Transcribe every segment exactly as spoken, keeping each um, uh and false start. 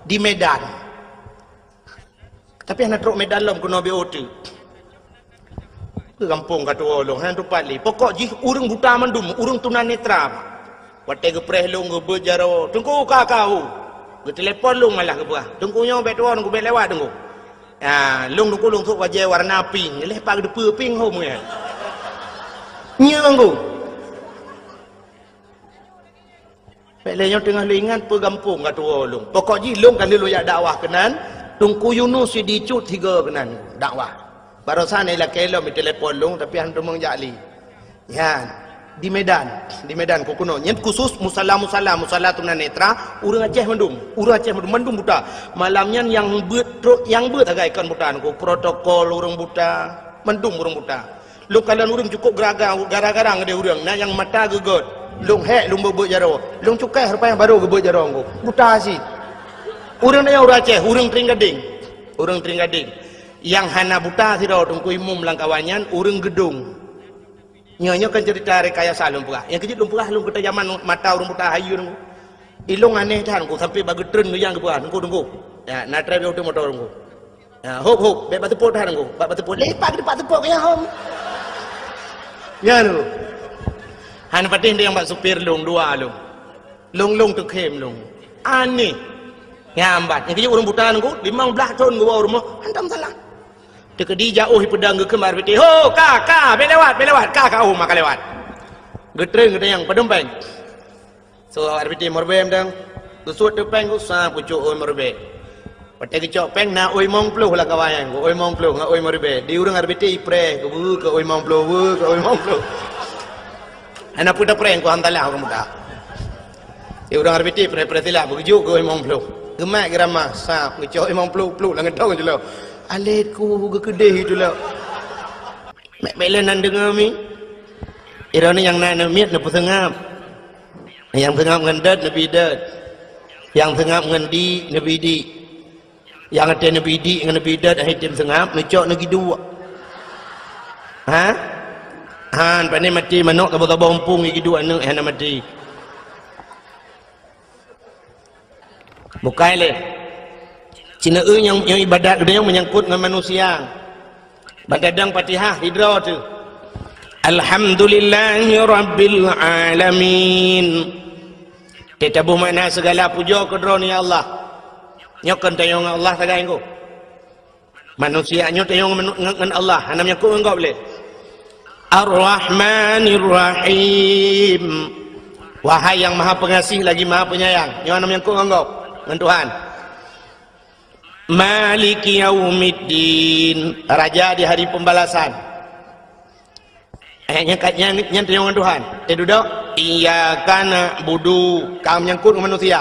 di Medan. Tapi hana trok Medan lom keunoe B O T. Ke gampông ka tuwoe lôn, hana tupat lé. Pokok jih ureuëng buta mandum, ureuëng tunanetra. Watée geupreh lôn geubeuet jaroe, "Teungku, ka, ka, ho." Geutelepon lôn malah geupeugah, "Teungku nyoe bék tuwoe, Teungku, bék lewat, Teungku." Ya, lôn, Teungku, lôn sôk bajée warna pink. Lé pat geuteupeue pink hom nyan. Nyoe, Teungku. Bék lé nyoe teungoh lôn ingat peue gampông ka tuwoe lôn. Pokok jih lôn ka lheueh lôn jak dakwah keunan, Teungku Yunus Sidicut sigoe keunan dakwah. Barosan ilakée lom itelepon lôn, tapi hana teumeung jak lé. Nyan, di Medan, di Medan keuh keunoe. Nyan khusus musala-musala, musala tunanetra, ureuëng Aceh mandum, ureuëng Aceh mandum, mandum buta. Malam nyan nyang beuet trok, nyang beuet sagai kon buta, Teungku, protokol ureuëng buta, mandum ureuëng buta. Lôn kalon ureuëng cukôp geraga-, gara-gara ngon ureuëng, na nyang mata geugét. Lôn hék, lôn beuet-beuet jaroe. Lôn cukai rupa nyang barô geubeuet jaroe, Teungku. Buta cit. Ureuëng nyan ureuëng Aceh, ureuëng Tring Gadeng. Ureuëng Tring Gadeng. Nyang hana buta sidroe, Teungku, imum lam kawan nyan, ureuëng Geudong. Nyoe, nyoe kan cerita rekayasa lôn peugah. Nyang keu jeuet lôn peugah lôn keuta jaman mata ureuëng buta hayeue, Teungku. Ilôn aneh that, Teungku, sampai bak geutreun geuyang geupeugah, "Teungku, Teungku. Ya, na trép yoh teuh moto, Teungku. Ya, hop, hop, bék bak teupot that, Teungku. Bak, bak teupot, lepak di bak teupot keu nyang hom." Nyan, Teungku. Hana patéh nyang bak supir lôn, dua lôn. Lôn, lôn teukhém lôn. Aneh. Nyang bat. Nyang keu jeuet ureuëng buta, Teungku, limong blaih thon geuwoe u rumoh, hantom salah. Teukeudi jak ôh ipeudong geuh keu R B T. "Ho, ka, ka, bék lewat, bék lewat. Ka, ka, ôh, maka lewat." Geutreun geutanyong, "Padum péng?" So, R B T meuribée mantong. Geusuet teuk péng, geusa pucok ôi meuribée. Watée geucok péng, na ôi limong ploh lam kawan nyan. Ôi limong ploh ngon ôi meuribée. Di ureuëng R B T ipreh, keu ôi limong ploh, keu ôi limong ploh. Hana peue tapreh, keu hantalah ureuëng buta. Di ureuëng R B T preh-preh silah, beugeujuk keu limong ploh. Geumat geurama, sab, geucok limong ploh, ploh lam geutong jeulo. Alé ku geukeudeh itu lo. Mek, mek lé nan deungoe mi. Droeneuh nyang na aneuk miet neupeuseungab. Nyang seungab ngon dot neubi dot. Nyang seungab ngon di neubi di. Nyang até neubi di ngon neubi dot, akhé tem seungab, neucok neugiduek. Ha? Han, pane maté manok saboh-saboh umpung giduek aneuk hana maté. Bukai lé. Cina eu nyang, nyang ibadat geutanyoe menyangkut ngon manusia. Ban tadong Fatihah sidroe teuh. Alhamdulillahi rabbil alamin. Teutabôh makna segala pujoe keu Droeneuh ya Allah. Nyoe kon tanyoe ngon Allah sagai, Teungku. Manusia nyoe tanyoe ngon, ngon, ngon Allah, hana menyangkut ngon gob lé. Ar-Rahmanir Rahim. Wahai Nyang Maha Pengasih lagi Maha Penyayang, nyoe hana menyangkut ngon gob, ngon Tuhan. Maliki Yaumiddin, Raja di Hari Pembalasan. Eh, nyan ka, nyan, nyan tanyoe ngon Tuhan. Eh, dudoe. Iyyaka na'budu, ka menyangkut ngon manusia.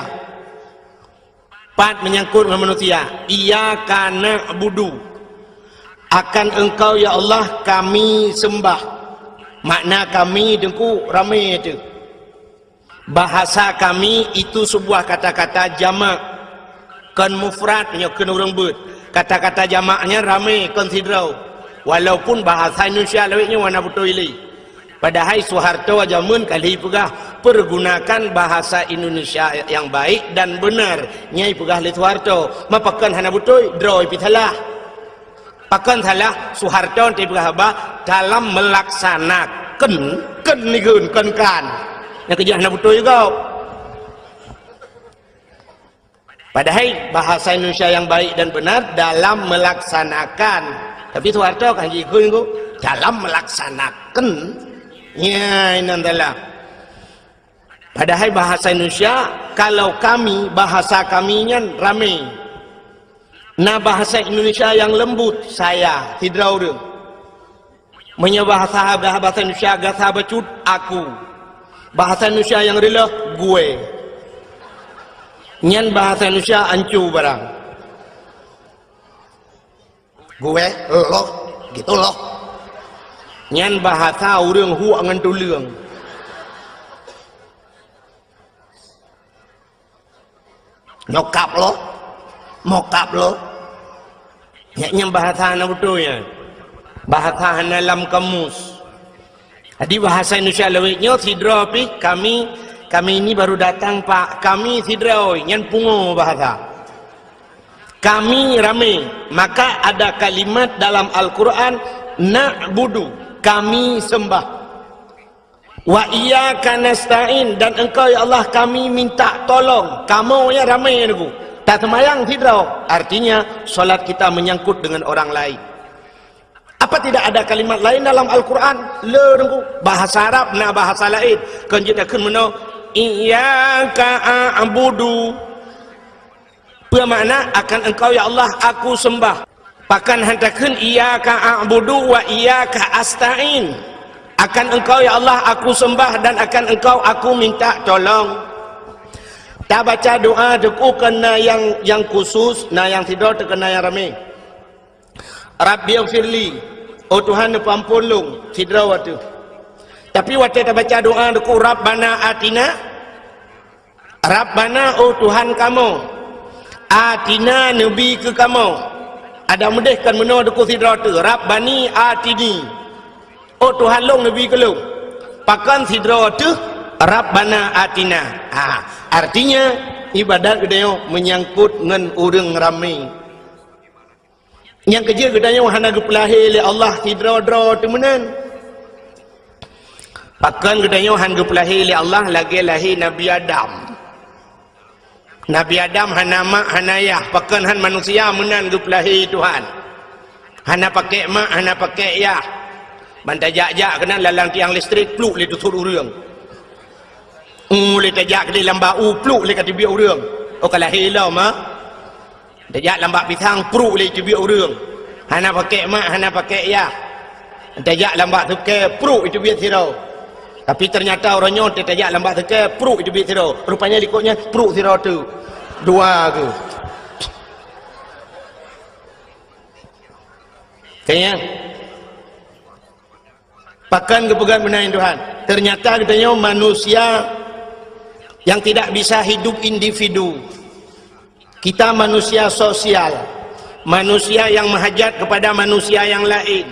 Pat menyangkut ngon manusia. Iyyaka na'budu. Akan Engkau, ya Allah, kami sembah. Makna kami, Teungku, ramé teuh. Bahasa kami itu sebuah kata-kata jamak. Kon mufrad, nyoe kheun ureuëng beuet. Kata-kata jamak nyan ramé, kon sidroe. Walaupun bahasa Indonesia lawét nyoe hana beutôi lé. Padahai Soeharto jameun ka lheueh peugah, "Pergunakan bahasa Indonesia yang baik dan benar." Nyan ipeugah lé Soeharto. Ma pakon hana beutôi, droe pih salah. Pakon salah, Soeharto teupeugah haba dalam melaksanakan, kon nikheun, kon kan. Nyang keujih hana beutôi juga. Padahai bahasa Indonesia yang baik dan benar dalam melaksanakan. Tapi Soeharto kan jikheun dalam melaksanakan. Nya, inan dalam. Padahai bahasa Indonesia, kalau kami, bahasa kami nyan ramé. Na bahasa Indonesia yang lembut, saya, sidroe ureuëng. Meunyoe bahasa, bahasa Indonesia gasa bacut, aku. Bahasa Indonesia yang reuloh, gue. Nyan bahasa Indonesia ancu barang. Gue, loh, gitu loh. Nyan bahasa ureuëng huek ngon tuleueng. Nyokap loh, mokap loh. Nyan, nyan bahasa hana beutôi nyan. Bahasa hana lam kamus. Jadi bahasa Indonesia lawét nyoe sidroe pih kami Kami ini baru datang, Pak. Kami sidroe, nyan pungo bahasa. Kami ramé. Maka ada kalimat dalam Al-Quran, "Na'budu", kami sembah. "Wa iyyaka nasta'in", dan Engkau, ya Allah, kami minta tolong. Kamoe nyan ramé, Teungku. Taseumayang sidroe. Artinya, salat kita menyangkut dengan orang lain. Apa tidak ada kalimat lain dalam Al-Quran? Le, Teungku. Bahasa Arab na bahasa lain. Kon jeuet takheun meunoe, "Iyyaka a'budu." Peue makna, "Akan Engkau, ya Allah, aku sembah"? Pakon han takheun, "Iyyaka a'budu wa iyyaka asta'in"? "Akan Engkau, ya Allah, aku sembah dan akan Engkau aku minta tolong." Tabaca doa Teungku, kon na nyang, nyang khusus, na nyang sidroe, teuk kon na nyang ramé. "Rabbighfirli", oh Tuhan, neupeuamphon lôn, sidroe watèe. Tapi watèe tabaca doa Teungku, "Rabbana atina", Rabbana, oh Tuhan kamoe, atina, neubi keu kamoe. Adak meudeh kon meunoe Teungku, sidroe teuk, Rabbani atini, oh Tuhan lôn, neubi keu lôn. Pakon sidroe teuk, Rabbana atina. Ha, artinya, ibadat geutanyoe menyangkut ngon ureueng ramé. Nyang keujeuet, geutanyoe hana geupeulahé lé Allah sidroe-droe teuk meunan. Pakon geutanyoe han geupeulahé lé Allah lagèe lahé Nabi Adam? Nabi Adam hana mak, hana yah. Pakon han manusia meunan geupeulahé Tuhan? Hana pakèk mak, hana pakèk yah. Ban tajak-jak keunan lam tiang listrik, pluk lé teusut ureueng. Uh, lé tajak keudéh lam bak u, pluk lé ka teubiet ureueng. Oh, ka lahé lom, ha? Tajak lam bak pisang, pruk lé teubiet ureueng. Hana pakèk mak, hana pakèk yah. Tajak lam bak seukée, pruk teubiet sidroe. Tapi ternyata uroe nyoe tajak lam bak seukée, pruk teubiet sidroe. Rupanya likot nyan pruk sidroe teuk. Dua geuh. Kayang. Pakon geupeugah meunan Tuhan? Ternyata geutanyoe manusia yang tidak bisa hidup individu. Kita manusia sosial, manusia yang meuhajat kepada manusia yang laén.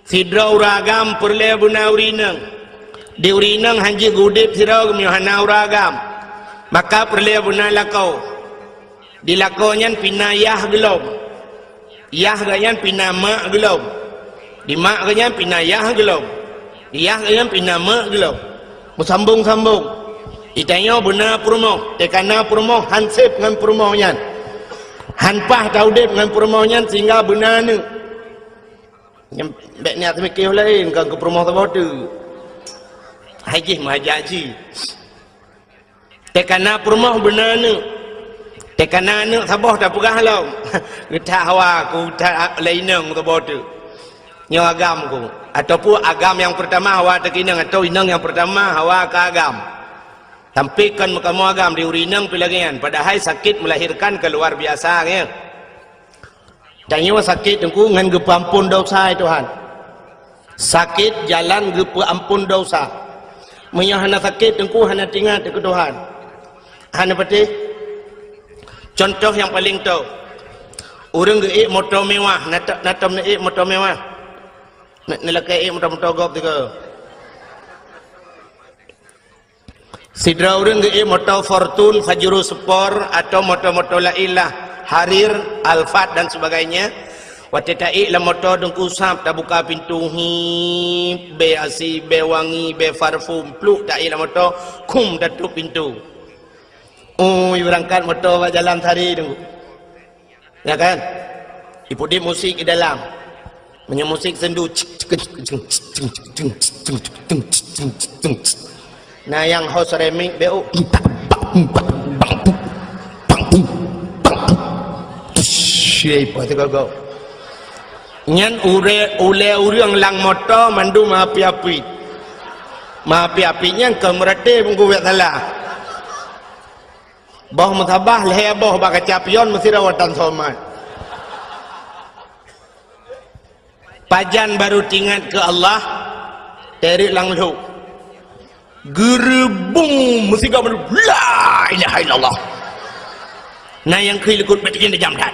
Sidroe ureueng agam peureulée beuna ureueng inong. Di ureueng inong han jeuet geuudeb sidroe geumeunyoe hana ureueng agam. Maka peureulée beuna lakoe. Di lakoe nyan pih na yah geuh lom. Yah geuh nyan pih na mak geuh lom. Di mak geuh nyan pih na yah geuh lom. Di yah geuh nyan pih na mak geuh lom. Meusambong-sambong. Di tanyoe beuna peurumoh, teuka na peurumoh han seb ngon peurumoh nyan. Han paih taudeb ngon peurumoh nyan sehingga beuna aneuk. Nyan bék niat seumiké laén, kon keu peurumoh saboh teuk. Hai jih meuhajat jih. Teuka na peurumoh beuna aneuk. Teuka na aneuk saboh tapeugah lom. Geuthat hawa ku that lé inong saboh teuk. Nyoe agam ku. Ataupun agam nyang peurtama hawa teuka inong, atau inong nyang peurtama hawa ka agam. Tapi kon meukamoe agam di ureueng inong pih lagée nyan. Padahai sakét melahirkan ka luar biasa, ya. Tanyoe sakét Teungku ngon geupeuamphon desya, ya Tuhan. Sakét jalan geupeuamphon desya. Meunyoe hana sakét Teungku hana teuingat keu Tuhan. Hana patéh. Contoh nyang paleng toh. Ureueng geuék moto mewah, na tom, na tom neuék moto mewah. Na, neulakée ék moto-moto gob tiga. Sidroe ureueng geuék moto Fortuner, Pajero Sport, atau moto-moto laén lah, Harrier, Alphard dan sebagainya. Watée taék lam moto Teungku sab tabuka pintoe, hip, bée asi, bée wangi, bée parfum, pluk taék lam moto, khum tatôb pintoe. Ui, beurangkat moto bak jalan sari Teungku. Ya kan? Ipeudiek musik di dalam. Meunyoe musik sendu, cek, cek, cek, cek. Na nyang host remix beu. Nyan ulée, ulée ureueng lam moto mandum api-api. Api-api nyan keu meuraté bunggu wét salah. Boh meusaboh lhée boh bak kaca pion meusidroe tan somat. Pajan barô teuingat keu Allah, teurik lam lhok. Geureubong meusigoe mandum, "La ilaha illallah." Na nyang kheun likot bèk tajam that.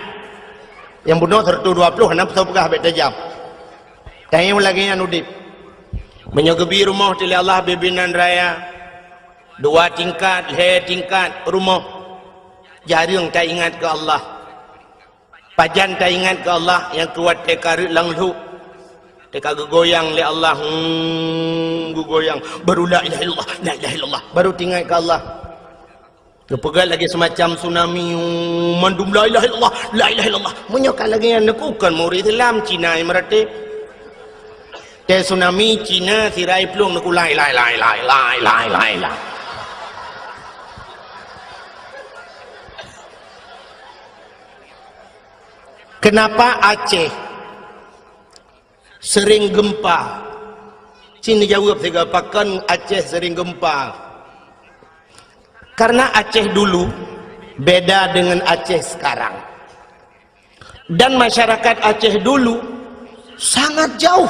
Nyang bunoe seratus dua puluh hana peugah bèk tajam. Tanyoe lagée nyan udeb. Meunyoe geubi rumoh teuh lé Allah bimbingan raya, Dua tingkat, lhée tingkat rumoh. Jareueng taingat keu Allah. Pajan taingat keu Allah nyang keu watée ka reuet lam lhok. Teuka geugoyang lé Allah, hmm, geugoyang. Baru la ilaha illallah, la ilaha illallah. Baru tingat keu Allah. Geupeugah lagée semacam tsunami, hmm, mandum la ilaha illallah, la ilaha illallah. Meunyoe ka lagée nyan, neukukon murit Islam Cina nyang meuratéb. Teuh tsunami Cina sirai plueng neukuk la ilaha illallah, la ilaha illallah, la ilaha illallah. Kenapa Aceh sering gempa? Sini jaweueb sigoe, pakon Aceh sering gempa? Karena Aceh dulu beda dengan Aceh sekarang. Dan masyarakat Aceh dulu sangat jauh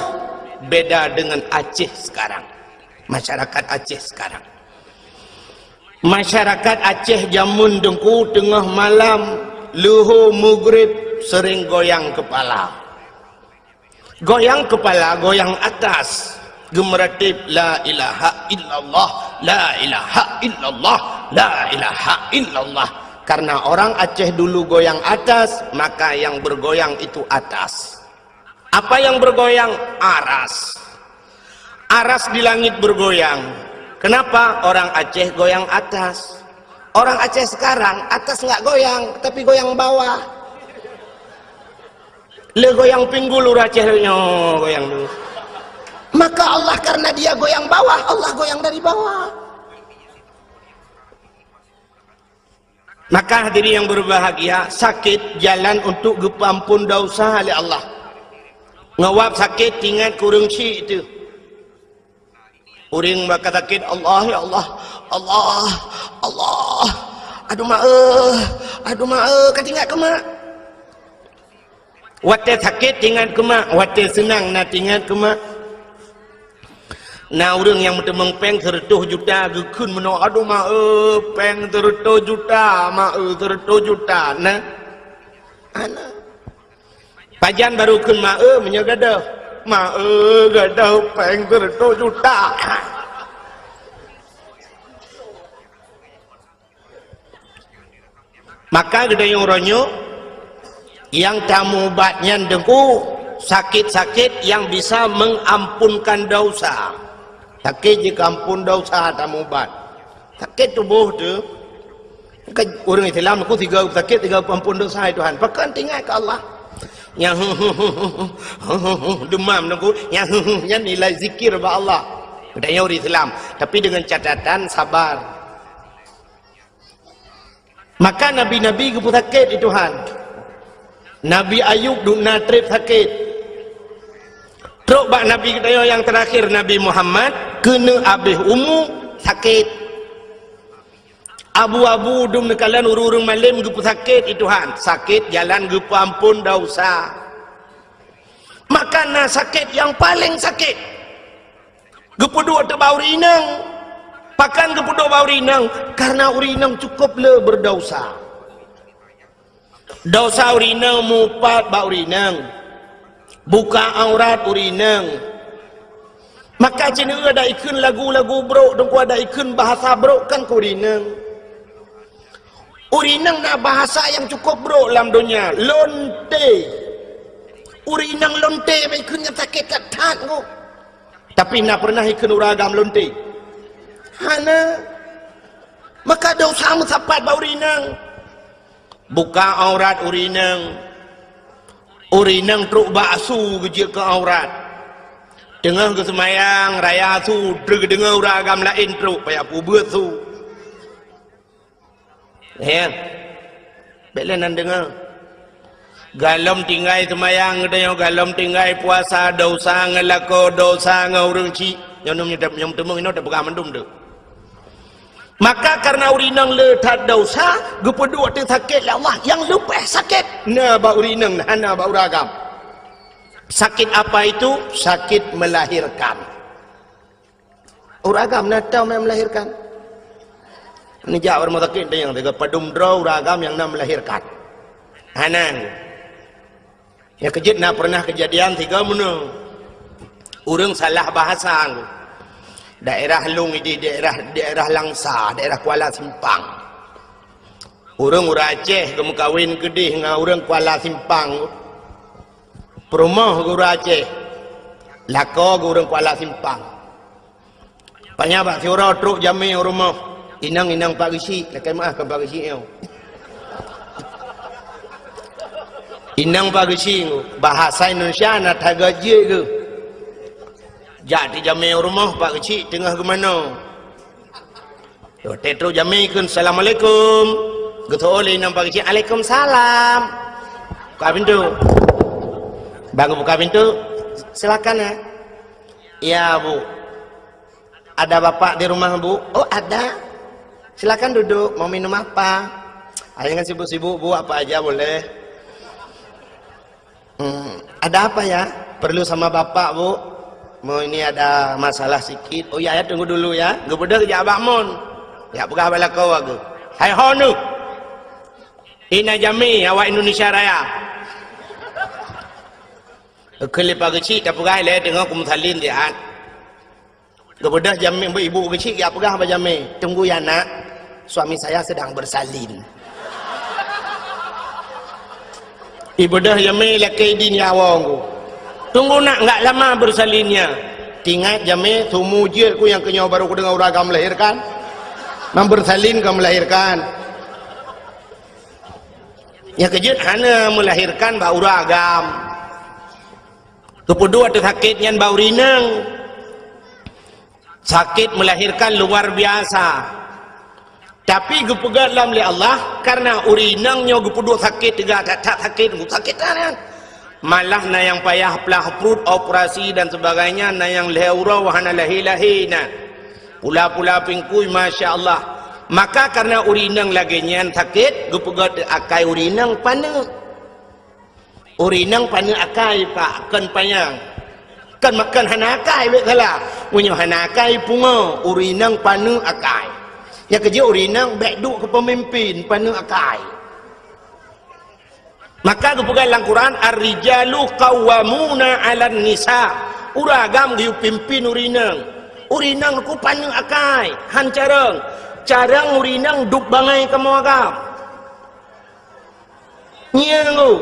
beda dengan Aceh sekarang. Masyarakat Aceh sekarang. Masyarakat Aceh jameun Teungku, teungoh malam, leuhô meugrib, sering goyang kepala. Goyang kepala, goyang atas. Geumeuratéb, la ilaha illallah, la ilaha illallah, la ilaha illallah. Karena orang Aceh dulu goyang atas, maka yang bergoyang itu atas. Apa yang bergoyang? Aras. Aras di langit bergoyang. Kenapa orang Aceh goyang atas? Orang Aceh sekarang, atas nggak goyang, tapi goyang bawah. Le goyang pinggul ureuëng Aceh nyoe goyang dulu. Maka Allah, karena dia goyang bawah, Allah goyang dari bawah. Maka hadirin yang berbahagia, sakét jalan untuk geupeuampon dosa lé Allah. Ngawab sakét, ingat keu ureuëng syik tu. Ureuëng baka sakét, Allah, ya Allah, Allah, Allah. Aduh mak eh, aduh mak eh, ka ingat keu mak. Watée sakét ingat keu mak, watée seunang na ingat keu mak. Na ureuëng nyang meuteumong péng seureutôh juta geukheun meunoe, aduh mak eh, péng seureutôh juta, mak eh, seureutôh juta na. Ana. Pajan baru kheun mak eh meunyoe gadôh. Mak eh gadôh péng seureutôh juta. Maka geutanyoe uroe nyoe nyang tamubat nyan Teungku, sakét-sakét yang bisa mengampunkan dosa. Sakét jikeuampon dosa tamubat. Sakét tuboh tu. Kan ureuëng Islam aku tiga sakét, tiga ampon dosa, hai Tuhan. Pakon ingat keu Allah. Nyang demam Teungku, nyang nyan nilai zikir bak Allah. Geutanyoe ureuëng Islam, tapi dengan catatan sabar. Maka nabi-nabi geupeusakét lé Tuhan. Nabi Ayub dum na treb sakét. Trok bak nabi geutanyoe nyang teurakhir, Nabi Muhammad, keuneuk abéh umu sakét. Abu-abu dum neukalon ureuëng-ureuëng malém geupeusakét lé Tuhan. Sakét jalan geupeuampon dosa. Maka na sakét nyang paleng sakét. Geupeuduek teuk bak ureuëng inong. Pakon geupeuduek bak ureuëng inong? Karena ureuëng inong cukup le berdosa. Dosa ureuëng inong mupat bak ureuëng inong. Buka aurat ureuëng inong. Maka ceuneue ada ikheun lagu-lagu brok, Teungku, ada ikheun bahasa brok kan keu ureuëng inong. Ureuëng inong na bahasa nyang cukup brok lam donya, lonte. Ureuëng inong lonte, bak ikheun nyang sakét that-that Teungku. Tapi na pernah ikheun ureuëng agam lonte? Hana. Maka dosa meusapat bak ureuëng inong. Buka aurat ureuëng inong. Ureuëng inong trok bak asu geujeuet keu aurat. Teungoh geuseumayang raya asu, trok geudeungoe ureuëng agam laén trok, payah peubeuet su. Ya. Bék lé nan deungoe. Galom tinggai seumayang geutanyoe, galom tinggai puasa, dosa ngon lakoe, dosa ngon ureuëng chik. Nyoe nyoe nyoe teumeung inoe teupeugah mandum tu. Maka karena ureuëng inong le that dosa, geupeuduek teuk sakét lé Allah, nyang leubeh sakét na bak ureuëng inong, hana bak ureuëng agam. Sakit apa itu? Sakit melahirkan. Ureuëng agam na tau nyang melahirkan. Neujak bak rumoh sakét tanyong, tiga padum droe ureuëng agam nyang na melahirkan. Hana. Nyang keujeuet na pernah keujadian tiga meunoe. Ureuëng salah bahasa. Daerah lôn idéh daerah, daerah Langsa, daerah Kuala Simpang. Ureuëng, ureuëng Aceh geumeukawen keudéh ngon ureuëng Kuala Simpang. Peurumoh geu ureuëng Aceh, lakoe geu ureuëng Kuala Simpang. Panya bak siuroe trok jamé u rumoh. "Inong, inong, Pak Geuchik." Lakée meuáh, kon Pak Geuchik nyoe. "Inong, Pak Geuchik." Bahasa Indonesia na that gét jeuet geuh. "Jak tijamé u rumoh, Pak Geuchik teungoh geumanoe." Watée trok jamé kheun, "Assalamualaikum." Geuteu'oh lé inong Pak Geuchik, "Alaikumsalam." Buka pintoe. Bang buka pintoe, "Silakan, ya." "Ya, Bu." "Ada Bapak di rumah, Bu?" "Oh, ada." "Silakan duduk, mau minum apa?" "Ah, jangan sibuk-sibuk, Bu, apa aja boleh." "Hmm, ada apa ya?" "Perlu sama Bapak, Bu. Mau ini ada masalah sikit." "Oh ya, ya, tunggu dulu ya." Geubeudôh jak bak mon. Jak peugah bak lakoe geuh, "Hai ho neuh! Ina jamé awak Indonesia Raya." Kheun lé Pak Geuchik, "Tapeugah ilée teungoh kumeusalin siat." Geubeudôh jamé, ibu Geuchik jak peugah bak jamé, "Tunggu ya, Nak, suami saya sedang bersalin." Ibeudôh jamé lakée idin ya awong ku. "Tunggu, Nak, enggak lama bersalinnya." Tingat jamé, "Sumu jeuet ku nyang keunyoe baru kudeungoe ureuëng agam melahirkan. Mang bersalin ka melahirkan." Nyang keujeuet hana melahirkan bak ureuëng agam. Geupeuduek teusakét nyan bak ureuëng inong. Sakét melahirkan luar biasa. Tapi geupeugét lom lé Allah, karena ureuëng inong nyoe geupeuduek sakét teuga that-that sakét, sakét that nyan. Malah na nyang payah plah pruet, operasi dan sebagainya, na nyang lhée uroe hana lahé-lahé na. Pula-pula pingkui, masya Allah. Maka karena ureuëng inong lagée nyan sakét, geupeugét akai ureuëng inong paneuk. Ureuëng inong paneuk akai, Pak, kon panyang. Kon, kon hana akai, bék salah. Meunyoe hana akai, pungo, ureuëng inong paneuk akai. Nyang keujeuet ureuëng inong bék duek keu peumimpin, paneuk akai. Maka geupeugah lam Quran, "Ar-rijalu qawwamuna 'alan nisa." Ureuëng agam geuyue pimpin ureuëng inong. Ureuëng inong ku paneuk akai, han carông. Carông ureuëng inong duek bangai kamoe agam. Ngieng u.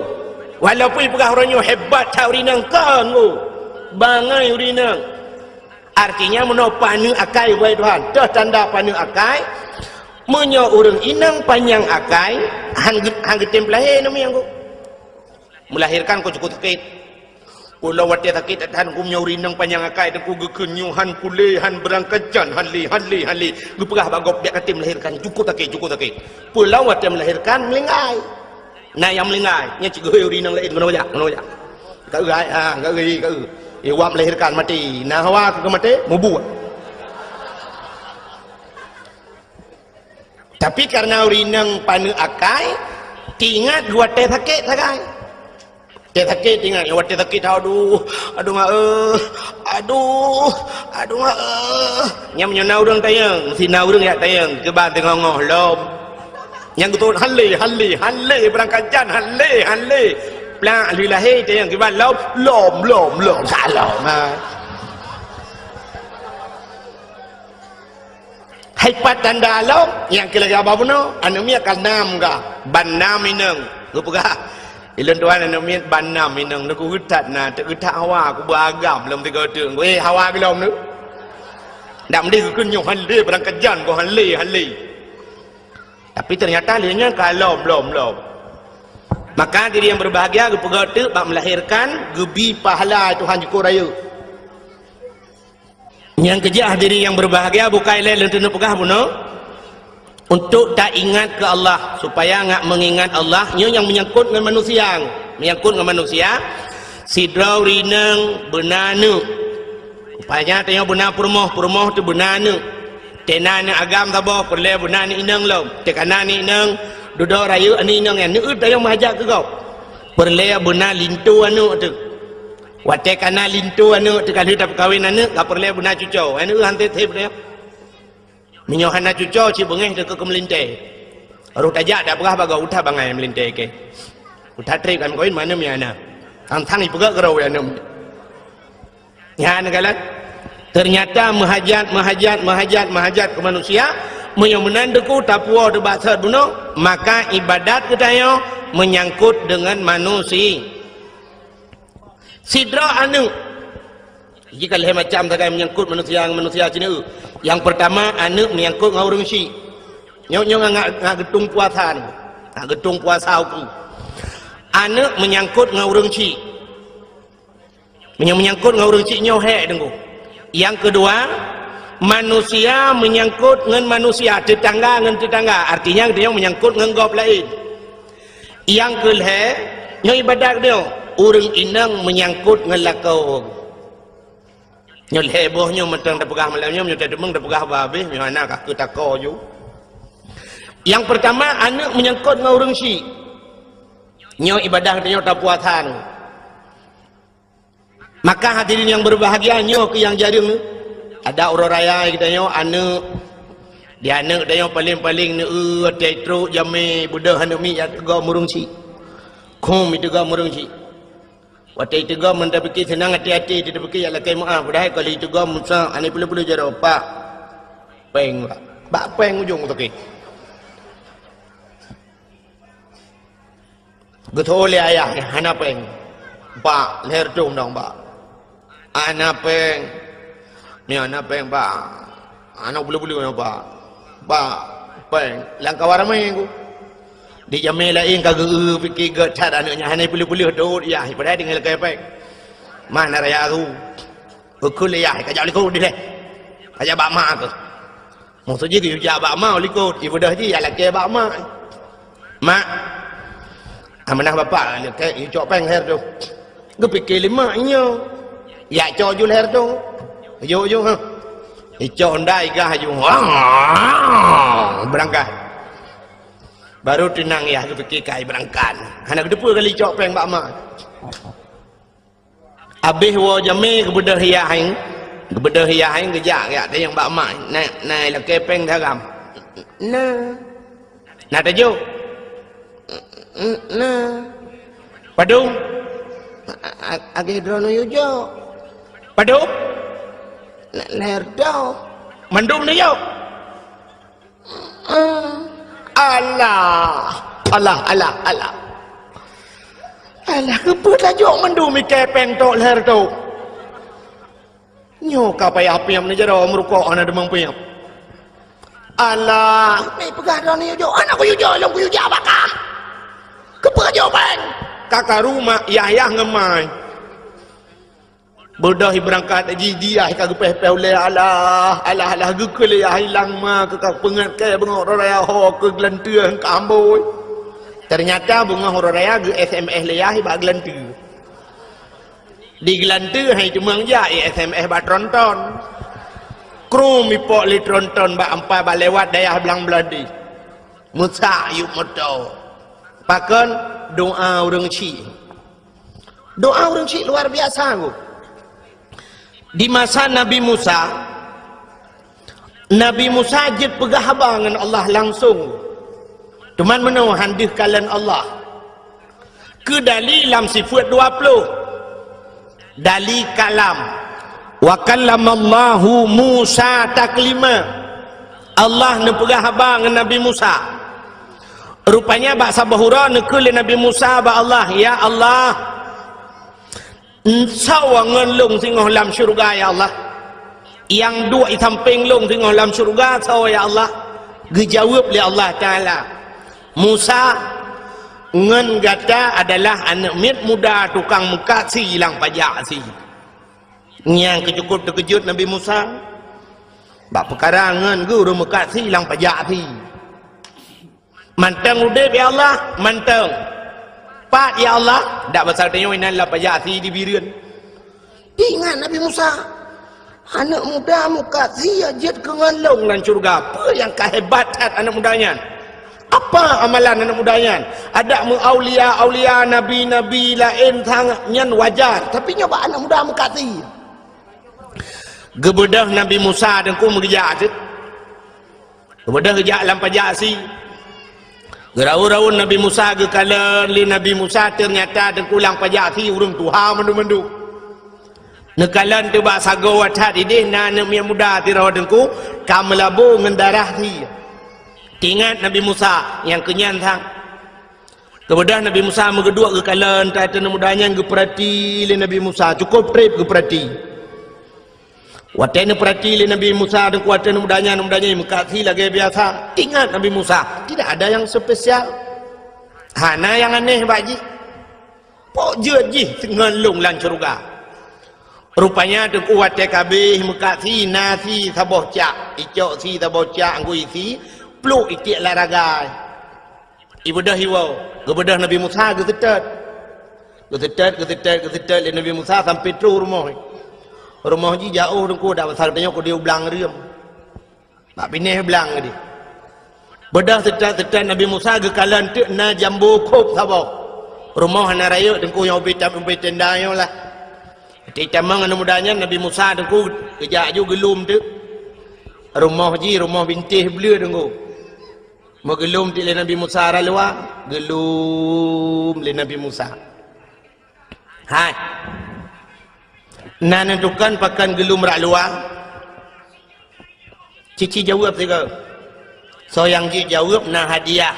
Walaupun ipeugah uroe nyoe hebat that ureuëng inong, kon u. Bangai ureuëng inong. Artinya, meunoe paneuk akai, wahai Tuhan. Toh tanda paneuk akai, meunyoe ureuëng inong panyang akai, han ge-, han geutem peulahé namiet ku. Melahirkan ku cukup sakét. Ulôn watée sakét that-that ku, meunyoe ureuëng inong panyang akai, teungku geukheun nyoe han kulé, han beurangkajan, han lé, han lé, han lé. Geupeugah bak gob, "Bék katem melahirkan, cukup sakét, cukup sakét." Peue lom watée melahirkan, meulinggai. Na nyang meulinggai, nyan cit geuhôi ureuëng inong laén, "Keunoe jak, keunoe jak. Ka eu, ai, ha, ka eu, ka eu." Eh, wak melahirkan maté. Na hawa keu maté, mubuet. Tapi karena ureuëng inong paneuk akai, tingat watée sakét sagai. Watée sakét tingat, watée sakét, "Aduh, aduh, mak, eh, aduh, aduh, mak, eh." Nyang meunyoe na ureuëng tanyong, meusti na ureuëng jak tanyong, "Kiban teungoh-ngoh lom?" Nyang geutot, "Han lé, han lé, han lé, beurangkajan, han lé, han lé." Plak lheueh lahé tanyong, "Kiban lom?" "Lom, lom, lom, ka lom." Ha. Hai pat tanda lom, nyang keu lagée haba bunoe, aneuk miet ka nam ka, ban nam inong. Geupeugah, "Ilôn tuan aneuk miet ban nam inong, neugeutat na, teugeutat hawa, kuba agam lom tiga teuk." Eh, hawa geulom tu. Dak meundi geukheun nyoe han lé, beurangkajan ko han lé, han lé. Tapi ternyata lé nyan ka lom, lom, lom. Maka diri yang berbahagia geupeugah teuk bak melahirkan, geubi pahala Tuhan jukuk rayeuk. Nyang keujeuet hadirin yang berbahagia, bukai lé lôn teuneuk peugah bunoe, untuk taingat keu Allah, supaya ngat meungingat Allah. Nyoe nyang meunyangkot ngon manusia, meunyangkot ngon manusia. Sidroe ureuëng inong beuna aneuk. Rupanya tanyoe beuna peurumoh, peurumoh teuh beuna aneuk. Teuh na aneuk agam saboh, peureulée beuna aneuk inong lom. Teuh ka na aneuk inong, dudoe rayeuk aneuk inong nyan, neueu tanyoe meuhajat keu gob. Peureulée beuna linto aneuk teuh. Watée ka na linto aneuk teuh, ka lheueh tapeukawen aneuk, ka peureulée beuna cucoe. Aneuk han teuh, teuh beuna. Meunyoe hana cucoe, cit beungéh teuh keu meulintée. Roh tajak dak peugah bak gob, "Uta bangai meulintée keu. Uta trép kami kawin, mana mi ana." Tang-tang ipeugah keurau aneuk. Nyan galak. Ternyata meuhajat, meuhajat, meuhajat, meuhajat keu manusia, meunyoe meunan Teungku tapuwoe teuh bak sot bunoe, maka ibadat geutanyoe meunyangkot deungon manusia. Sidroe aneuëk. Jih ka lhée macam sagai meunyangkot manusia ngon manusia sineuk. Nyang peurtama, aneuëk meunyangkot ngon ureuëng syik. Nyoe, nyoe ngat, ngat geutung puasa nyoe. Ngat geutung puasa uku. Aneuëk meunyangkot ngon ureuëng syik. Meunyoe meunyangkot ngon ureuëng syik nyoe hék Teungku. Nyang keudua, manusia meunyangkot ngon manusia, teutangga ngon teutangga. Artinya, geutanyoe meunyangkot ngon gob laén. Nyang keulhée, nyoe ibadat geutanyoe, ureuëng inong meunyangkot ngon lakoe. Nyoe lhée boh nyoe mantong tapeugah malam nyoe, meunyoe tateumeung tapeugah bah habéh, nyoe hana ka keu tako ju. Nyang peurtama, aneuëk meunyangkot ngon ureuëng syik. Nyoe ibadat geutanyoe tapuasa nyoe. Maka hadirin yang berbahagia, nyoe keuh nyang jareueng. Ada uroe raya geutanyoe aneuëk, di aneuëk geutanyoe paléng-paléng neu-eu watée trok jamé beudôh aneuëk miet jak teugom ureuëng syik. Khum iteugom ureuëng syik. Watée iteugom meunan tapike seunang até-até, tapike jak lakée meuáh, padahai ka lheueh iteugom Musa, hana peuleueh-peuleueh jaroe, pak. Péng, pak. Bak péng ujong sakét. Geutho lé ayah, hana péng. Bak, lhée reutôh dong bak. Hana péng. Nyoe hana péng bak. Hana peuleueh-peuleueh nyoe bak. Bak, péng. Lam kawan ramé ku. Di jamé laén ka geu-eu pike gét that aneuëk nyan hana peuleueh-peuleueh dot yah, padahai tinggai lakée péng. Mana raya tu? Ukeue lé yah, ka jak likot dilée. Ka jak bak mak keuh. Maksud jih geuyue jak bak ma u likot, ibeudôh jih jak lakée bak ma. Mak, amanah bapak lakée icok péng lhée reutôh. Geupike lé mak nyoe. Jak cok ju lhée reutôh. Jok ju ha. Icok honda igah ju. Beurangkat. Baru teunang yah geupike kai beurangkat. Hana geuteupeue kali icok péng bak ma. Abéh woe jamé geubeudôh yah, geubeudôh yah geujak, jak tanyong bak mak, "Na, na lakée péng saram?" "Na." "Na tajok?" "Na." "Padum?" "A-, a-, agée droeneuh yue jok." "Padum?" "Na, lhée reutôh." "Mandum neujok?" Alah, alah, alah, alah. Alah, keupeue tajok mandum ikée péng tok lhée reutôh? Nyoe ka payah piep neujaroe meurukok hana deungon piep. Alah, meupeue peugah droeneuh jok, hana kuyue jok, lôn kuyue jak bak kah. Keupeue jok péng? Ka karu mak yah-yah ngon mai. Beudôh ibeurangkat jih, jih yah ka geupéh-péh ulée, alah, alah, alah, geukheun lé yah ilang ma keu ka peungeut kée beungoh uroe raya ho keu geulanteue ka ambôi. Teunyata beungoh uroe raya geu-S M S lé yah bak geulanteue. Di geulanteue hai teumeung jak i-S M S bak tronton. Krum ipok lé tronton bak ampai bak lewat dayah blang Beulandi. Meusak yup moto. Pakon? Doa ureuëng chik. Doa ureuëng chik luar biasa, Bu. Di masa Nabi Musa, Nabi Musa jeuet peugah haba ngon Allah langsong. Teuma meunoe han deuh kalon Allah. Keu dali lam sifeuet dua ploh. Dali kalam. "Wa kallamallahu Musa taklima." Allah neupeugah haba ngon Nabi Musa. Rupanya bak saboh uroe neukheun lé Nabi Musa bak Allah, "Ya Allah, soe ngon lôn singoh lam syeuruga, ya Allah? Nyang duek i sampéng lôn singoh lam syeuruga soe, ya Allah?" Geujaweueb lé Allah Taala, "Musa, ngon gata adalah aneuëk miet muda tukang meukat sie lam pajak sie." Nyang keucukôp teukeujot Nabi Musa bak peukara ngon geuh ureuëng meukat sie lam pajak sie. Mantong udeb, ya Allah, mantong. Pat, ya Allah, dak basa tanyoe inan lam pajak sie di Bireuen. Ingat Nabi Musa, aneuëk muda meukat sie jeuet keu ngon lôn lam syeuruga. Peue nyang ka hebat that aneuëk muda nyan? Apa amalan aneuëk muda nyan? Adak meu aulia-aulia, nabi-nabi laén sangat nyan wajar, tapi nyoe bak aneuëk muda meukat sie. Geubeudôh Nabi Musa teungku meugeujak teuk. Geubeudôh geujak lam pajak sie. Geuraun-raun Nabi Musa geukalon lé Nabi Musa, teunyata teungku lam pajak sie ureuëng tuha mandum-mandum. Neukalon teubak sagoe that idéh na aneuk miet muda sidroe teungku, ka meulabô ngon darah sie. Teuingat Nabi Musa nyang keunyan sang. Keubeudah Nabi Musa meugeuduek geukalon that aneuk muda nyan geupeurati lé Nabi Musa, cukôp trép geupeurati. Watée neupeurati lé Nabi Musa teungku, watée aneuk muda nyan, aneuk muda nyan meukat sie lagée biasa. Ingat Nabi Musa, tidak ada yang spesial. Hana nyang aneh bak jih. Pok jeuet jih ngon lôn lam syeuruga. Rupanya teungku watée ka abéh meukat sie na sie saboh cak, icok sie saboh cak anggui sie, pluek itiek lam ragai. Ibeudôh iwoe, geubeudôh Nabi Musa geuseutôt. Geuseutôt, geuseutôt, geuseutôt lé Nabi Musa sampai troh rumoh. Rumoh jih jiôh teungku, dak masa geutanyoe keudéh u blang reuem. Bak binéh blang geutanyoe. Beudôh seutôt-seutôt Nabi Musa geukalon teuk na jambo khôb saboh. Rumoh hana rayeuk teungku nyang ubé tam-, ubé tenda nyoe lah. Di tamong aneuk muda nyan Nabi Musa teungku geujak aju geulom teuk. Rumoh jih rumoh bintéh bleue teungku. Meugeulom teuk lé Nabi Musa rot luwa, geulom lé Nabi Musa. Hai. Na neutukan pakon geulom rot luwa? Cici jaweueb sigoe. Soe nyang jeuet jaweueb na hadiah.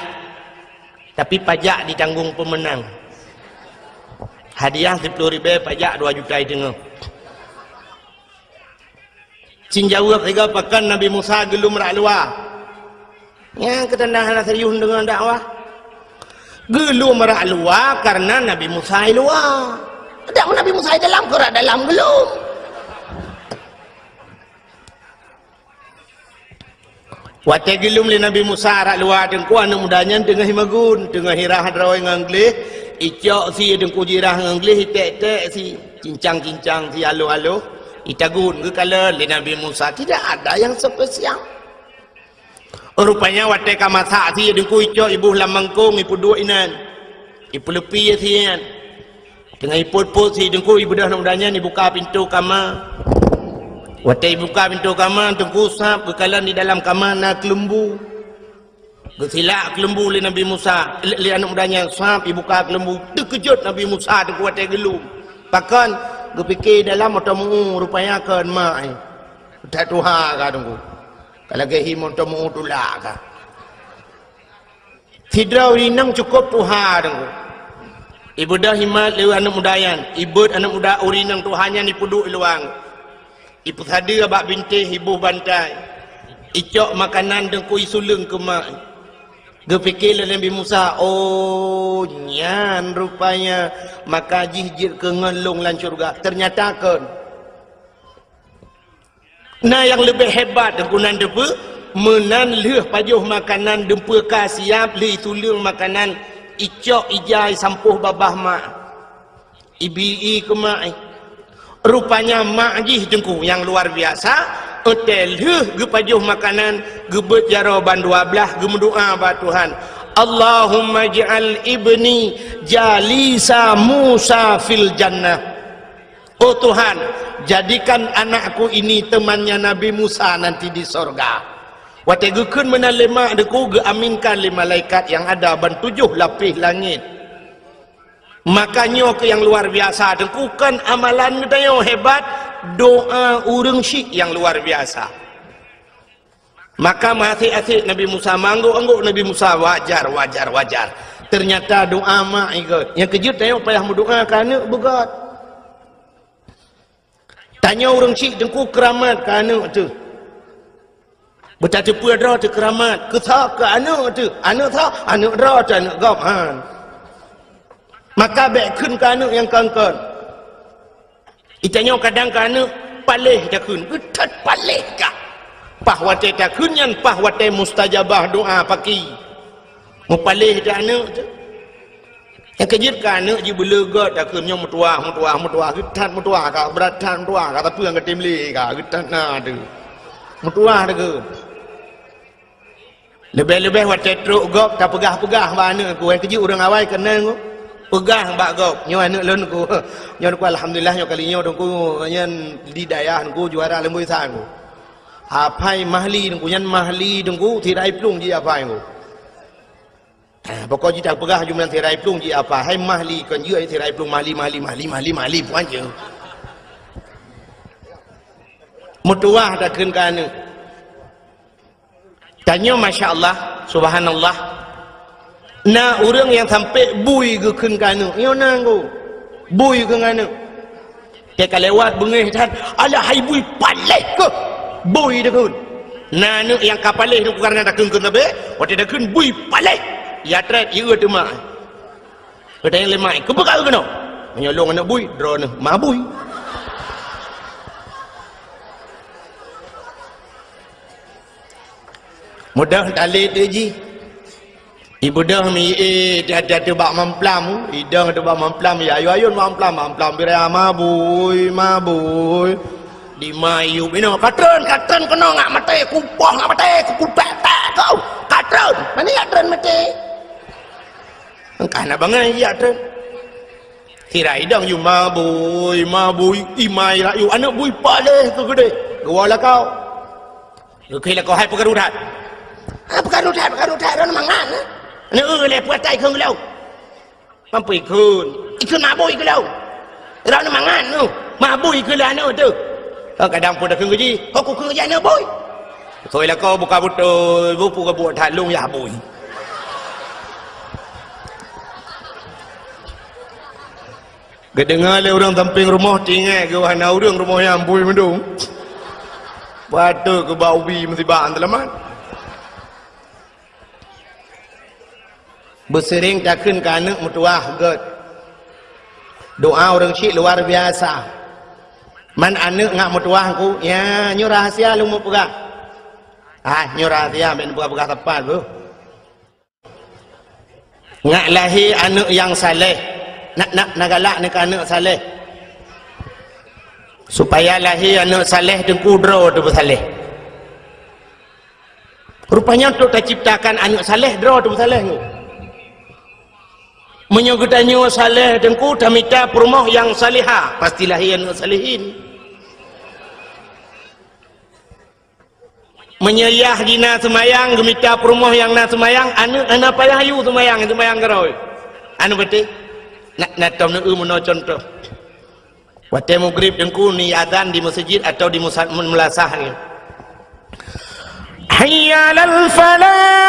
Tapi pajak ditanggong peumeunang. Hadiah siploh ribée, pajak dua juta teungoh. Cit jaweueb sigoe pakon Nabi Musa geulom rot luwa. Nyang keutanda hana serius deungon dakwah. Geulom rot luwa kareuna Nabi Musa i luwa. Dak Nabi Musa i dalam, keu rot dalam geulom. Watée geulom lé Nabi Musa rot luwa teungku, aneuk muda nyan teungoh imagun, teungoh irah droe ngon gleh, icok sie teungku jirah ngon gleh, iték-ték sie, cincang-cincang sie aloh-aloh, itagun geukalon lé Nabi Musa, tidak ada yang spesial. Rupanya watée ka masak sie teungku icok iboh lam mangkong ipeuduek inan. Ipeuleupi sie nyan. Teungoh ipot-pot sie teungku ibeudôh aneuk muda nyan ibuka pintoe kama. Watée ibuka pintoe kama teungku sab geukalon di dalam kama na keuleumbu. Geusilak keuleumbu lé Nabi Musa, lé, lé aneuk muda nyan sab ibuka keuleumbu. Teukeujot Nabi Musa teungku watée geulom. Pakon geupike dalam mata meu rupanya kon mak, eh. That tuha ka teungku. Ka lagée hi meuteumé tulak ka. Sidroe ureueng inong cukôp tuha teungku. Ibeudôh imat lé aneuk muda nyan, ibeuet aneuk muda ureueng inong tuha nyan ipeuduek i luwa. Ipeusadeue bak bintéh iboh bantai. Icok makanan teungku isuleueng keu mak. Geupike lé Nabi Musa, "Oh, nyan rupanya maka jih jeuet keu ngon lôn lam syeuruga." Teunyata kon. Na nyang leubeh hebat teungku nan teupeu, meunan lheueh pajoh makanan deumpeu ka siab lheueh ituleueng makanan, icok ija isampoh babah mak. Ibi-i keu mak, eh. Rupanya mak jih teungku nyang luar biasa, watée lheueh geupajoh makanan, geubeuet jaroe ban dua blaih geumeudoá bak Tuhan, "Allahumma ij'al ibni jalisa Musa fil jannah." Oh Tuhan, jadikan anakku ini temannya Nabi Musa nanti di sorga. Watée geukheun meunan lé mak teungku geuaminkan lé malaikat nyang ada ban tujoh lapéh langét. Maka nyoe keuh nyang luar biasa teungku, kon amalan geutanyoe hebat, doa ureueng syik nyang luar biasa. Maka meuasék-asék Nabi Musa, meuanggôk-anggôk Nabi Musa, wajar, wajar, wajar. Teunyata doa mak ikot. Nyang keujeuet tanyoe payah meudoa keu aneuk beugét. Tanyoe ureueng syik teungku keuramat keu aneuk teuh. Beutateupeue droe teuh keuramat, keu soe keu aneuk teuh. Aneuk soe, aneuk droe teuh, aneuk gob, han. Maka bék kheun keu aneuk nyang kon-kon. Itanyoe kadang keu aneuk paléh takheun, geutat paléh kah. Paih watée takheun nyan, paih watée mustajabah doa paki. Meupaléh teuh aneuk teuh. Nyang keujeuet keu aneuk jih beuleugot takheun nyoe meutuwah, meutuwah, meutuwah, geutat meutuwah kah, brat that meutuwah kah, tapi nyang geutem lé kah, geutat na teuh. Meutuwah takheun. Leubeh-leubeh watée trok gob tapeugah-peugah bak aneuk ku, "Hai keujeuet ureueng awai keunan ku." Peugah bak gob, "Nyoe aneuk lôn ku. Nyoe ku alhamdulillah nyoe kali nyoe ku nyan di dayah ku juara leumboi sa ku. Apai Mahli ku nyan Mahli ku sirai plueng ji apai ku." Ah, pokok jih tapeugah jumlah sirai plueng ji apai. Hai Mahli kon jeuet sirai plueng Mahli, Mahli, Mahli, Mahli, Mahli puan je. Meutuwah takheun keu aneuk. Tanyoe, masya Allah, subhanallah. Na ureuëng nyang sampai bui geukheun keu aneuk. Nyoe na nggu. Bui geukheun keu aneuk. Teuka lewat beungéh that, "Alah hai bui paléh keuh." Bui takheun. Na aneuk nyang ka paléh tu karena takheun-kheun sabe, watée takheun bui paléh. Ya treb, ieu teuma. Geutanyong lé mak, "Keupeue ka keunoe?" "Meunyoe lôn aneuk bui, droeneuh ma bui." Mudah talét jih. Ibeudôh mi, eh, hati-hati bak mamplam, idong tu bak mamplam, ya ayun-ayun mamplam, mamplam birai ma bui, ma bui. Di ma yub inoe, "Ka treun, ka treun keunoe, ngak maté, kupoh ngak maté, kukutek-tek kau, ka treun." Mani ya treun maté. Engkah na bangai ya treun. Sira idong yub ma bui, ma bui, imai rayu, aneuk bui paléh keu geudeh. Geuwoe lakoe. Geukheun lakoe, "Hai peukaru that." "Ha, peukaru that, peukaru that, droeneuh mangat, eh?" "Neu-eu lé peuatai kheun geulong." "Mampu ikheun." "Ikheun mabui keu lôn." "Droeneuh mangat nyoe, mabui keu lôn aneuk teuh." "Oh, kadang pun takheun keu jih, oh, kukheun keu jih aneuk bui." Soi lakoe buka beutôi, bupu gabuek that lôn yah bui. Geudeungoe lé ureuëng sampéng rumoh, teuingat geuh hana ureuëng rumoh nyan bui meudong. Patôt keu bak ubi musibah seulamat. Beuseuring takheun keu aneuk meutuwah gét. Doa ureuëng syiek luar biasa. Man aneuk ngak meutuwah ku, ya, nyoe rahasia lôn meupeugah. Ah, nyoe rahasia, bèk neupeugah-peugah sapat beuh. Ngak lahé aneuk nyang saleh. Nak, nak, na galak neu keu aneuk saleh. Supaya lahé aneuk saleh, teungku droe teupeusaleh. Rupanya untuk taciptakan aneuk saleh, droe teupeusaleh nyoe. Meunyoe geutanyoe saleh teungku, tamita peurumoh nyang salehah, pasti lahé aneuk salehin. Meunyoe yah jih na seumayang, geumita peurumoh nyang na seumayang, aneuk hana payah yue seumayang, seumayang keudroe. Aneuk beutôi. Na, na tom neu-eu meunoe cuntoh. Watée mugrib teungku ni azan di meuseujid atau di musa-, meulasah ni. Hayya 'alal falah.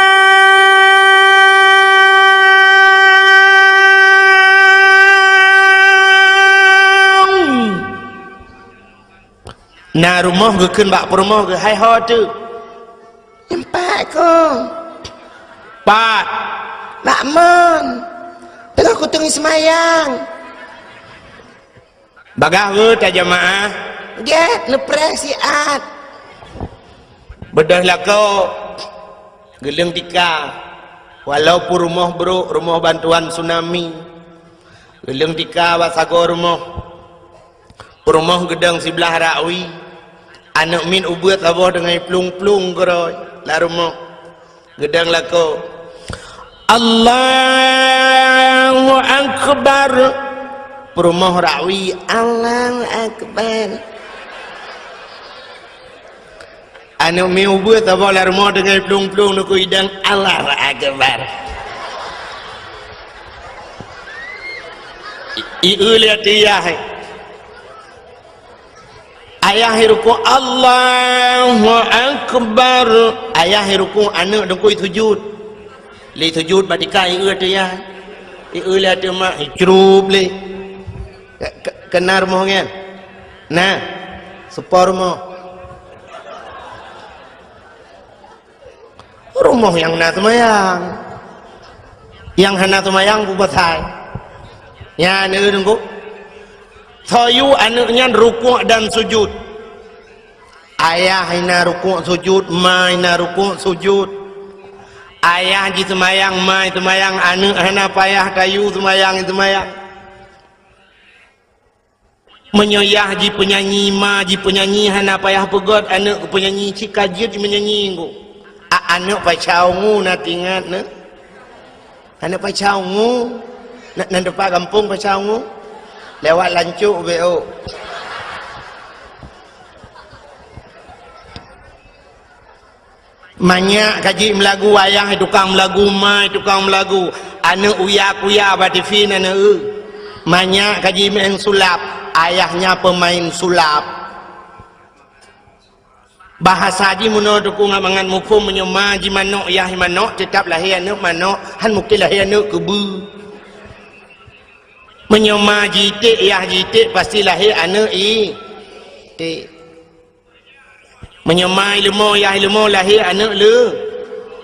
Na rumoh geukheun bak peurumoh geuh, "Hai ho teuk?" "Nyoe pat kong." "Pat?" "Bak mon. Teungoh kuteungi seumayang." "Bagaih weueh tajamaah?" "Gét, neupreh siat." Beudôh lakoe, geuleueng tika. Walaupun rumoh brok, rumoh bantuan tsunami, geuleueng tika bak sagoe rumoh. Peurumoh geudong siblah rakwi, aneuk miet ubeuet saboh deungon plueng-plueng keudroe lam rumoh. Geudong lakoe, "Allahu Akbar." Peurumoh rakwi, "Allahu Akbar." Aneuk miet ubeuet saboh lam rumoh deungon plueng-plueng neukheun idong, "Allahu Akbar." I, i, eu lé ateueh yah. Ayah irukuk, "Allahu Akbar." Ayah irukuk, aneuk teungku isujud. Lé sujud bak tika, i, eu ateueh yah. I, eu lé ateueh mak, icrup lé. Ke, ke, keunan rumoh nyan? Na, seupôt rumoh. Rumoh nyang na seumayang. Nyang hana seumayang peue pasai? Nyan, eh, teungku. Soe yue aneuk nyan rukuk dan sujud. Ayah na rukuk sujud, ma na rukuk sujud. Ayah jiseumayang, ma jiseumayang, aneuk hana payah tayue seumayang, jiseumayang. Meunyoe yah jipeunyanyi, ma jipeunyanyi, hana payah peugét aneuk geupeunyanyi, cit ka jeuet jimeunyanyi nggu. A, aneuk Pasha Ungu na teuingat neuh? Aneuk Pasha Ungu? Na, na teumpat gampông Pasha Ungu? Lewat Lancok beu. Manyak ka jeuet meulagu, ayah tukang meulagu, ma tukang meulagu. Aneuk uya-kuya bak tivi na neu-eu. Manyak ka jimeu'en sulap, ayahnya pemain sulap. Bahasa jih meunoe Teungku ngat mangat muphom, meunyoe ma jimanök yah manök, teutab lahé aneuëk manök, han mungken lahé aneuëk keubeue. Meunyoe ma jiték yah jiték, pasti lahé aneuëk iték. Meunyoe ma ileumô yah ileumô, lahé aneuëk le.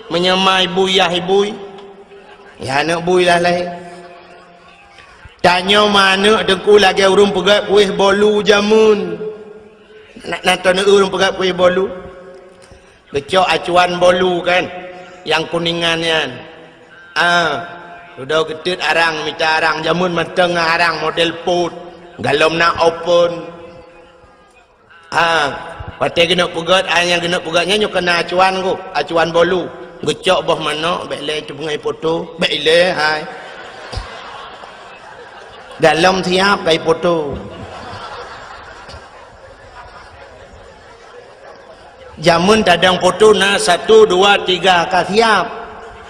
Meunyoe ma ibui yah ibui, yah aneuëk bui lah lahé. Tanyoe ma aneuëk Teungku lagée ureuëng peugét kueh bolu jameun. Na, na taneuk ureuëng peugét kueh bolu? Geucok acuan bolu kan, nyang kuningan nyan. Ah, dudoe geuteut arang, mita arang, jameun mantong ngon arang model pot, galom na open. Ah, watée geuneuk peugét, ai nyang geuneuk peugét nyan nyoe keunan acuan ku, acuan bolu. Geucok boh manök, bék lé teupeungai poto, bék ilée hai. Galom siab kai poto. Jameun tadong poto na satu, dua, tiga ka siab.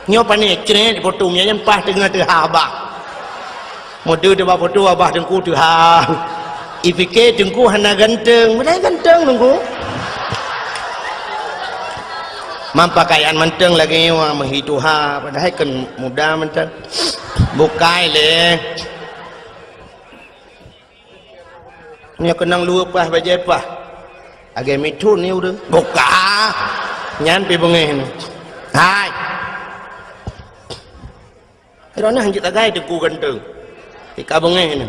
Nyoe pane crét poto nyan paih teungoh teuhah abah. Meuteue teuh bak poto abah Teungku teuhah. Ipike Teungku hana ganteng, padahai ganteng Teungku. Mam pakaian mantong lagée nyoe meuhi tuha, padahai kan muda mantong. Bukai lé. Nyoe keunong luweue paih bajée paih. Lagée mithon ni ureuëng. Buka. Nyan pi beungéh ni. Hai. Droeneuh hanjeuet tagai Teungku ganteng. Tika beungéh ni.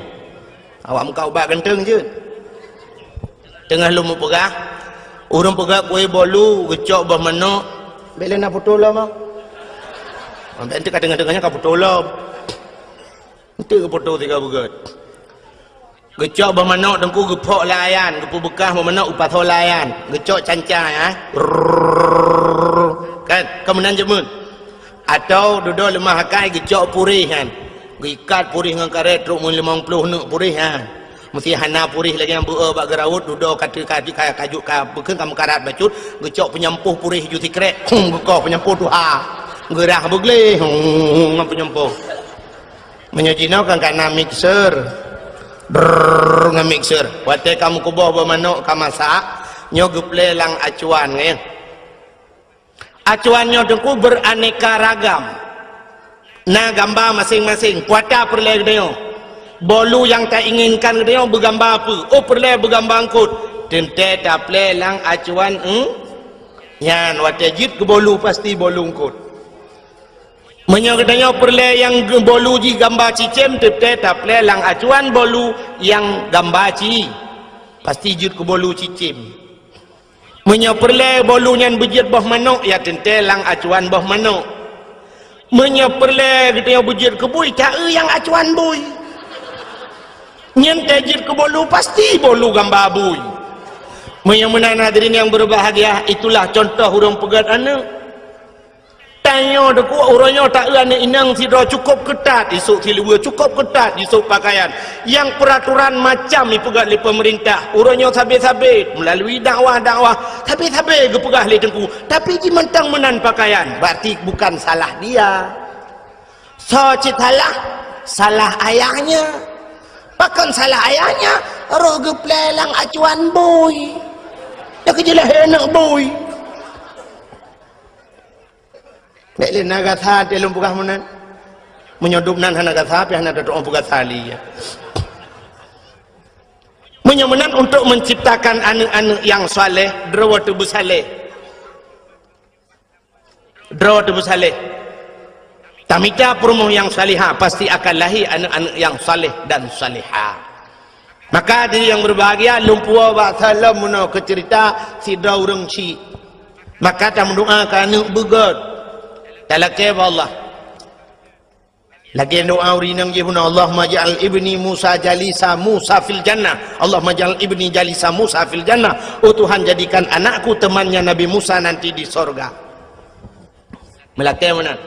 Awak muka ubat ganteng jeuet. Teungoh lôn meupeugah, ureuëng peugah kueh bolu, geucok boh manök. Bék lé na poto lom ah. Bék enteuk ka teungoh-teungoh nyan ka poto lom. Enteuk geupoto tiga beugét. Geucok boh manök Teungku geuphok lam ayan, geupeubeukah boh manök geupasoe lam ayan, geucok canca, ya. Rrrr. Kan, ka meunan jameun. Atau dudoe leumah akai geucok puréh nyan. Geuikat puréh ngon karét trok meulimong ploh neuk puréh nyan. Meusé hana puréh lagée nyang beu bak geuraut, dudoe ka teu-, ka, ka, ka, ka bukon ka meukarat bacut, geucok peunyampôh puréh ju sikrek, hum, geukoh peunyampôh tuha. Geurah beugleh, hum, ngon peunyampôh. Meunyoe jinoe kan ka na mixer. Brrrr, ngon mixer. Watée ka meukuboh boh manök ka masak, nyoe geuplé lam acuan, nyan. Acuan nyoe Teungku beraneka ragam. Na gamba maséng-maséng, peue ata peureulée geutanyoe. Bolu nyang tainginkan geutanyoe beugamba peue? Oh, peureulée beugamba eungkot. Teuntée taplé lam acuan, hmm? Nyan watée jeuet keu bolu pasti bolu eungkot. Meunyoe geutanyoe peureulée nyang ge-, bolu jih gamba cicém, teuntée taplé lam acuan bolu nyang gamba ci. Pasti jeuet keu bolu cicém. Meunyoe peureulée bolu nyan beujeuet boh manök, ya teuntée lam acuan boh manök. Meunyoe peureulée geutanyoe beujeuet keu bui, ta-eu nyang acuan bui. Nyan tée jeuet keu bolu, pasti bolu gamba bui. Meunyoe meunan hadirin nyang beubahgia, itulah contoh ureuëng peugét aneuëk. Tanyoe Teungku, uroe nyoe ta-eu aneuëk inong sidroe cukôp keutat, isôk siluweue cukôp keutat, isôk pakaian. Nyang peuraturan macam ipeugét lé peumeurintah. Uroe nyoe sabe-sabe, meulalui dakwah-dakwah, sabe-sabe geupeugah lé Teungku. Tapi jih mantong meunan pakaian, berarti bukan salah dia. Soe cit salah? Salah ayahnya. Pakon salah ayahnya? Roh geuplé lam acuan bui. Nyoe keujeulaih aneuëk bui. Bék lé na gata até lôn peugah meunan. Meunyoe dum nan hana gata, pih hana tatu'oh peugah tali, ya. Meunyoe meunan, untuk menciptakan aneuëk-aneuëk nyang saleh, droe teuh beusaleh. Droe teuh beusaleh. Tamita peurumoh nyang salihah, pasti akan lahé aneuëk-aneuëk nyang saleh dan salihah. Maka diri nyang beubahgia, lôn puwoe bak salom meunoe keu ceurita sidroe ureuëng syik. Maka tameudoa keu aneuëk beugét. Talakée bak Allah. Lagée doa ureuëng inong jih bunoe, "Allahumma ja'al ibni Musa jalisa Musa fil jannah. Allahumma ja'al ibni jalisa Musa fil jannah." Oh Tuhan, jadikan anakku temannya Nabi Musa nanti di sorga. Meulakée meunan.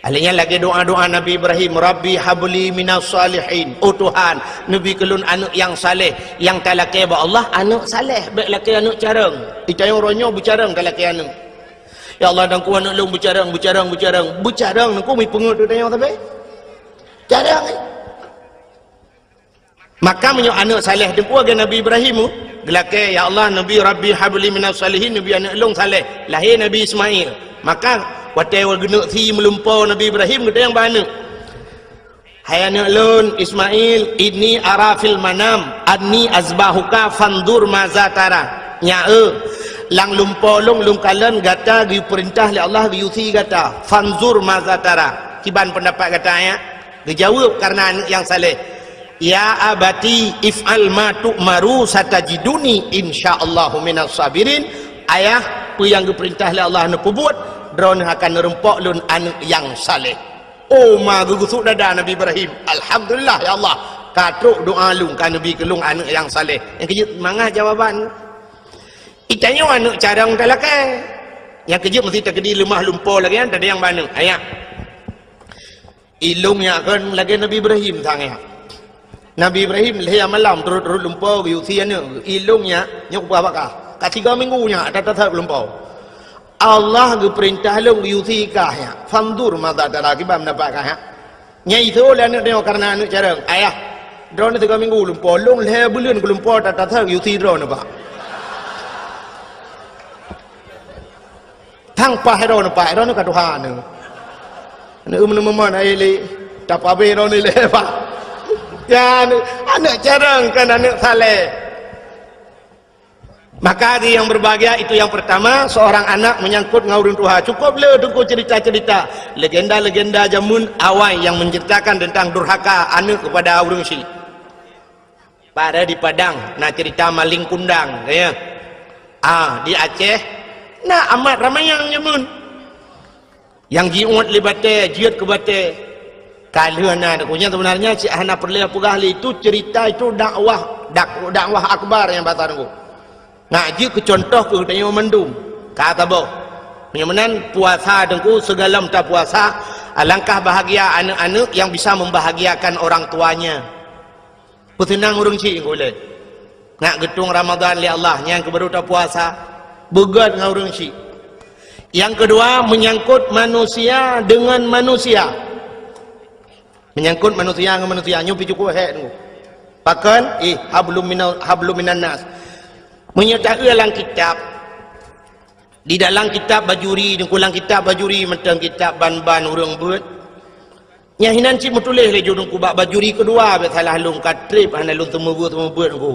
Ahli nyan lagée doa-doa Nabi Ibrahim, "Rabbi habli minas salihin." Oh Tuhan, neubi keu lôn aneuëk nyang saleh, nyang talakée bak Allah aneuëk saleh, bék lakée aneuëk carông. Itanyong uroe nyoe beucarông talakée aneuëk. Ya Allah, dan ku aneuëk lôn beucarông, beucarông, beucarông. Beucarông nangku mi peungeut teuh tanyoe sabe. Carông, eh. Maka meunyoe aneuëk saleh teungku lagée Nabi Ibrahim, Geulakée, "Ya Allah, neubi, Rabbi habli minas salihin, neubi aneuëk lôn saleh." Lahé Nabi Ismail. Maka, watée geuneuk sie meulumpoe Nabi Ibrahim, geutanyong bak aneuëk, "Hai aneuëk lôn, Ismail, inni ara fil manam anni azbahuka fanzur maza tara." Nyak, eh, lam lumpoe lôn, lôn kalon gata geupeurintah lé Allah geuyue sie gata. Fanzur maza tara. Kiban peundapat gata, ya? Geujaweueb kareuna aneuëk nyang saleh, "Ya abati, if'al ma tu'maru, satajiduni insyaallahu minas sabirin." Ayah, peue nyang geupeurintah lé Allah neupeubuet, droeneuh akan neureumpok lôn aneuëk nyang saleh. Oh, ma geugusut dada Nabi Ibrahim. "Alhamdulillah, ya Allah, ka trok doa lôn, ka neubi keu lôn aneuëk nyang saleh." Nyang keujeuet mangat jawaban. Itanyoe aneuëk carông talakée. Nyang keujeuet meusti takeudi leumah lumpoe lagée nyan, tadayang bak aneuëk. Ayah. Ilôn nyak kon lagée Nabi Ibrahim sang nyak. Nabi Ibrahim lhée malam turot-turot lumpoe geuyue sie aneuëk. Ilôn nyak, nyoe kupeugah bak kah. Ka tiga minggu nyak, that-that lumpoe. Allah geupeurintah lôn geuyue sie kah nyak. Fanzur maza tara, kiban peundapat kah nyak. Nyan iseuôt lé aneuëk nyoe kareuna aneuëk carông. "Ayah, droeneuh tiga minggu lumpoe, lôn lhée buleuen kulumpoe, that-that geuyue sie droeneuh bak." Tang paih droeneuh, paih droeneuh ka tuha neuh. Aneuëk meuneumeumon akhé lé, tapabé droeneuh lé, Pak. Ya, aneuëk, aneuëk carông kon aneuëk saleh. Maka di yang berbahagia itu yang pertama, seorang anak menyangkut ngon ureuëng tuha. Cukup le teungku cerita-cerita, legenda-legenda jameun awai yang menceritakan tentang durhaka aneuëk kepada ureuëng syik. Pada di Padang, na cerita maling kundang, ya. Ah, di Aceh, na amat ramai nyang nyemun. Nyang jiuet lé batée, jeuet keu batée. Ka lheueh na, nyan sebenarnya cit hana peureulée peugah lé, itu cerita, itu dakwah, dak-, dakwah akbar nyang basa teungku. Nyak jeuet keu contoh keu geutanyoe mandum. Ka saboh. Meunyoe meunan puasa teungku, sigohlom tapuasa, alangkah bahagia aneuëk-aneuëk yang bisa membahagiakan orang tuanya. Peuseunang ureuëng syik ulée. Nyak geutueng Ramadhan lé Allah, nyan keuh baru tapuasa. Beugét ngon ureuëng syik. Nyang keudua, menyangkut manusia dengan manusia. Menyangkut manusia ngon manusia, nyoe pih cukup hék teungku. Pakon? Ih, hablum minal, hablum minan nas. Meunyoe taeu lam kitab, di dalam kitab Bajuri, teungku, lam kitab Bajuri, mantong kitab ban-ban ureuëng beuet. Nyan hinan cit meutuléh lé ju teungku bak Bajuri keudua, bék salah lôn ka treb hana lôn seumeubeuet-seumeubeuet teungku.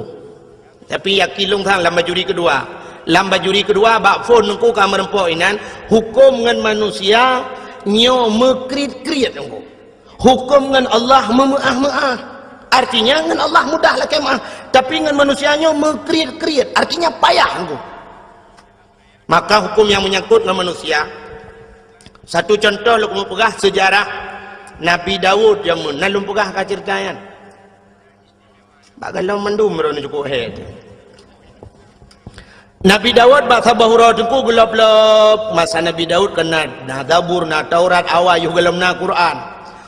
Tapi yakin lôn sang lam Bajuri keudua. Lam Bajuri keudua bak phon teungku ka meureumpok inan, huköm ngon manusia nyoe meukriet-kriet teungku. Huköm ngon Allah meumeuáh-meuáh. Artinya ngon Allah mudah lakée meuáh, tapi ngon manusia nyoe meukriet-kriet, artinya payah teungku. Maka huköm nyang meunyangkot ngon manusia. Satu contoh lôn keuneuk peugah seujarah Nabi Daud jameun, na lôn peugah ka ceurita nyan. Bak gohlom mandum droeneuh cukup hék. Nabi Daud bak saboh uroe teungku geulop-lop, masa Nabi Daud kan na, na Zabur, na Taurat, awai yoh gohlom na Quran.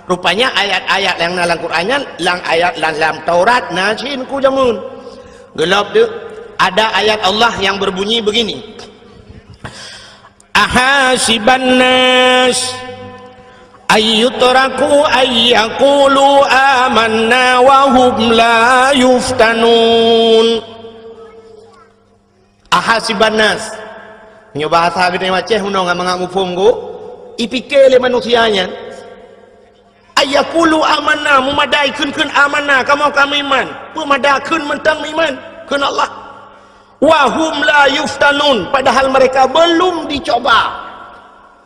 Rupanya ayat-ayat nyang na lam Quran nyan, lam ayat lam, lam Taurat na cit teungku jameun. Geulop deuh, ada ayat Allah yang berbunyi begini, "Ahasiban nas ayyutraku ayyakulu amanna wa hum la yuftanun." Ahasiban nas. Meunyoe bahasa geutanyoe Aceh, meunong mangat muphom go, ipike lé manusia nyan, ayyakulu amanna, meumadai kheun-kheun amanna, kamoe ka meuiman. Peue mada kheun mantong meuiman? Kheun Allah. Wa hum la yuftanun, padahal mereka belum dicoba.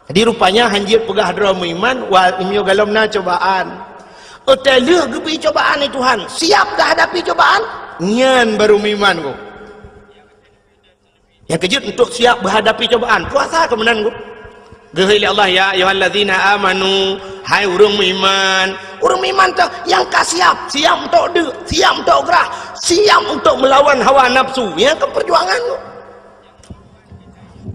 Jadi rupanya hanjeuet peugah droe meuiman, wa, meunyoe gohlom na cobaan. Otai lheueh geubri cobaan lé Tuhan, siap geuhadapi cobaan, nyan baru meuiman go. Nyang keujeuet untuk siap geuhadapi cobaan, puasa keu meunan go. Geuhôi lé Allah, "Ya ayyuhallazina amanu," hai ureuëng meuiman. Ureuëng meuiman teuh nyang ka siap, siap untuk deuk, siap untuk grah, siap untuk melawan hawa nafsu. Nyang keu perjuangan go.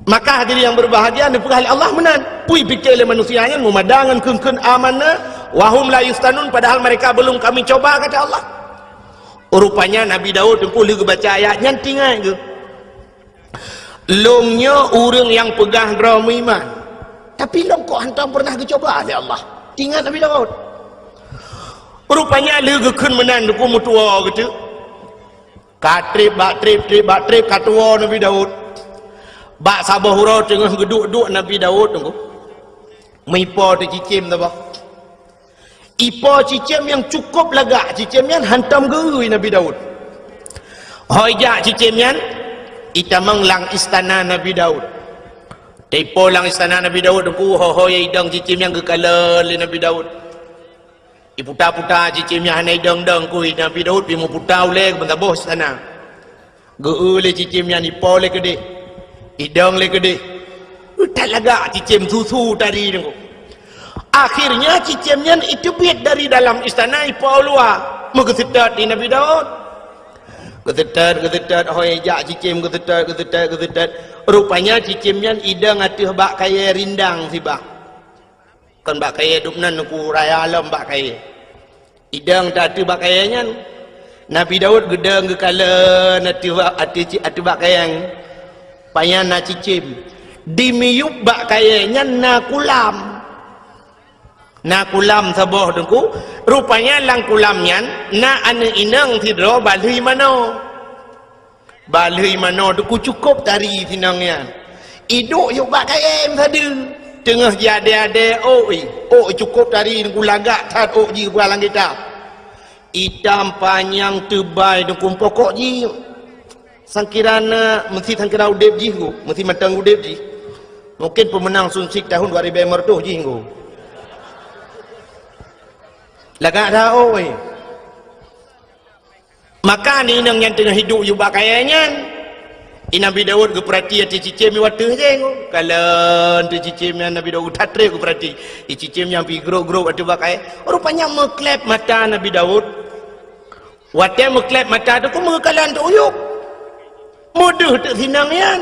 Maka hadirin yang berbahagia, neupeugah lé Allah meunan. Peue ipike lé manusia nyan meumada ngon kheun-kheun amanna, wa hum la yuftanun, padahal mereka belum kami coba, kata Allah. Rupanya Nabi Daud teungku lheueh geubaca ayat nyan teuingat geuh. Lôn nyoe ureuëng nyang peugah droe meuiman. Tapi lôn kok hantom pernah geucoba lé Allah. Teuingat Nabi Daud. Rupanya lheueh geukheun meunan teungku meutuwoe geuteuk. Ka treb bak treb, treb bak treb, ka tuwoe Nabi Daud. Bak saboh uroe teungoh geuduek-duek Nabi Daud teungku, meuipo teuh cicém saboh. Ipo cicém nyang cukôp lagak, cicém nyan hantom geu-eu Nabi Daud. Ho ijak cicém nyan, itamong lam istana Nabi Daud. Teuipo lam istana Nabi Daud teungku, ho-ho idong cicém nyan geukalon lé Nabi Daud. Iputa-puta cicém nyan hana idong-dong kui Nabi Daud, pi meuputa ulèe keu meusaboh istana. Geu-eu lé cicém nyan, ipo lé keudeh, idong lé keudeh. That lagak cicém, su-su tari teungku. Akhirnya cicém nyan iteubiet dari dalam istana ipo u luwa, meugeuseutôt di Nabi Daud. Geuseutôt, geuseutôt, ho ijak cicém geuseutôt, geuseutôt, geuseutôt. Rupanya cicém nyan idong ateueh bak kayèe rindang sibak. Kon bak kayèe dum nan, neuk raya lom bak kayèe. Idong teuh ateueh bak kayèe nyan. Nabi Daud geudong geukalon ateueh bak, ateueh ci-, ateueh bak kayèe nyan. Pajan na cicém. Di miyueb bak kayèe nyan na kulam. Na kulam saboh teungku. Rupanya lam kulam nyan na aneuk inong sidroe balheueh manoe. Balheueh manoe teungku cukôp tari sinong nyan. Iduek yôk bak kayèe meusadeue. Teungoh jiadèe-adèe ôk, ôk cukôp tari teungku, lagak that ôk jih bak lam kitab. Itam panyang teubai teungku, pokok jih sangkira na, meusti sangkira udép jih teungku, meusti mantong udép jih. Mungkin peumeunang Sunsik tahun dua ribu lima ratus jih teungku. Lagak that ôk. Maka aneuk inong nyan teungoh iduek yôk bak kayèe nyan. I Nabi Daud geupeurati ateueh cicém nyoe ateueh jih teungku. Kalon ateueh cicém nyan Nabi Daud that treb geupeurati. I cicém nyan pi grôp-grôp ateueh bak kayèe. Rupanya meukleb mata Nabi Daud. Watèe meukleb mata teungku meukalon teuyueb. Meudeuh teuk sinong nyan.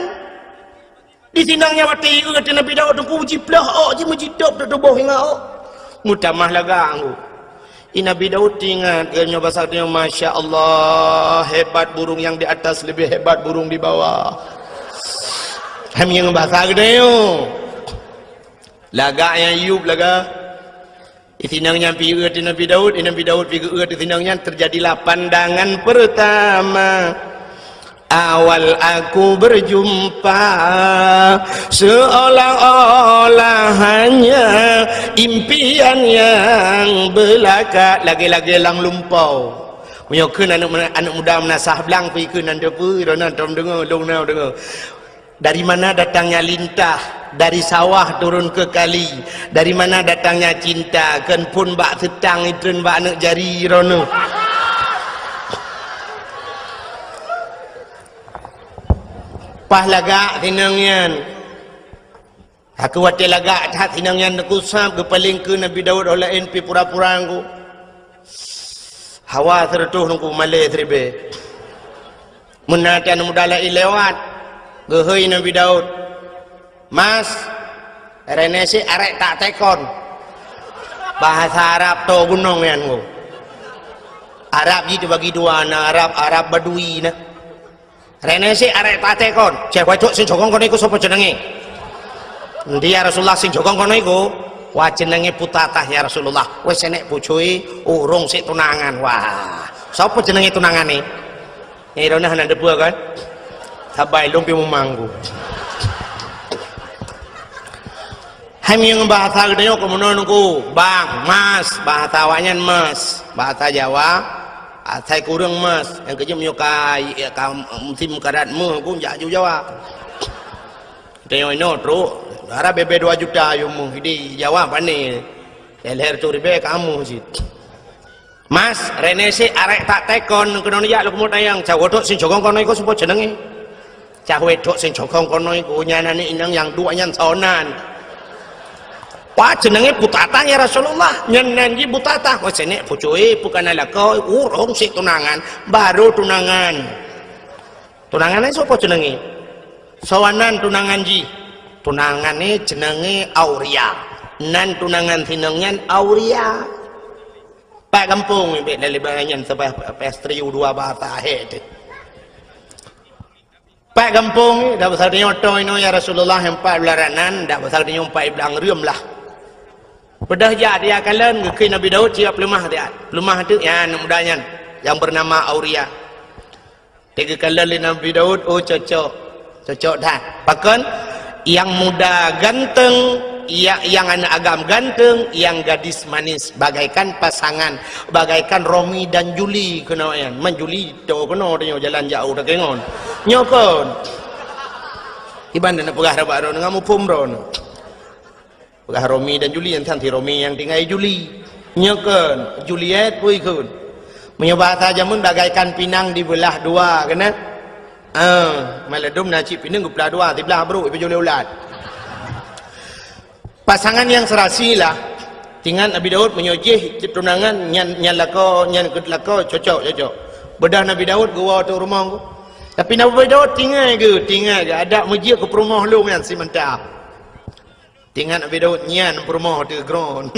Di sinong nyan watèe ieu ateueh Nabi Daud teungku, jiplôh ôk, jimeujitôb teuk tuboh ingat ôk. Meutamah lagak teungku. I Nabi Daud teuingat, geutanyoe basa geutanyoe, "Masya Allah, hebat burung yang di atas lebih hebat burung di bawah." Hai meunyoe basa geutanyoe. Lagak nyang yueb lagak. Di sinong nyan pi eu ateueh Nabi Daud, di Nabi Daud pi geu-eu ateueh sinong nyan, terjadilah pandangan pertama. Awal aku berjumpa, seolah-olah hanya impian yang belaka, lagèe-lagèe lam lumpoe. Meunyoe kheun aneuk, aneuk muda meunasah blang, pi kheun nan teupeu, droeneuh tom deungö, lôn na deungö. Dari mana datangnya lintah? Dari sawah turun ke kali. Dari mana datangnya cinta? Kon phôn bak seutang, itreun bak aneuk jari droeneuh. Paih lagak sinong nyan. Aku watèe lagak that sinong nyan teungku, sab geupaleng keu Nabi Daud, oh laén pi pura-pura teungku. Hawa seureutôh teungku, malèe siribèe. Meunan aneuk muda laén lewat, geuhôi Nabi Daud, "Mas, reunèh sit arèk tak tekon." Bahasa Arab toe gunong nyan teungku. Arab jih teubagi dua, na Arab, Arab Badui na. "Reunèh sit arèk tak tekon." "Ceh, wajok sing jokong kono iku sopo jenenge?" "Endi ya Rasulullah, sing jokong kono iku?" "Wah, jenenge Putatah ya Rasulullah." "Weh, senek pucui, urong sit tunangan." "Wah, sopo jenenge tunangane?" Nyang droeneuh hana deupeu kan? Sabai lôn pi mumanggu. Hai meunyoe bahasa geutanyoe keu meunoe teungku, bang, mas, bahasa awaknyan mas, bahasa Jawa, asai kureueng mas, nyang keujeuet meunyoe ka, ka musim karat meuh pun jak aju Jawa. Geutanyoe inoe trok, dara bèe-bèe dua juta yum meuh, di Jawa pane, lhèe reutôh ribèe ka meuh cit. "Mas, reunèh sit arèk tak tekon, keunoe jak lôn keumeut ayang." "Cah wajok sing jokong kono iku sopo jenenge?" "Cah wajok sing jokong kono iku nyan aneuk inong nyang duek nyan soe nan?" "Wah, jenenge Putatah ya Rasulullah." "Nyan nan jih Putatah." "Oh, senek pucui, bukan lakoe, urong sit tunangan, baru tunangan." "Tunangane sopo jenenge?" "Soe nan tunangan jih?" "Tunangane jenenge Auria. Nan tunangan sinong nyan Auria." Pat gampông, bèk na leubeh nyan, sabab pastri u dua bahasa hé teuh. Pat gampông, dak basa tanyoe toe inoe ya Rasulullah, empat blah ranan, dak basa tanyoe empat blah reuem lah. Peudeuh jak dia kalon, geukheun Nabi Daud siap peuleumah dia. Peuleumah tu, ya, aneuk muda nyan, yang bernama Auria. Teuka kalon lé Nabi Daud, oh, cocok. Cocok that. Pakon? Yang muda ganteng, ya-, yang aneuk agam ganteng, yang gadis manis bagaikan pasangan, bagaikan Romi dan Juli keunoe nyan. Man Juli to keunoe tanyoe jalan jauh takengon. Nyoe kon. Iban na peugah rabat droe ngon muphom droe. Peugah Romi dan Juli, nyan si Romi nyang tinggai Juli. Nyoe kon, Juliet pui kon. Meunyoe bahasa jameun bagaikan pinang dibeulah dua, keunan? Ah, maladum na cit pinang geupeulah dua, siblah brok ipeujulée ulat. Pasangan yang serasi lah. Tingat Nabi Daud meunyoe jih tunangan nyan, nyan lakoe, nyan keu lakoe cocok, cocok. Beudah Nabi Daud geuwoe teuh rumoh. Tapi Nabi Daud tinggai geuh, tinggai geuh adak meujeuet keu peurumoh lôn nyan simanta. Tingat Nabi Daud nyan peurumoh teuh gron.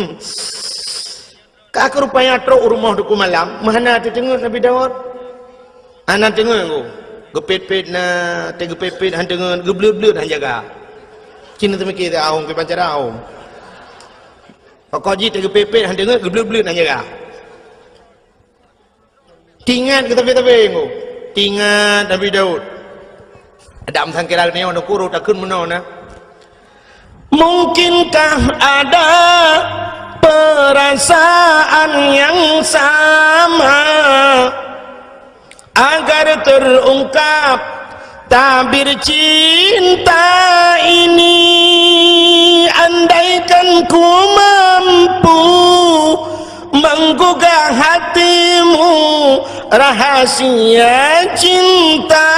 Ka keu rupanya trok u rumoh Teungku Malam, meuhana teuteungeut Nabi Daud. Hana teungeut ku. Geupet-pet na, teugeupet-pet han teungeut, geubleuet-bleuet han jaga. Cina teumiki teuh ahong kiban cara ahong. Pokok jih teugeupet-pet han teungeut, geubleuet-bleuet han jaga. Tingat keu sabe-sabe nyoe. Tingat Nabi Daud. Adam sangkira nyoe nukuru takheun meunoe na. Mungkinkah ada perasaan yang sama agar terungkap tabir cinta ini, andaikan ku mampu menggugah hatimu, rahasia cinta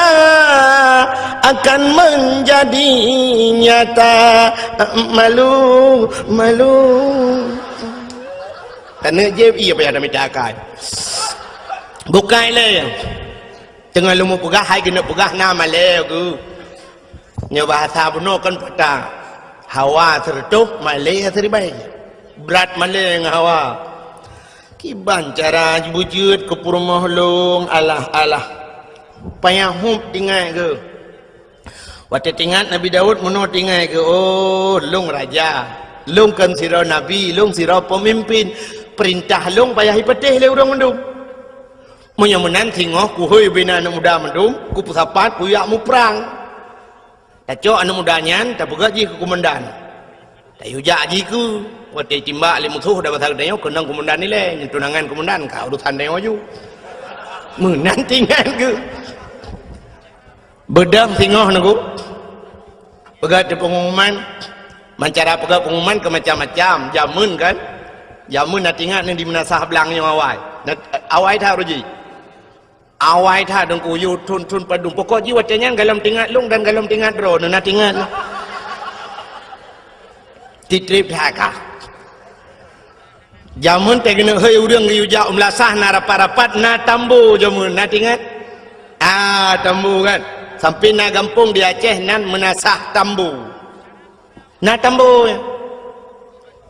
akan menjadi nyata. Malu, malu. Taneuk jép, iya payah dah mita akai. Bukai lé. Teungoh lôn peugah, hai keuneuk peugah na malée geuh. Nyoe bahasa bunoe kan patah. Hawa sireutoh, malée siribée. Brat malée ngon hawa. Kiban cara beujeuet keu peurumoh lôn, alah, alah. Payah hub tingat geuh. Watée tingat Nabi Daud meunoe tingat geuh, oh, lôn raja. Lôn kon sidroe nabi, lôn sidroe peumimpin. Peurintah lôn payah ipatéh lé ureuëng mandum. Meunyoe meunan singoh kuhôi bina aneuëk muda mandum, kupeusapat kujak muprang. Tacok aneuëk muda nyan tapeugah jih keu komandan. Tayue jak jih keu, watée timbak lé musoh dah basa geutanyoe keunong komandan ilée, nyan tunangan komandan ka urusan tanyoe ju. Meunan tingat geuh. Beudôh singoh nunggu. Peugah teu pengumuman. Mancara peugah pengumuman keu macam-macam. Jameun kan? Jameun na tingat ni di meunasah blang nyoe awai. Na, awai that uji. Awai that deungku yu thon-thon padum. Pokok jih watée nyan galom tingat lôn dan galom tingat droe. Na tingat. Titrip that kah. Jameun teuh keuneuk hôi ureuëng geuyue jak u meulasah na rapat-rapat na tambo jameun, na tingat? Ah, tambo kan. Sampai na gampông di Aceh nan meunasah tambo. Na tambo nyan.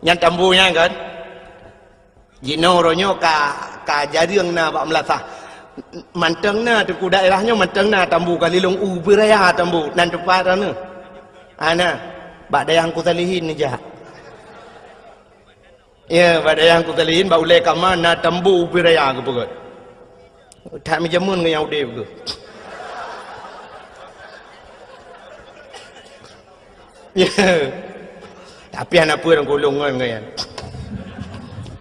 Nyan tambo nyan kan. Jinoe uroe nyoe ka, ka jareueng na bak meulasah. Mantong na teungku daerah nyoe mantong na tambo ka lilong u beuraya tambo nan teumpat na. Ana bak dayah Teungku Salihin neujak. Ya, bak dayah Teungku Salihin, bak ulée kama na tambo ubé raya geupeugét. That meujameun ngon nyang udeb geuh. Ya. Tapi hana peue ureuëng kulong ngon nyan.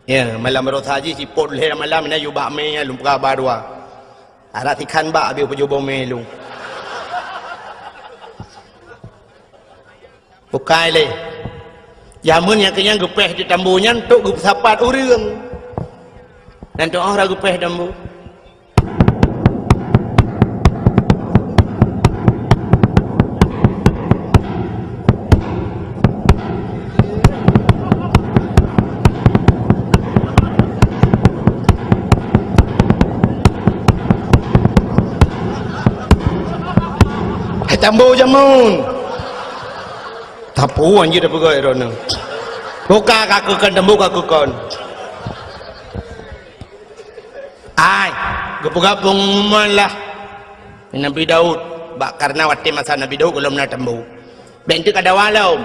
Ya, malam baroesa jih sipot lhée malam na yue bak mé lôn peugah ba dua. Arak sikhan bak habéh peujoboh mé lôn. Bukai lé. Jameun nyang keunyan geupéh di tambo nyan untuk geupeusapat ureuëng. Dan tu oh ra geupéh tambo. Hai tambo jameun. Tapu anjir dah peugah droeneuh. Buka kaku kon, tembu kaku kon. Ai, geupeugah pengumuman lah. Nabi Daud, bak karena watée masa Nabi Daud gohlom na tembu. Bék teuk ada walom.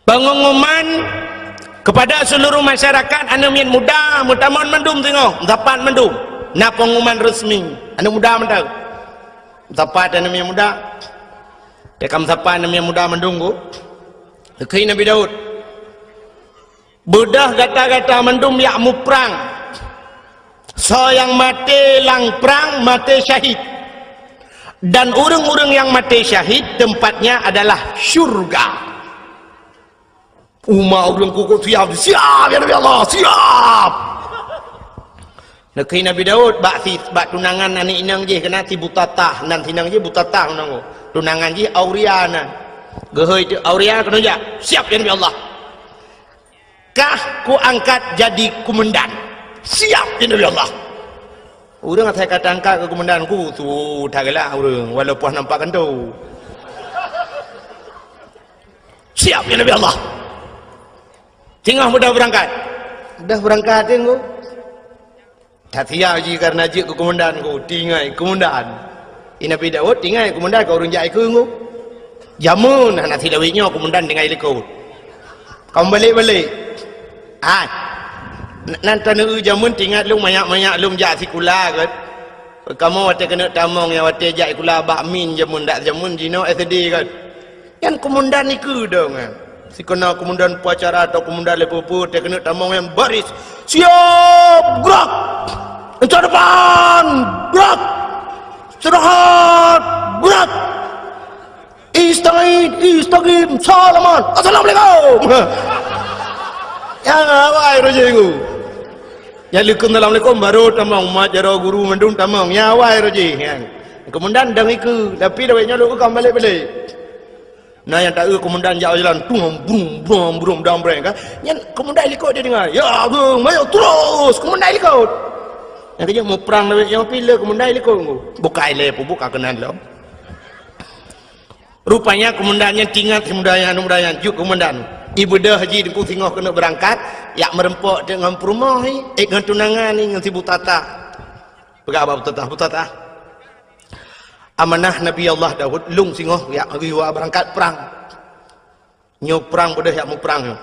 Pengumuman kepada seluruh masyarakat aneuëk miet muda meutamon mandum singoh, meusapat mandum. Na pengumuman resmi, aneuk muda mantong. Sapa teuh aneuk muda? Teuka sapa aneuk muda mandum, Bu? Geukheun Nabi Daud, "Beudôh gata-gata mandum jak muprang. Soe nyang maté lam prang, maté syahid. Dan ureuëng-ureuëng nyang maté syahid, tempatnya adalah syurga." Umat ureuëng kukuk siap, "Siap, ya Nabi Allah, siap!" Neukheun Nabi Daud bak si, bak tunangan aneuk inong jih, keunan si Butatah, nan si inong jih Butatah nan. Tunangan jih Auria nan. Geuhôi teuk Auria keunoe jak, "Siap, ya Nabi Allah. Kah kuangkat jadi komandan." "Siap, ya Nabi Allah." Ureuëng asai ka tangkat keu komandan, ku su that galak ureuëng, walaupun nampak kantô. "Siap, ya Nabi Allah." Singoh beudôh beurangkat. Beudôh beurangkat, Teungku. That siap jih kareuna jeuet keu komandan, ku tinggai komandan. I Nabi Daud tinggai komandan keu ureuëng jak ikeu, ku. Jameun hana silawét nyoe komandan tinggai likot. Ka meubalek-balek. Hai. N-, nan taneuk jameun teuingat lôn manyak-manyak lôn jak sikula, kan. Kamoe watée keuneuk tamong nyang watée jak sikula bak min jameun, dak jameun jinoe S D, kan. Nyan komandan ikeu dong, eh. Sikeuna komandan upacara atau komandan lé peue-peue, teuh keuneuk tamong nyan baris. "Siap, gerak! Intat depan, gerak! Istirahat, gerak! Istagid, istagim, salaman, assalamualaikum!" Ya, awai roh jih, Teungku. Ya, leukeum assalamualaikum, baru tamong, mat jaroe guru mandum tamong. Ya, awai roh jih, ya. Komandan dong ikeu, tapi lawét nyoe lôn ka meubalek-balek. Na nyang taeu komandan jak jalan, tung, brum, brum, brum, dang breng, kan? Nyan komandan likot dia dengar. "Ya, geng, mayo terus, komandan likot." Nyang keujeuet muprang lawét nyoe pih le komandan likot, Teungku. Bukai lé peubuka keunan lom. Rupanya komandan nyan teuingat si muda nyan, aneuk muda nyan, jeuet komandan. Ibeudôh jih Teungku singoh keuneuk beurangkat, jak meureumpok teuk ngon peurumoh ni, eh, ngon tunangan ni, ngon si Butatah. Peugah bak Butatah, "Butatah, amanah Nabi Allah Daud, lôn singoh jak geuyue beurangkat prang. Nyoe prang beudôh jak muprang nyoe.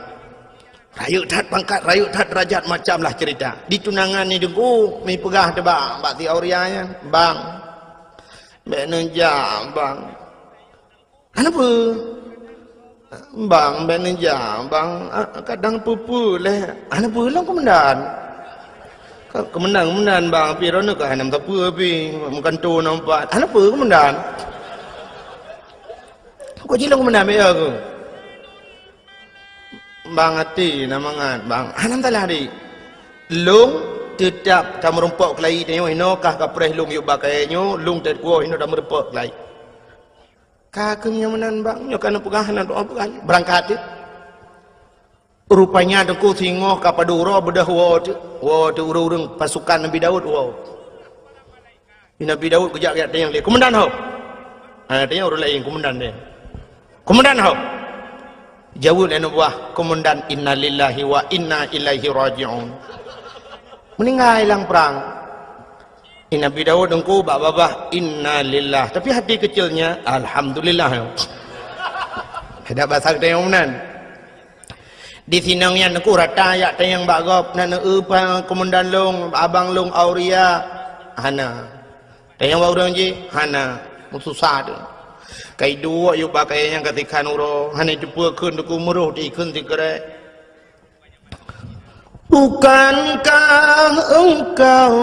Rayeuk that pangkat, rayeuk that deurajat, macam lah cerita." Di tunangan ni Teungku, mi peugah teuh bak, bak si Auria nyan, "Bang, bék neujak, Bang." "Hana peue, Bang, bék neujak, Bang. Ah, kadang peue-peue lé." "Hana peue lom, komandan." Ka, "Komandan, komandan, Bang, pih droeneuh ka hana meusapeue pih, meukanto na umpat." "Hana peue, komandan." "Kok jilong, komandan, bék ya keuh?" "Bang, até na mangat, Bang." "Hana masalah, Dik. Lôn teutap tameurumpok keulayi tanyoe, inoe kah kapreh lôn yub bak kayée nyoe, lôn teukuwoe inoe tameurumpok keulayi." "Ka keuh meunyoe meunan, Bang, nyoe ka neupeugah, na doa peugah, beurangkat teuh." Rupanya Teungku singoh ka padub uroe beudôh woe teuh, woe teuh ureuëng-ureuëng pasukan Nabi Daud woe. Nabi Daud geujak-jak tanyong lé, "Komandan ho?" Ha, tanyong ureuëng laén, "Komandan deh." "Komandan ho?" Jaweueb lé aneuk buah, "Komandan, innalillahi wa inna ilaihi raji'un." Meuninggai lam prang. Nabi Daud Teungku bak babah, "Innalillah." Tapi hati kecilnya, "Alhamdulillah." Ada bahasa geutanyoe meunan. Di sinong nyan Teungku rata jak tanyong bak gob, "Na neueu pa komandan lôn, abang lôn Auria?" "Hana." "Tanyong bak ureuëng jih?" "Hana." Meususah teuh. Ka iduek yub bak kayée nyan ka sikhan uroe, hana iteupeue kheun Teungku, meuroh di kheun sikrek. Bukankah engkau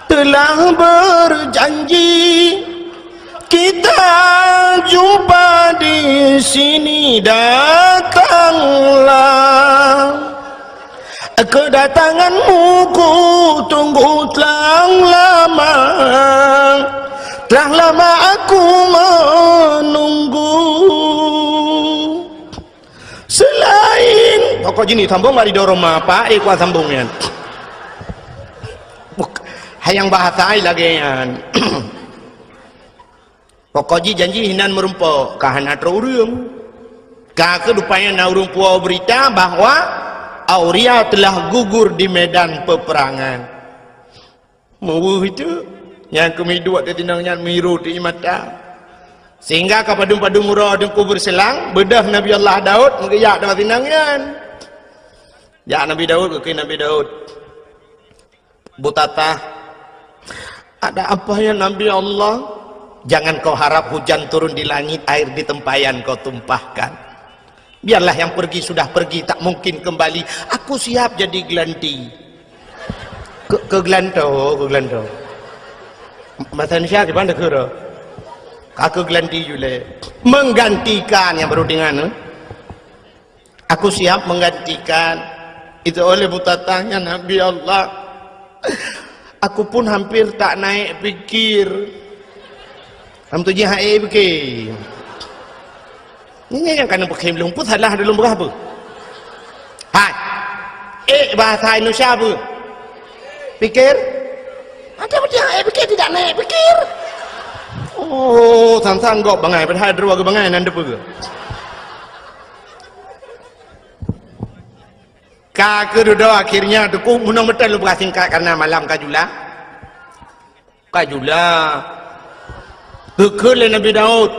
telah berjanji, kita jumpa di sini, datanglah. Kedatanganmu ku tunggu telah lama, telah lama aku menunggu. Selain, pokok jih ni sambung bak ridho Roma, Pak, eh, kuat sambung nyan. Buk-, hayang bahasa ai lagée nyan. Pokok jih janji hinan meurumpok, ka hana troh ureuëng. Ka keuh rupanya na ureuëng puwoe beurita bahwa Auria telah gugur di medan peperangan. Meuweuh itu, nyang keumiduek teutinong nyan miru teuimata. Sehingga ka padum-padum uroe Teungku beureuselang, beudôh Nabi Allah Daud meugeujak dua tinong nyan. Jak Nabi Daud, geukheun Nabi Daud, Butatah, "Ada apa ya Nabi Allah?" "Jangan kau harap hujan turun di langit, air di tempayan kau tumpahkan. Biarlah yang pergi sudah pergi, tak mungkin kembali. Aku siap jadi gelanti." Ke, ke gelanto, ke gelanto. Bahasa Indonesia gimana, kira? Ka ke gelanti jule. Menggantikan yang baru dengan, eh? "Aku siap menggantikan." Itu oleh Butatah, "Ya Nabi Allah, aku pun hampir tak naik pikir." Ham tu jih hai pikir. Ini yang kena pakai belum pun salah dalam berapa? Hai. Eh, bahasa Indonesia apa? Pikir? Ada betul hai pikir tidak naik pikir. Oh, sang-sang gok bangai, padahal dua ke bangai nan depa. Ka keududoe akhirnya teungku, meunong beutôi lôn peugah singkat karena malam ka jula. Ka jula. Geukheun lé Nabi Daud.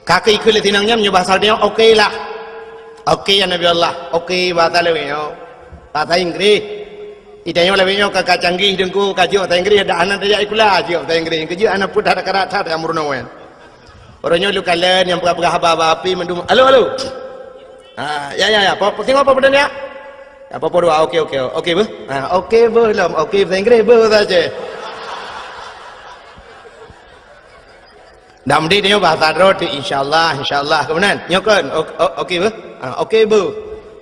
Ka keu ikheun lé sinang nyan meunyoe bahasa dia, "Oke lah." "Oke ya Nabi Allah." "Oke" bahasa lawét nyoe. Bahasa Inggris. Ita nyoe lawét nyoe ka, ka canggih teungku, ka jeuet bahasa Inggris, dak hana tajak sikula, jeuet bahasa Inggris. Keujeuet hana pun dak karat that kamoe nyoe. Uroe nyoe lôn kalon nyang peugah-peugah haba-haba api mandum. Halo, halo. Ha, ya, ya, ya. Po, po, singoh po, po, ya. Ya, po, po dua. Oke, oke. Oke, beuh. Ha, oke, beuh lom. Oke, bahasa Inggris, beuh bahasa Aceh. Dak meudik nyoe bahasa droe tu, insyaallah, insyaallah. Kemudian, nyoe kan. O-, o-, oke, beuh. Ha, oke, beuh.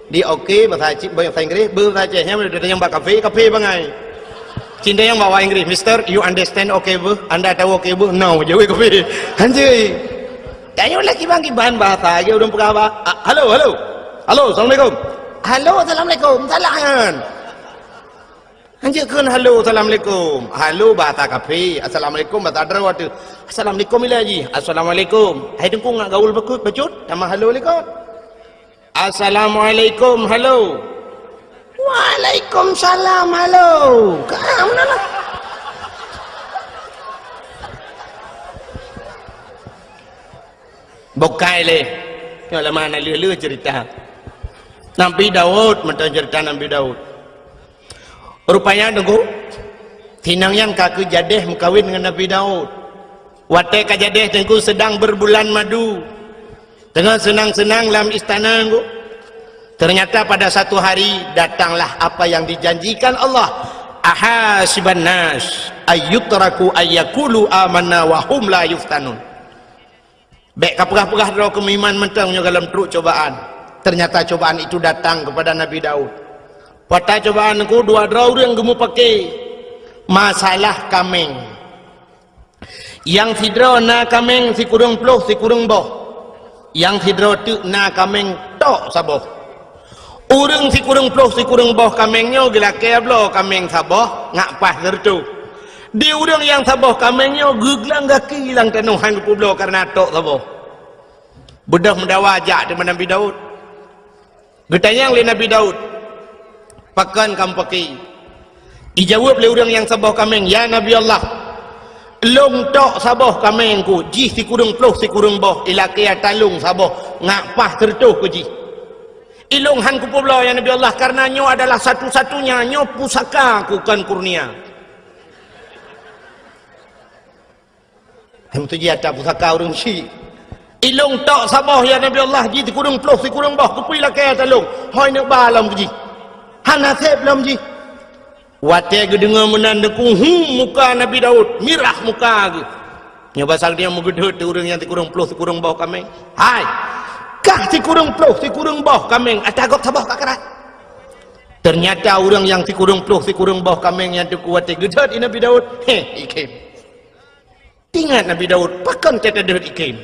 Di oke bahasa Aceh, bahasa Inggris, beuh bahasa Aceh. Nyang mana dia tanya bak kafe, kafe bangai. Cinta yang bawa Inggris, "Mister, you understand oke, beuh? Anda tahu oke, beuh?" "No," jawab kafe. Hanjeuet. Tanyoe lagi bang kiban bahasa, lagi ureueng peugah bah. Ah, halo, halo. Halo, assalamualaikum. Halo, assalamualaikum. Salah kan? Hanjeuet kheun halo, assalamualaikum. Halo bahasa kafe, assalamualaikum bahasa droe tu. Assalamualaikum ila ji. Assalamualaikum. Hai teungku ngat gaul bakut bacut, nama halo likot. Assalamualaikum, halo. Waalaikumsalam, halo. Ka meunan lah. Bukai lé. Nyoe lama na lheueh-lheueh cerita. Nabi Daud, mantong cerita Nabi Daud. Rupanya teungku, sinang nyan ka keu jadeh meukawen ngon Nabi Daud. Watée ka jadeh teungku sedang berbulan madu. Teungoh seunang-seunang lam istana, Teungku. Ternyata pada satu hari datanglah apa yang dijanjikan Allah. "Ahasiban nas ayyutraku ayyakulu amanna wa hum la yuftanun." Bék ka peugah-peugah droe keu meuiman mantong nyoe gohlom trok cobaan. Ternyata cobaan itu datang kepada Nabi Daud. Pada cobaan Teungku, dua droe ureuëng geumeupaké masalah kaméng. Nyang sidroe na kaméng sikureueng ploh sikureueng boh. Nyang sidroe teuk na kaméng tok saboh. Ureuëng sikureueng ploh sikureueng boh kaméng nyoe geulakée bloe kaméng saboh ngat paih sireutôh. Di ureuëng nyang saboh kaméng nyoe geuglang gaki lam tanoh hán geupeubloe kareuna tok saboh. Beudôh meudawa jak teuma Nabi Daud. Geutanyong lé Nabi Daud, "Pakon kamoe paké?" Ijaweueb lé ureuëng nyang saboh kaméng, "Ya Nabi Allah, lôn tok saboh kaméng ku, jih sikureueng ploh sikureueng boh, ilakée ata lôn saboh, ngat paih sireutôh ku jih. Ilôn hán kupeubloe, ya Nabi Allah, kareuna nyoe adalah satu-satunya, nyoe pusaka ku kon kurnia." Hai meutuji ata pusaka ureuëng syik. "Ilôn tok saboh, ya Nabi Allah, jih sikureueng ploh sikureueng boh, keupeue ilakée ata lôn. Hôi neuk ba lom keu jih. Hana seb lom jih." Watée geudeungoe meunan Teungku, hu, muka Nabi Daud mirah muka geuh. Nyoe basa geuh meugeudeut ureuëng nyang sikureueng ploh sikureueng boh kaméng. "Hai, kah sikureueng ploh sikureueng boh kaméng, ata gob saboh ka karat." Ternyata ureuëng nyang sikureueng ploh sikureueng boh kaméng nyan Teungku watée geudeut i Nabi Daud, heh, ikhém. Teuingat Nabi Daud, "Pakon teudeut ikhém?"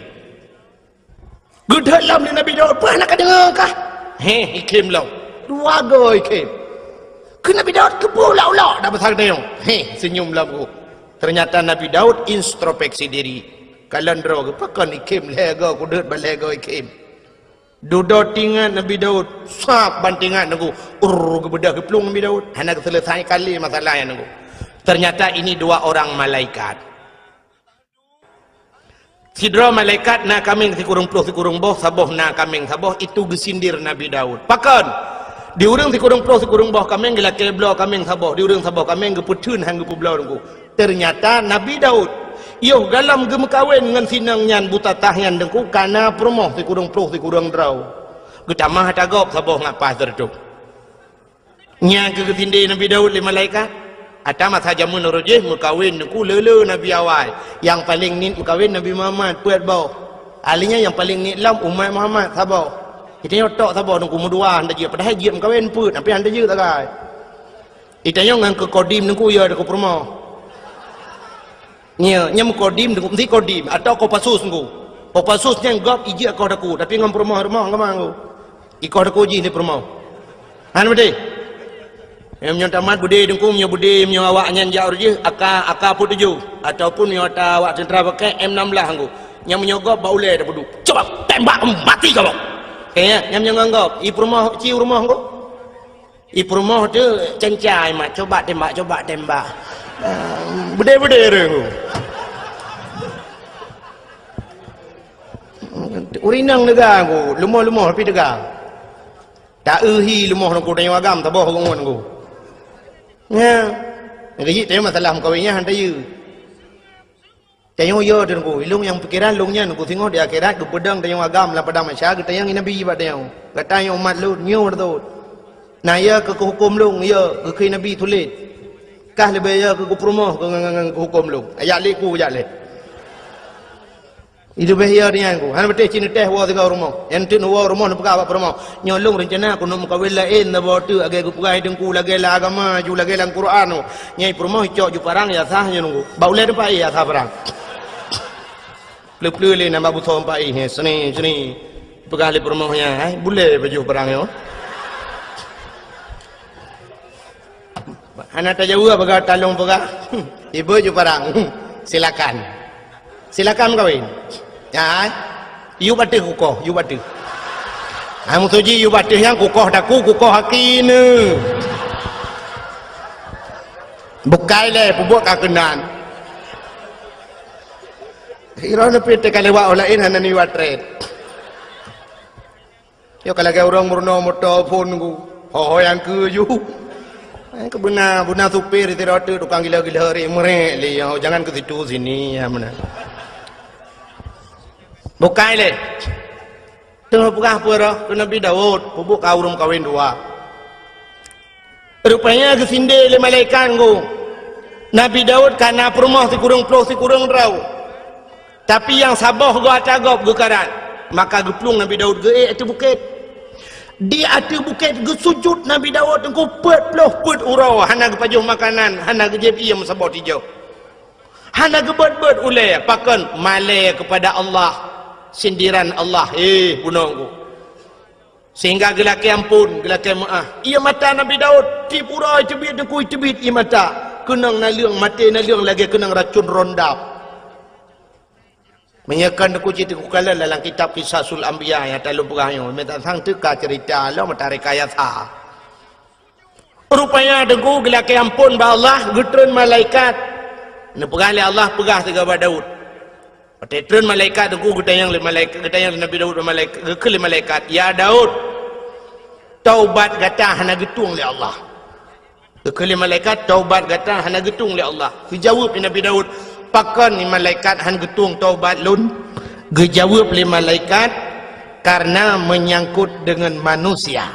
Geudeut lom lé Nabi Daud, "Peue hana kadeungoe kah?" "Heh, ikhém lom." Dua goe ikhém. Keu Nabi Daud keupeue ulok-ulok dak basa geutanyoe. Heh, seunyum lom geuh. Ternyata Nabi Daud introspeksi diri. Kalon droe geuh, "Pakon ikhém lhée goe, kudeut ban lhée goe ikhém." Dudoe teuingat Nabi Daud, sab ban teuingat Teungku. Urr, geubeudôh geuplueng Nabi Daud. Hana geuseuleusai kali masalah nyan Teungku. Ternyata ini dua orang malaikat. Sidroe malaikat na kaméng sikureueng ploh sikureueng boh, saboh na kaméng saboh, itu geusindir Nabi Daud. Pakon? Di ureuëng sikureueng ploh sikureueng boh kaméng geulakée bloe kaméng saboh, di ureuëng saboh kaméng geupeutheun han geupeubloe Teungku. Teunyata Nabi Daud, yoh galom geumeukawen ngon si inong nyan butatah nyan Teungku, kana peurumoh sikureueng ploh sikureueng droe. Geutamah ata gob saboh ngat paih sireutôh. Nyan keuh geusindée Nabi Daud lé malaikat. Ata masa jameun uroe jih meukawen Teungku le-le nabi awai. Nyang paleng niet meukawen Nabi Muhammad peuet boh. Akhé nyan nyang paleng niet lom umat Muhammad saboh. Geutanyoe tok saboh Teungku meudua han tajeuet, padahai jeuet meukawen peuet, tapi han tajeuet sagai. Geutanyoe ngon keu kodim Teungku ya keu peurumoh. Nyo, nyo meukodim Teungku, meusti kodim atau Kopassus Teungku. Kopassus nyan gob ijeuet koh Teungku, tapi ngon peurumoh-rumoh ngon Teungku. Ikoh Teungku jih ni peurumoh. Han beutôi. Meunyoe tamat beudé Teungku, meunyoe beudé, meunyoe awak nyan jak uroe jih, AK, AK peuet tujoh. Ataupun meunyoe ata awak teuntra pakai M enam belas Teungku. Nyang meunyoe gob bak ulée tapeuduek. Coba tembak mati kamoe. Oke, ya, nyang meunyoe ngon gob, i peurumoh, ci u rumoh Teungku. I peurumoh tu cencai mat, coba tembak, coba tembak. Ah, beudé-beudé ureuëng. Ureuëng inong teuga Teungku, leumoh-leumoh tapi teuga. Ta eu hi leumoh Teungku, tanyoe agam saboh ureuëng ngon Teungku. Nya. Nyang keuh jih tanyoe masalah meukawen nyan han tayue. Tanyoe yo Teungku, ilong nyang pikiran long nyan Teungku singoh di akhirat geupeudong tanyoe agam lam padang mahsyar geutanyong Nabi bak tanyoe. Gata nyoe umat lôn, nyoe beutôi. Na yo keu huköm long, yo keu Nabi tuléh. Kah leubeh yo keu peurumoh keu ngan, ngan, ngan huköm long. Ayat lé ku jak lé. Leubeh yo nyan Teungku. Hana beuteh cit neuteh woe sigoe rumoh. Nyang teuk neuwoe rumoh neupeugah bak peurumoh. Nyoe lôn reuncana keuneuk meukawen laén saboh teuk lagée geupeugah Teungku lagée lam agama ju lagée lam Quran. Nyai peurumoh icok ju parang ya sah nyoe Teungku. Bak ulée teumpat ya sah parang. Pleu-pleu lé nambah busoe empat ih, seni, seni. Peugah lé peurumoh nyan, hai, bulée pajoh parang nyoe. Hana tajaweueb peugah talong peugah. Ibu ju parang. Silakan. Silakan kawin. Ya, hai. Yu bateuh kukoh, yu bateuh. Hai musoji yu bateuh nyang kukoh daku, kukoh haki ne. Bukai lé peubuet ka keunan. Iro neupit teuka lewat orang lain hana niwat tret. Yo ka lagée ureuëng meurunoe moto phon Teungku. Ho-ho nyang keu ju. Eh, keu beuna, beuna supir sidroe teuk tukang gila-gila ri meurek lé yo, jangan ke situ sini ya beuna. Bukai lé. Teungoh peugah peue roh keu Nabi Daud, peubuet ka ureuëng kawen dua. Rupanya geusindée lé malaikat Teungku. Nabi Daud ka na peurumoh sikureueng ploh sikureueng droe. Tapi nyang saboh goe ata gob geukarat. Maka geuplueng Nabi Daud geuék ateueh bukét. Di ateueh bukét geusujut Nabi Daud Teungku peuet ploh peuet uroe, hana geupajoh makanan, hana geujieb ié meusaboh tijoh. Hana geubeuet-beuet ulée, pakon malée keupada Allah, sindiran Allah, eh, bunoe Teungku. Sehingga geulakée amphon, geulakée meuáh. Ié mata Nabi Daud, tiep uroe teubiet Teungku teubiet ié mata. Keunong naleueng, maté naleueng lagée keunong racun rondap. Meunyoe kon Teungku cit Teungku kalon dalam kitab Qisasul Anbiya nyang talôn peugah nyoe, meutatang teuka ceurita lom meutareka yasa. Rupanya Teungku geulakée amphon bak Allah, geutreun malaikat. Neupeugah lé Allah, peugah sigoe bak Daud. Watée treun malaikat Teungku geutanyong lé malaikat, geutanyong lé Nabi Daud bak malaikat, geukheun lé malaikat, "Ya Daud, taubat gata hana geutueng lé Allah." Geukheun lé malaikat, "Taubat gata hana geutueng lé Allah." Geujaweueb lé Nabi Daud, "Pakon ni malaikat han geutueng taubat lôn?" Geujaweueb lé malaikat, "Karena menyangkut dengan manusia."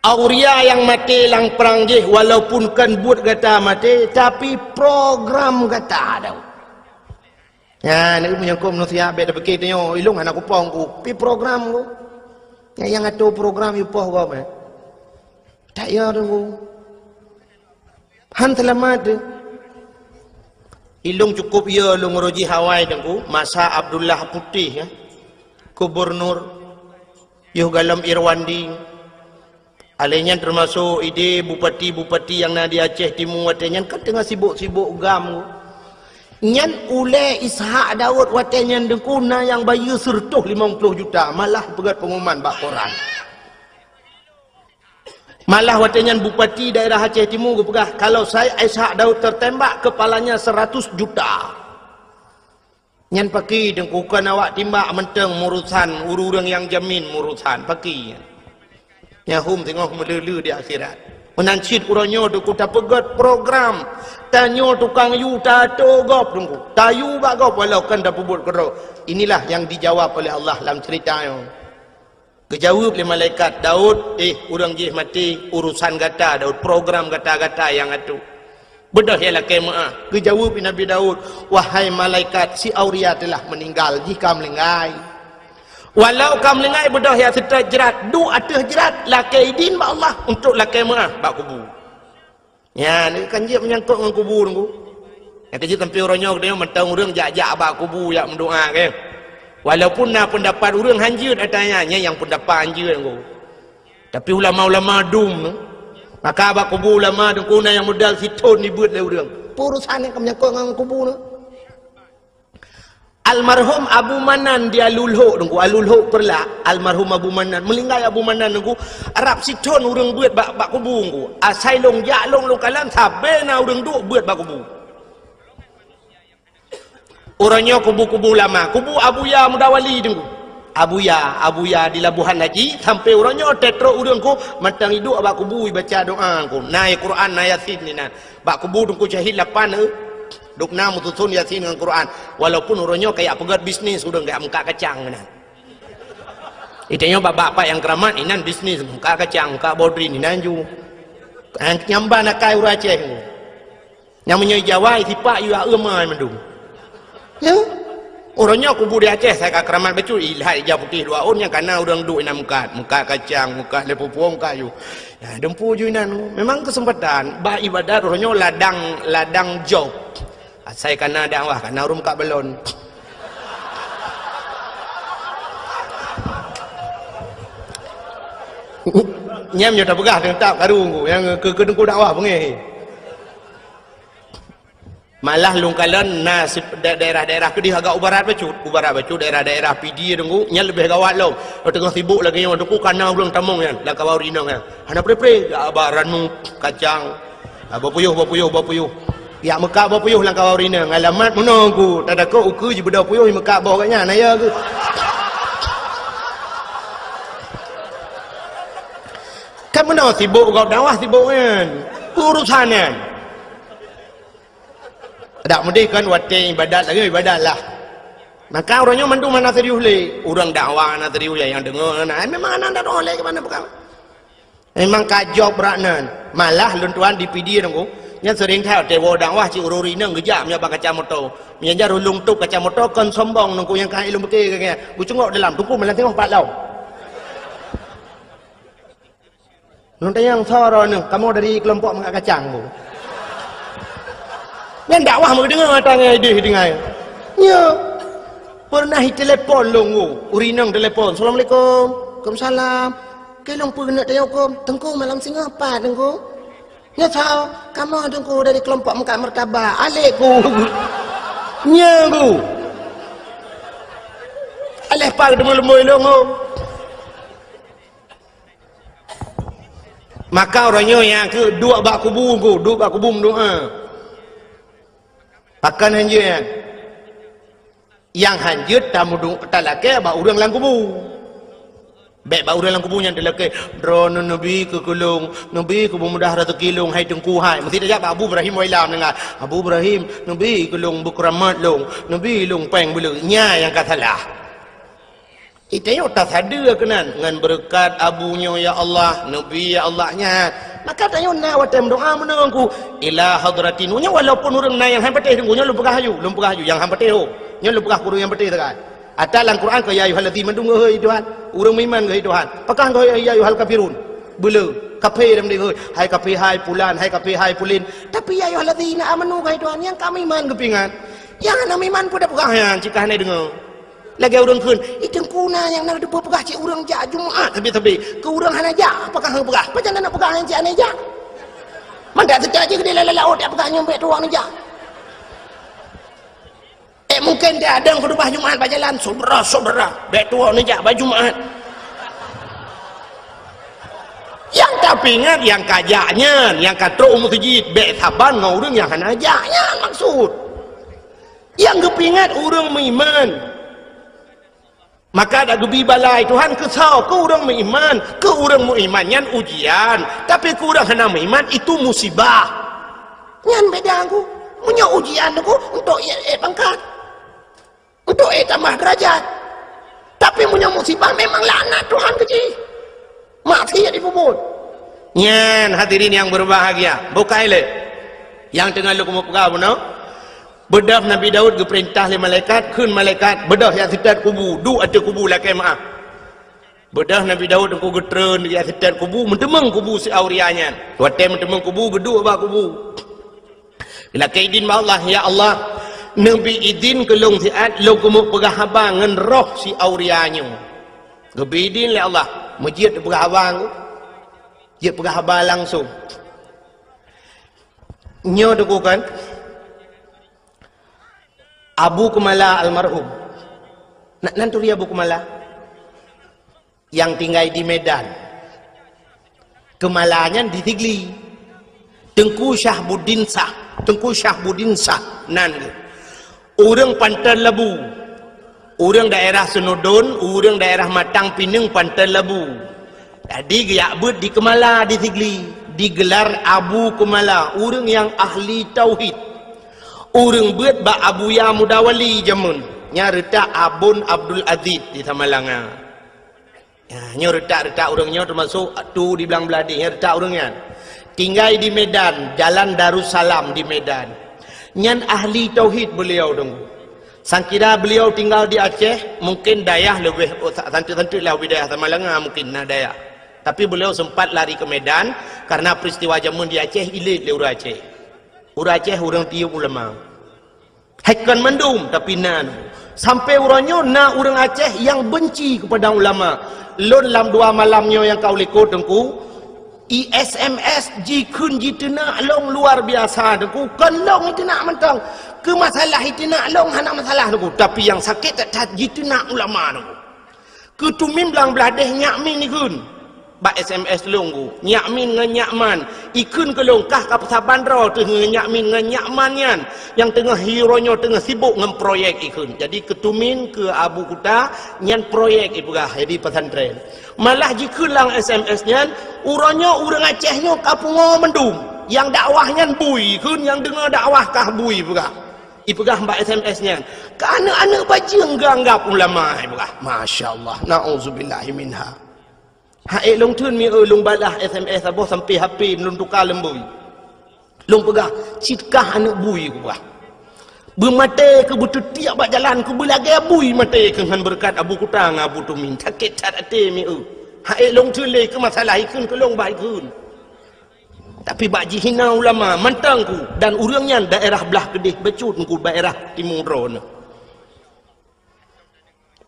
Auria nyang maté lam prang jih walaupun kon buet gata maté, tapi program gata Daud. Nyan, meunyoe keu manusia bék tapike tanyoe, ilong hana kupong ku, pi program ku. Nyang, nyang atur program ipoh gob, eh. Tak ya Teungku. Han seulamat teuh. Ilong cukup ya lôn uroe jih awai Teungku, masa Abdullah Putih, ya. Gubernur, yoh galom Irwandi. Alèh nyan teumasok idéh bupati-bupati nyang na di Aceh Timu watèe nyan kan teungoh sibok-sibok GAM. Nyan ulèe Ishak Daud watèe nyan Teungku na nyang bayeue seureutôh limong ploh juta, malah peugöt pengumuman bak koran. Malah watèe nyan bupati daerah Aceh Timu geupeugah, kalau saya Ishak Daud tertembak, kepalanya seratus juta. Nyan pakri Teungku, kon awak timbak mantong meurusan, ureueng-ureueng nyang jamin meurusan, pakri nyan. Nyang hom singoh meuleu-leu di akhirat. Meunan cit uroe nyoe Teungku tapeugét program. Tanyoe tukang yue tatô gob Teungku. Tayue bak gob walau kon tapeubuet keudroe. Inilah yang dijawab oleh Allah lam cerita nyoe. Geujaweueb lé malaikat, "Daud, eh, ureuëng jih maté, urusan gata Daud, program gata-gata nyang atô." "Beudôh ya lakée meuáh," geujaweueb Nabi Daud, "Wahai malaikat, si Auria telah meninggal, jih ka meuninggai. Walau ka meuninggai, beudôh ya seutôt jrat, duek ateueh jrat, lakée idin bak Allah untuk lakée meuáh bak kubu." Nyan kan jeuet meunyangkot ngon kubu Teungku. Nyang keujeuet sampoe uroe nyoe geutanyoe mantong ureuëng jak-jak bak kubu jak meudoá kan. Walaupun na peundapat ureuëng hanjeuet ata nyan, nyan nyang peundapat hanjeuet Teungku. Tapi ulama-ulama dum, maka bak kubu ulama Teungku na nyang modal sithon jibeuet lé ureuëng. Peue urusan nyang ka meunyangkot ngon kubu nyoe. Almarhum Abu Manan di Alulhok Teungku, Alulhok Peureulak, almarhum Abu Manan, meuninggai Abu Manan Teungku, rab sithon ureuëng beuet bak, bak kubu Teungku. Asai lôn jak lôn, lôn kalon sabe na ureuëng duek beuet bak kubu. Uroe nyoe kubu-kubu ulama, kubu Abuya Mudawali Teungku. Abuya, Abuya di Labuhan Haji, sampoe uroe nyoe teutrok ureuëng Teungku mantong iduek bak kubu ibaca doa Teungku. Na Quran, na Yasin inan. Bak kubu Teungku Syahid lapan, eh, dubna meususon Yasin ngon Quran. Walaupun uroe nyoe kajak peugét bisnis ureuëng kajak meukat kacang meunan. Itanyoe bak-bak nyang keuramat inan bisnis meukat kacang, meukat bodrin inan ju. Nyang ban akai ureuëng Aceh. Nyang meunyoe Jawa sipak yue amai mandum. Ya. Uroe nyoe kubu di Aceh sai ka keuramat bacut, ilhat ija putéh dua ôn nyang kana ureuëng duek inan meukat, meukat kacang, meukat lé pupuong kayu. Nah, dumpu ju inan. Memang keuseumpatan bak ibadat uroe nyoe ladang, ladang job. Asai kana dakwah, kana ureuëng meukat balon. Nyan nyoe tapeugah teuntang karu nyang keu, keu Teungku dakwah beungéh. Malah lôn kalon na si-, da-, daerah-daerah keudeh agak u barat bacut, u barat bacut daerah-daerah Pidie Teungku, nyan leubeh gawat lom. Teungoh sibok lagée nyoe Teungku kana ureuëng tamong nyan, lam kawan ureuëng inong nyan. Hana pre-pre, ya, bak ranu, kacang. Ah, bak puyôh, bak puyôh, bak puyôh. Yak meukat bak puyôh lam kawan ureuëng inong. Alamat meunoe Teungku, tadakot ukeue jibeudôh puyôh meukat boh gobnyan, na ya keuh. Kan meunoe sibok gob dakwah sibok nyan. Urusan nyan. Dak meudeh kan watée ibadat lagée ibadat lah. Maka uroe nyoe mandum hana serius lé. Ureuëng dakwah hana serius, nyang deungoe hana. Memang hana dakwah lé keu mana peugah. Memang ka job brat nan. Malah lôn tuan di Pidie Teungku. Nyan sering that watée woe dakwah cit ureuëng inong geujak meunyoe bak kaca moto. Meunyoe jar ulôn tup kaca moto kon sombong Teungku nyang ka ilôn beuke keu nyan. Geucungok dalam Teungku malah tengok pat lom. Nyoe tanyong soe droeneuh, kamoe dari keulompok meukat kacang bu. Nyan dakwah meudeungoe tangai deh dengai. Nyo. Pernah itelepon lôn bu, ureuëng inong telepon. "Assalamualaikum." "Waalaikumsalam." "Keu lôn peue keuneuk tanyong huköm?" "Teungku malam singoh pat Teungku." "Nyo soe?" "Kamoe Teungku dari keulompok meukat martabak." Alek ku. Nyo ku. Aleh pat deungon leumboi lôn bu. Maka uroe nyoe nyang keu duek bak kubu Teungku, duek bak kubu meudoa. Pakon hanjeuet nyan? Nyang hanjeuet tamudong talakée bak ureuëng lam kubu. Bék bak ureuëng lam kubu nyan talakée, "Droeneuh neubi keu keu lôn, neubi keu beumudah raseuki lôn hai Teungku hai." Meusti tajak bak Abu Ibrahim Wailam deungon, "Abu Ibrahim, neubi keu lôn beukeuramat lôn, neubi lôn péng beuleu." Nyan nyang ka salah. Itanyoe tasadeue keunan ngon beureukat abu nyoe, ya Allah, neubi, ya Allah, nyan. Maka tanyoe na watée meudoa meunoe Teungku, ila hadratin. Nyoe walaupun ureuëng na nyang han patéh Teungku, nyoe lôn peugah aju, lôn peugah aju, nyang han patéh ho. Nyoe lôn peugah keu ureuëng nyang patéh sagai. Ata lam Quran keu ya ayyuhallazina mandum geuhôi Tuhan, ureuëng meuiman geuhôi Tuhan. Pakon geuhôi ya ayyuhal kafirun? Beuleu, kafé lam deh geuhôi. Hai kafé, hai pulan, hai kafé, hai pulin. Tapi ya ayyuhallazina amanu geuhôi Tuhan, nyang ka meuiman geupeuingat. Nyang hana meuiman peue tapeugah nyan, cit ka hana deungoe. Lagée ureuëng kheun, "Ih, Teungku na nyang na teupeue peugah cit ureuëng jak Jumat sabe-sabe. Keu ureuëng hana jak, apakah hana peugah? Pajan na peugah nyang cit hana jak?" Mandak teuka jih keudeh lam laôt jak peugah nyoe bék tuwoe neujak. Eh, mungken dia adang khutubah Jumat bak jalan, "Syedara-syedara, bék tuwoe neujak bak Jumat." Nyang tapeuingat nyang ka jak nyan, nyang ka trok u meuseujid, bék saban ngon ureuëng nyang hana jak nyan maksud. Nyang geupeuingat ureuëng meuiman. Maka dak geubi balai Tuhan keu soe? Keu ureuëng meuiman. Keu ureuëng meuiman nyan ujian, tapi keu ureuëng hana meuiman itu musibah. Nyan beda ku. Meunyoe ujian ku untuk ék, ék pangkat, untuk ék tamah derajat. Tapi meunyoe musibah memang laknat Tuhan keu jih. Maksiat jipeubuet. Nyan hadirin yang berbahagia, bukai lé nyang teungoh lôn keumeung peugah bunoe. Beudôh Nabi Daud geupeurintah lé malaikat, kheun malaikat, "Beudôh jak seutôt kubu, duek ateueh kubu lakée meuáh." Beudôh Nabi Daud teungku geutreun jak seutôt kubu, meuteumeung kubu si Auria nyan. Watée meuteumeung kubu, geuduek bak kubu. Geulakée idin bak Allah, "Ya Allah, neubi idin keu lôn siat lôn keumeung peugah haba ngon roh si Auria nyoe." Geubi idin lé Allah, meujeuet peugah haba nyoe. Jeuet peugah haba langsung. Nyoe teungku kan, Abu Keumala almarhum. Nan, nan turi Abu Keumala? Nyang tinggai di Medan. Keumala nyan di Sigli. Teungku Syahbuddin Syah. Teungku Syahbuddin Syah nan geuh. Ureuëng Panton Labu. Ureuëng daerah Seunudon, ureuëng daerah Matang Pineung Panton Labu. Jadi geujak beuet di Keumala di Sigli, digelar Abu Keumala, ureuëng nyang ahli tauhid. Ureuëng beuet bak Abuya Mudawali jameun, nyang reutak Abon Abdul Aziz di Samalanga. Ya, nyoe reutak-reutak ureuëng nyoe teumasok tu di Blang Bladeh, nyoe reutak ureuëng nyan. Tinggai di Medan, Jalan Darussalam di Medan. Nyan ahli tauhid beliau dong. Sangkira beliau tinggal di Aceh, mungkin dayah leubeh, oh, sa-, santeuk-santeuk lah wilayah Samalanga mungkin na dayah. Tapi beliau sempat lari ke Medan karena peristiwa jameun di Aceh ilét lé ureuëng Aceh. Ureuëng Aceh ureuëng tiyeuk ulama. Hai kon mandum, tapi na. Sampai uroe nyoe na ureuëng Aceh nyang benci kepada ulama. Lôn lam dua malam nyoe nyang ka u likot teungku, I S M S jikheun jiteunak lôn luar biasa teungku. Kon lôn jiteunak mantong. Keu masalah jiteunak lôn hana masalah teungku. Tapi nyang sakét that-that jiteunak ulama teungku. Keu Tumin Blang Bladeh nyak min ikheun. Bak S M S lôn ku. Nyak min ngon nyak man. Ikheun keu lôn kah ka peusaban droe teuh ngon nyak min ngon nyak man nyan. Nyang teungoh hi uroe nyoe teungoh sibok ngon proyek ikheun. Jadi keu Tumin keu Abu Kuta nyan proyek ipeugah jadi pesantren. Malah jikheun lam S M S nyan, uroe nyoe ureuëng Aceh nyoe ka pungo mandum. Nyang dakwah nyan bui kheun, nyang deungoe dakwah kah bui peugah. Ipeugah bak S M S nyan, ka aneuëk-aneuëk bajeueng geuanggab ulama, ipeugah. Masya Allah, na'udzubillahi minha. Hai lôn theun mi eu lôn balah S M S saboh sampai H P lôn tuka leumbui. Lôn peugah, cit kah aneuëk bui, kupeugah. Beumaté keu beuteutiek bak jalan, keu beulagée bui maté keu ngon beureukat Abu Kuta ngon Abu Tumin. Sakét that até mi eu. Hai lôn theun lé keu masalah ikheun keu lôn bah ikheun. Tapi bak jihina ulama mantong ku dan ureuëng nyan daerah blah keudeh bacut ku daerah timu droeneuh.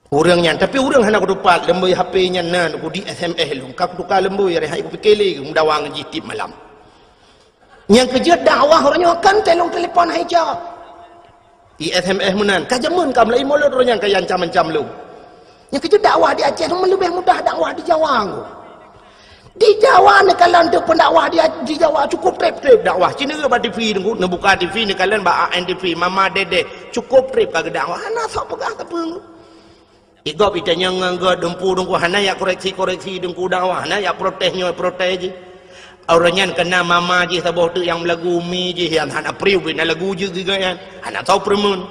Ureuëng nyan, tapi ureuëng hana kutupat leumbui H P nyan na ku di S M S lôn. Ka kutuka leumbui, areh hai kupike lé meudawa ngon jih tiep malam. Nyang keujeuet dakwah uroe nyoe kan telong telepon hai jak. I S M S meunan, ka jameun ka meulai mulod uroe nyan ka ancam-ancam lôn. Nyang keujeuet dakwah di Aceh meulebeh mudah dakwah di Jawa ngku. Di Jawa neukalon teuk pendakwah di, di Jawa cukup treb-treb dakwah. Cina bak T V ngku, neubuka T V neukalon bak A N T V, Mama Dede, cukup treb ka geudakwah. Hana sok peugah sapeue ngku. Igop itanyong ngon geuh dumpu dengku hana yak koreksi-koreksi dengku dakwah, hana yak protes nyoe protes jih. Uroe nyan kena mama jih saboh teuk nyang meulagu umi jih nyang hana priu bina lagu jeuet giga nyan. Hana tau peureumeun.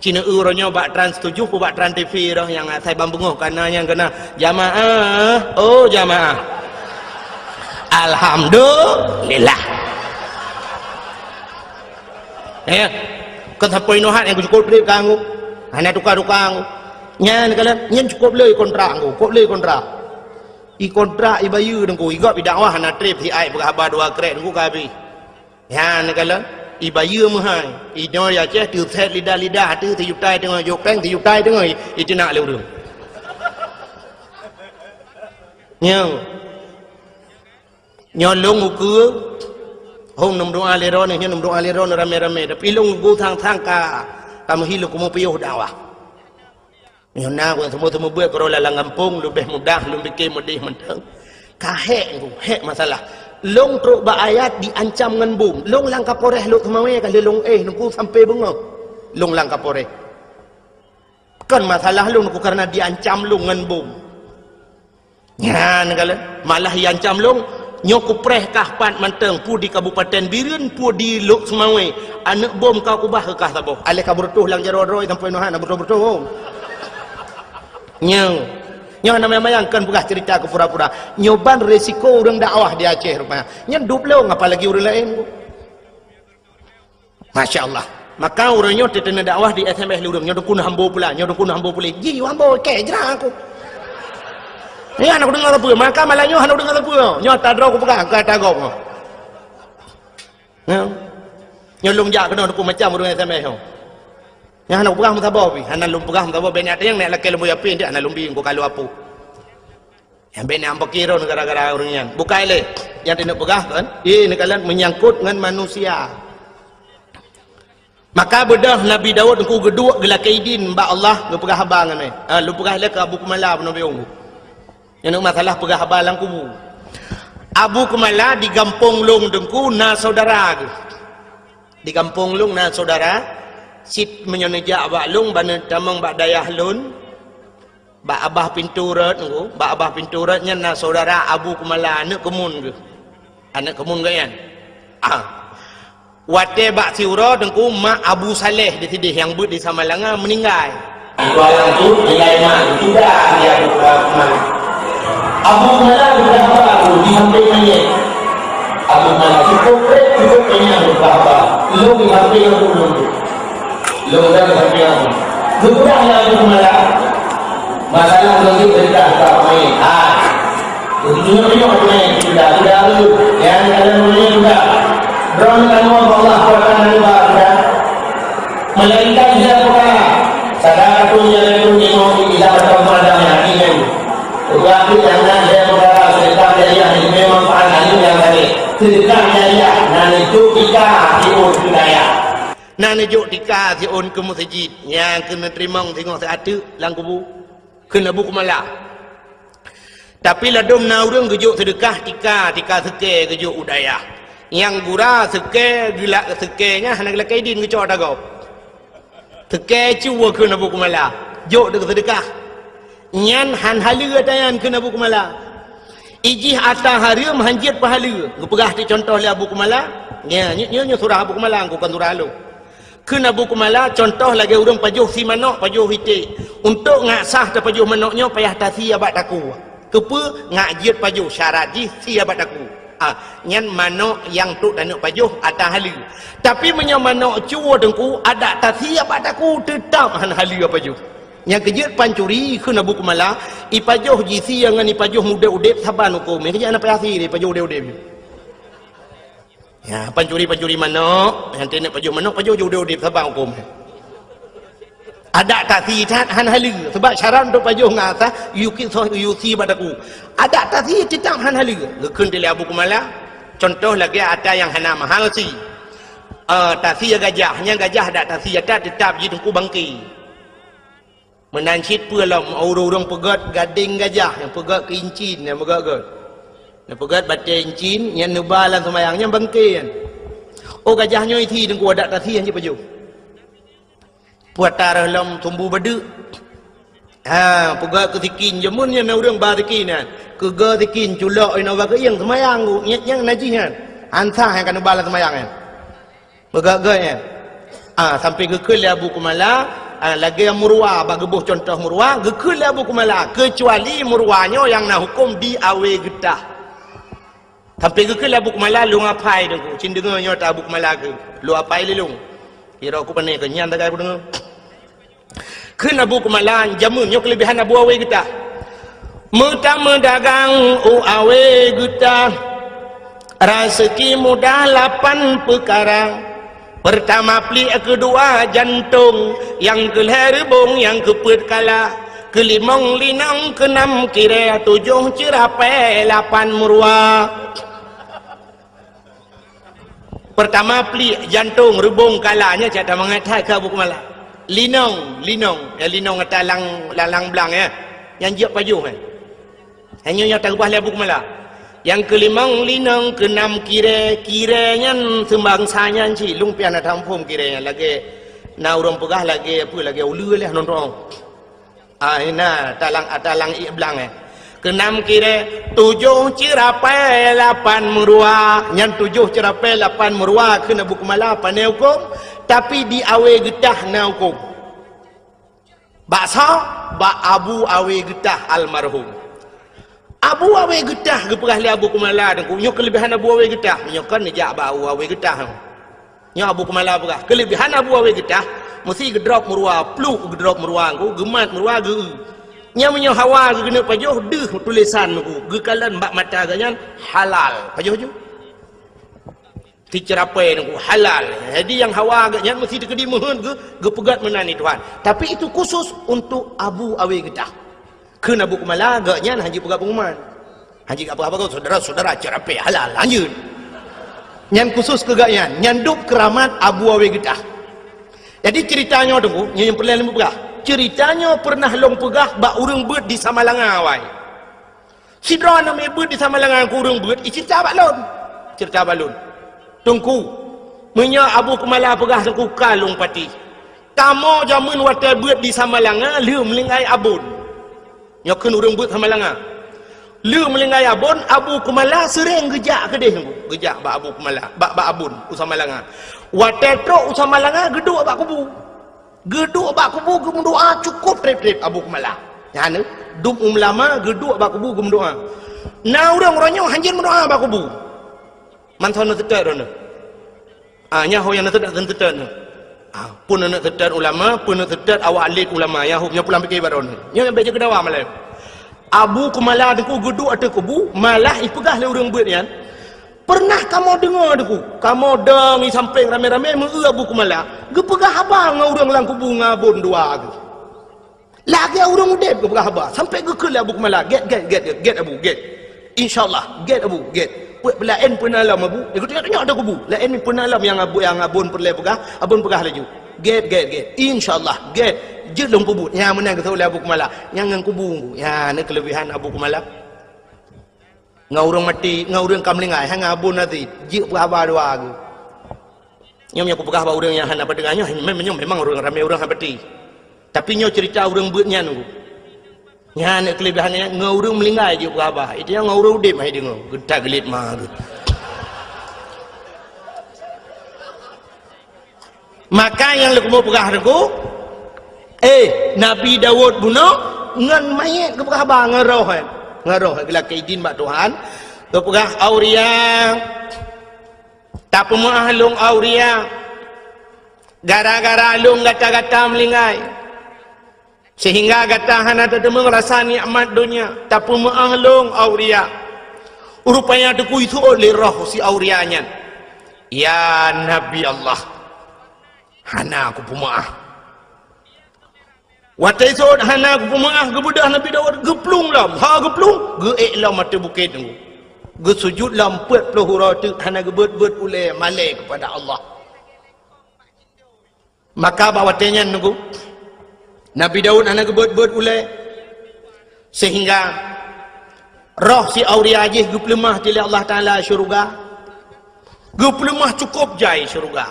Cina uroe nyoe bak Trans tujuh ku bak Trans T V roh nyang asai ban beungoh kana nyang kena jamaah, oh jamaah. Alhamdulillah. Ya. Kan sampai nohat yang cukup treb kangku. Hana tukar-tukar ngku. Nyan kalon, nyan cukup le kontrak ngku, cukup le kontrak. I kontrak i bayeue dengku, i gop i dakwah hana treb si ai peugah haba dua krek dengku ka habéh. Nyan kalon, i bayeue meuhai, i nyoe ya ceh teuset lidah-lidah ateueh teujutai teungoh jok peng teujutai teungoh i, i teunak lé ureueng. Nyoe. Nyoe lôn ukeue, hom neumeudoa lé droeneuh, nyoe neumeudoa lé droeneuh ramé-ramé. Tapi lôn ukeue sang-sang ka, ka meuhi lôn keumeung piôh dakwah. Nyoe na ureueng teumeu-teumeu beuet keudroe lam gampông, leubeh mudah lôn pike meudeh mantong. Ka hék ngku, hék masalah. Lôn trok bak ayat diancam ngon bom. Lôn lam kaporéh Lhokseumawe ka lheueh lôn éh, ngku sampai beungoh. Lôn lam kaporéh. Kon masalah lôn ku karena diancam lôn ngon bom. Nyan kalon, malah iancam lôn, nyoe kupreh kah pat mantong, peue di Kabupaten Bireuen, peue di Lhokseumawe, aneuk bom ka kubah keu kah saboh. Aléh ka beureutoh lam jaroe droe sampoe neuh hana beureutoh-beureutoh. Nyoe, nyoe hana manyang-manyang, kon peugah ceurita keu pura-pura. Nyoe ban resiko ureuëng dakwah di Aceh rupanya. Nyan dup lôn, apalagi ureuëng laén. Masya Allah. Maka ureuëng nyoe teuteuna dakwah di S M S lureueng, nyoe dukun hambo pula, nyoe dukun hambo pula. Ji hambo ke jera aku. Nyoe hana kudeungoe sapeue, maka malam nyoe hana kudeungoe sapeue. Nyoe tadroe kupeugah, ka tagong. Nyoe. Nyoe lôn jak keunoe dukun macam ureuëng S M S nyoe. Nyoe hana kupeugah meusaboh pi, hana lôn peugah meusaboh, bèk nyan nyang nèk lakèe lôn buya pi, hana lôn bi, engko kalu apu. Nyang bèk na ampakirôn gara-gara ureuëng nyan. Bukai lé, nyang teuneuk peugah kan? Eh, neukalon menyangkut ngon manusia. Maka beudôh Nabi Daud engku geuduek geulakée idin bak Allah geupeugah haba ngon eh. Ha, lôn peugah lé keu Abu Kumala peunoh biong. Nyan masalah peugah haba lam kubu. Abu Kumala di gampông lôn teungku na saudara geuh. Di gampông lôn na saudara, cit meunyoe neujak bak lôn, ban neutamong bak dayah lôn, bak abah pintoe rot nyoe, bak abah pintoe rot nyan na saudara Abu Kumala, aneuk keumun geuh. Aneuk keumun geuh nyan. Ah. Watée bak siuroe teungku mak Abu Saleh di sideh nyang beuet di Samalanga meuninggai. Dua lam tu, nilai mak, sudah dia Abu Kumala. Abu Kumala sudah baru di samping mayat. Abu Kumala cukup rek, cukup kenyang sudah baru. Lu di samping aku dulu. Lôn dan sampéang. Geupeugah lé Abu Kumala, masalah lôn jeuet teuka ka peumaén. Ah. Beutôi-beutôi peumaén, sudah, sudah tu. Nyang dalam dunia sudah. Droeneuh ka neuwoe bak Allah, kuatan dan ubat sudah. Melainkan dia peukara. Sadar atau dia itu memang tidak bertemu ada yang ingin. Tetapi jangan dia peukara sedekah jariah ini memang pahala yang tadi. Sedekah jariah, nan itu kita tipu budaya. Na neujok tika siôn keu meuseujid, nyang keuneuk teurimong singoh siat teuk lam kubu, kheun Abu Kumala. Tapi ladôm na ureuëng geujok seudeukah tika, tika seukée geujok u dayah. Nyang gura seukée geulak seukée nyan hana geulakée idin geucok ata gob. Seukée cue kheun Abu Kumala, jok deuk seudeukah. Nyan han haleue ata nyan kheun Abu Kumala. Ijih ata hareuem han jeuet peuhaleue. Geupeugah ti contoh lé Abu Kumala. Nya, nyoe, nyoe, nyoe surah Abu Kumala, kon surah lôn. Kheun Abu Kumala, contoh lagée ureuëng pajoh sie manok, pajoh iték. Untuk ngak sah tapajoh manok nyoe payah tasie bak takue. Keupeue ngak jeuet pajoh, syarat jih sie bak takue. Ah, nyan manok nyang trok taneuk pajoh ata haleue. Tapi meunyoe manok cue teungku, adak tasie bak takue teutab han haleue pajoh. Nyang keujeuet pancuri kheun Abu Kumala, ipajoh jisie ngon ipajoh udeb-udeb saban huköm. Nyang keujeuet hana payah sie ipajoh udeb-udeb. Ya, pancuri-pancuri manok, nyang teuneuk pajoh manok, pajoh udeb-udeb saban huköm. Adak tasie that han haleue, sebab syarat untuk pajoh ngak sah, yue sie bak takue. Adak tasie teutab han haleue. Geukheun lé Abu Kumala, contoh lagée ata nyang hana mahal sie. Eh, tasie gajah, nyang gajah adak tasie ata teutab jih teungku bangke. Meunan cit peue lom ureuëng-ureuëng peugét gadeng gajah, nyang peugét keu incin, nyang peugét-gét. Nyang peugét batée incin, nyang neuba lam seumayang, nyang bangke nyan. Oh, gajah nyoe isie teungku adak tasie han jeuet pajoh. Peue ata reuh lom sumbu badeuk. Ha, peugét keu sikin, jameun nyan na ureuëng ba sikin nyan. Keugeue sikin culok inoe bak keuieng seumayang, nyang, nyang najih nyan. Han sah nyang ka neuba lam seumayang nyan. Peugét-gét nyan. Ah, sampai geukheun lé Abu Kumala, ah, lagée murwa, bak geuboh contoh murwa, geukheun lé Abu Kumala, keucuali murwa nyoe nyang na huköm di awe geutah. Sampai geukheun lé Abu Kumala, lôn apai deungku, cit deungoe nyoe ata Abu Kumala keu, lôn apai lé lôn. Kira ku pane keu nyan tagai ku deungoe. Kheun Abu Kumala, jameun nyoe keuleubehan Abu Awe geutah. Meutameudagang u Awe geutah, raseuki mudah lapan peukara. Peurtama pliek, keudua jantong, nyang keulhée reubong, nyang keupeuet kala, keulimong linong, keunam kirée, tujoh ceurapée, lapan meuruwa. Peurtama pliek, jantong, reubong, kala, nyan cit that mangat that keu Abu Kumala. Linong, linong, ya, linong ata lang, lang, lang blang, ya. Nyang jeuet pajoh, ya. Hanya nyang teureubah lé Abu Kumala. Nyang keulimong linong, keunam kirée, kirée nyan seumbangsa nyan cit, lôn pian na taphom kirée nyan lagée na ureuëng peugah lagée apa, lagée uleue lé nonton. Ah, na talang, talang ié blang, eh. Keunam kirée, tujoh ceurapée lapan meuruwa. Nyan tujoh ceurapée lapan meuruwa kheun Abu Kumala pané hukôm, tapi di Awe Geutah na hukôm. Bak soe? Bak Abu Awe Geutah almarhum. Abu Awe Geutah geupeugah lé Abu Kumala, Teungku, nyoe keuleubihan Abu Awe Geutah. Nyoe kon neujak bak Abu Awe Geutah. Nyoe Abu Kumala peugah, keuleubihan Abu Awe Geutah, meusti geudrop meuruwa, pluk geudrop meuruwa, Teungku, geumat meuruwa, geu-eu. Nyan meunyoe hawa geukeuneuk pajoh, deuh tulésan, Teungku, geukalon bak mata geuh nyan halal. Pajoh ju. Ticeurapée, Teungku, halal. Jadi nyang hawa geuh nyan meusti teukeudi meuheuet geu-, geupeugét meunan lé Tuhan. Tapi itu khusus untuk Abu Awe Geutah. Kheun Abu Kumala, geuh nyan hana jipeugah pengumuman. Hana jipeugah apa-apa, saudara-saudara, ceurapée halal, lanjut. Nyan khusus keu geuh nyan, nyan dub keuramat Abu Awe Geutah. Jadi ceurita nyoe, Teungku, nyoe nyang peureulée lôn peugah. Ceurita nyoe peureunah lôn peugah bak ureuëng beuet di Samalanga awai. Sidroe aneuk miet beuet di Samalanga keu ureuëng beuet, iceurita bak lôn. Ceurita bak lôn. Teungku, meunyoe Abu Kumala peugah, Teungku, ka lôn patéh. Kamoe jameun watée beuet di Samalanga, lheueh meuninggai Abon. Nyoe kheun ureuëng beuet Samalanga. Lheueh meuninggai Abon, Abu Kumala seuréng geujak keudeh, Teungku. Geujak bak Abu Kumala, bak, bak Abon, u Samalanga. Watée trok u Samalanga, geuduek bak kubu. Geuduek bak kubu geumeudoá cukôp treb-treb Abu Kumala. Nyan, dum ulama geuduek bak kubu geumeudoá. Na ureuëng uroe nyoe hanjeuet meudoá bak kubu. Mantong na teutet droeneuh. Ah, nyan ho nyang na teutet, na teutet nyoe. Ah, peue na teutet ulama, peue na teutet awak alim ulama, nyan ho nyang pulang pike bak droeneuh. Nyoe nyang bék jeuet keu dawa malam. Abu Kumala Teungku geuduek ateueh kubu, malah ipeugah lé ureuëng beuet nyan, Peureunah kamoe deungoe, Teungku, kamoe dong i sampéng ramé-ramé meu-eu Abu Kumala geupeugah haba ngon ureuëng lam kubu ngon Abon dua geuh. Lagée ureuëng udeb geupeugah haba, sampoe geukheun lé Abu Kumala, "Gét, gét, gét, gét, gét, Abu, gét. Insya Allah, gét, Abu, gét. Peuet beulaén peue na lom, Abu." Geutanyoe-tanyoe ateueh kubu. Laén peue na lom nyang Abu, nyang Abon peureulée peugah, Abon peugah laju, "Gét, gét, gét. Insya Allah, gét. Jeuet lom peubuet." Nyan meunan geuseuôt lé Abu Kumala. Nyan ngon kubu, nyan na keuleubihan Abu Kumala. Ngon ureuëng maté, ngon ureuëng ka meuninggai, hana Abon Aziz, jeuet peuhaba dua geuh. Nyoe nyang kupeugah bak ureuëng nyang hana peudeungoe nyoe, mem-, nyoe memang ureuëng ramé ureuëng hana peuti. Tapi nyoe ceurita ureuëng beuet nyan, Teungku. Nyan keuleubihan nyan, ngon ureuëng meuninggai jeuet peuhaba. Itu nyang ngon ureuëng udeb hai deungoe, geutak geulet ma geuh. Maka nyang leukumu peugah Teungku, eh, Nabi Daud bunoe ngon manyét geupeugah haba ngon roh, eh. Ngon roh, eh, geulakée idin bak Tuhan. Geupeugah, "Auria, tapeumeuáh lôn, Auria. Gara-gara lôn gata-gata meuninggai. Sehingga gata hana tateumeung rasa nikmat donya, tapeumeuáh lôn, Auria." Rupanya Teungku iseuôt lé roh si Auria nyan, "Ya Nabi Allah, hana kupeumeuáh." Watée iseuôt hana kupeumeuáh, geubeudôh Nabi Daud geuplueng lom. Ha geuplueng, geuék lom ateueh bukét Teungku. Geusujut lom peuet ploh uroe teuk hana geubeuet-beuet ulée malée keupada Allah. Maka bak watée nyan Teungku, Nabi Daud hana geubeuet-beuet ulée, sehingga roh si Auria jih geupeuleumah lé Allah Taala syeuruga. Geupeuleumah cukôp jai syeuruga.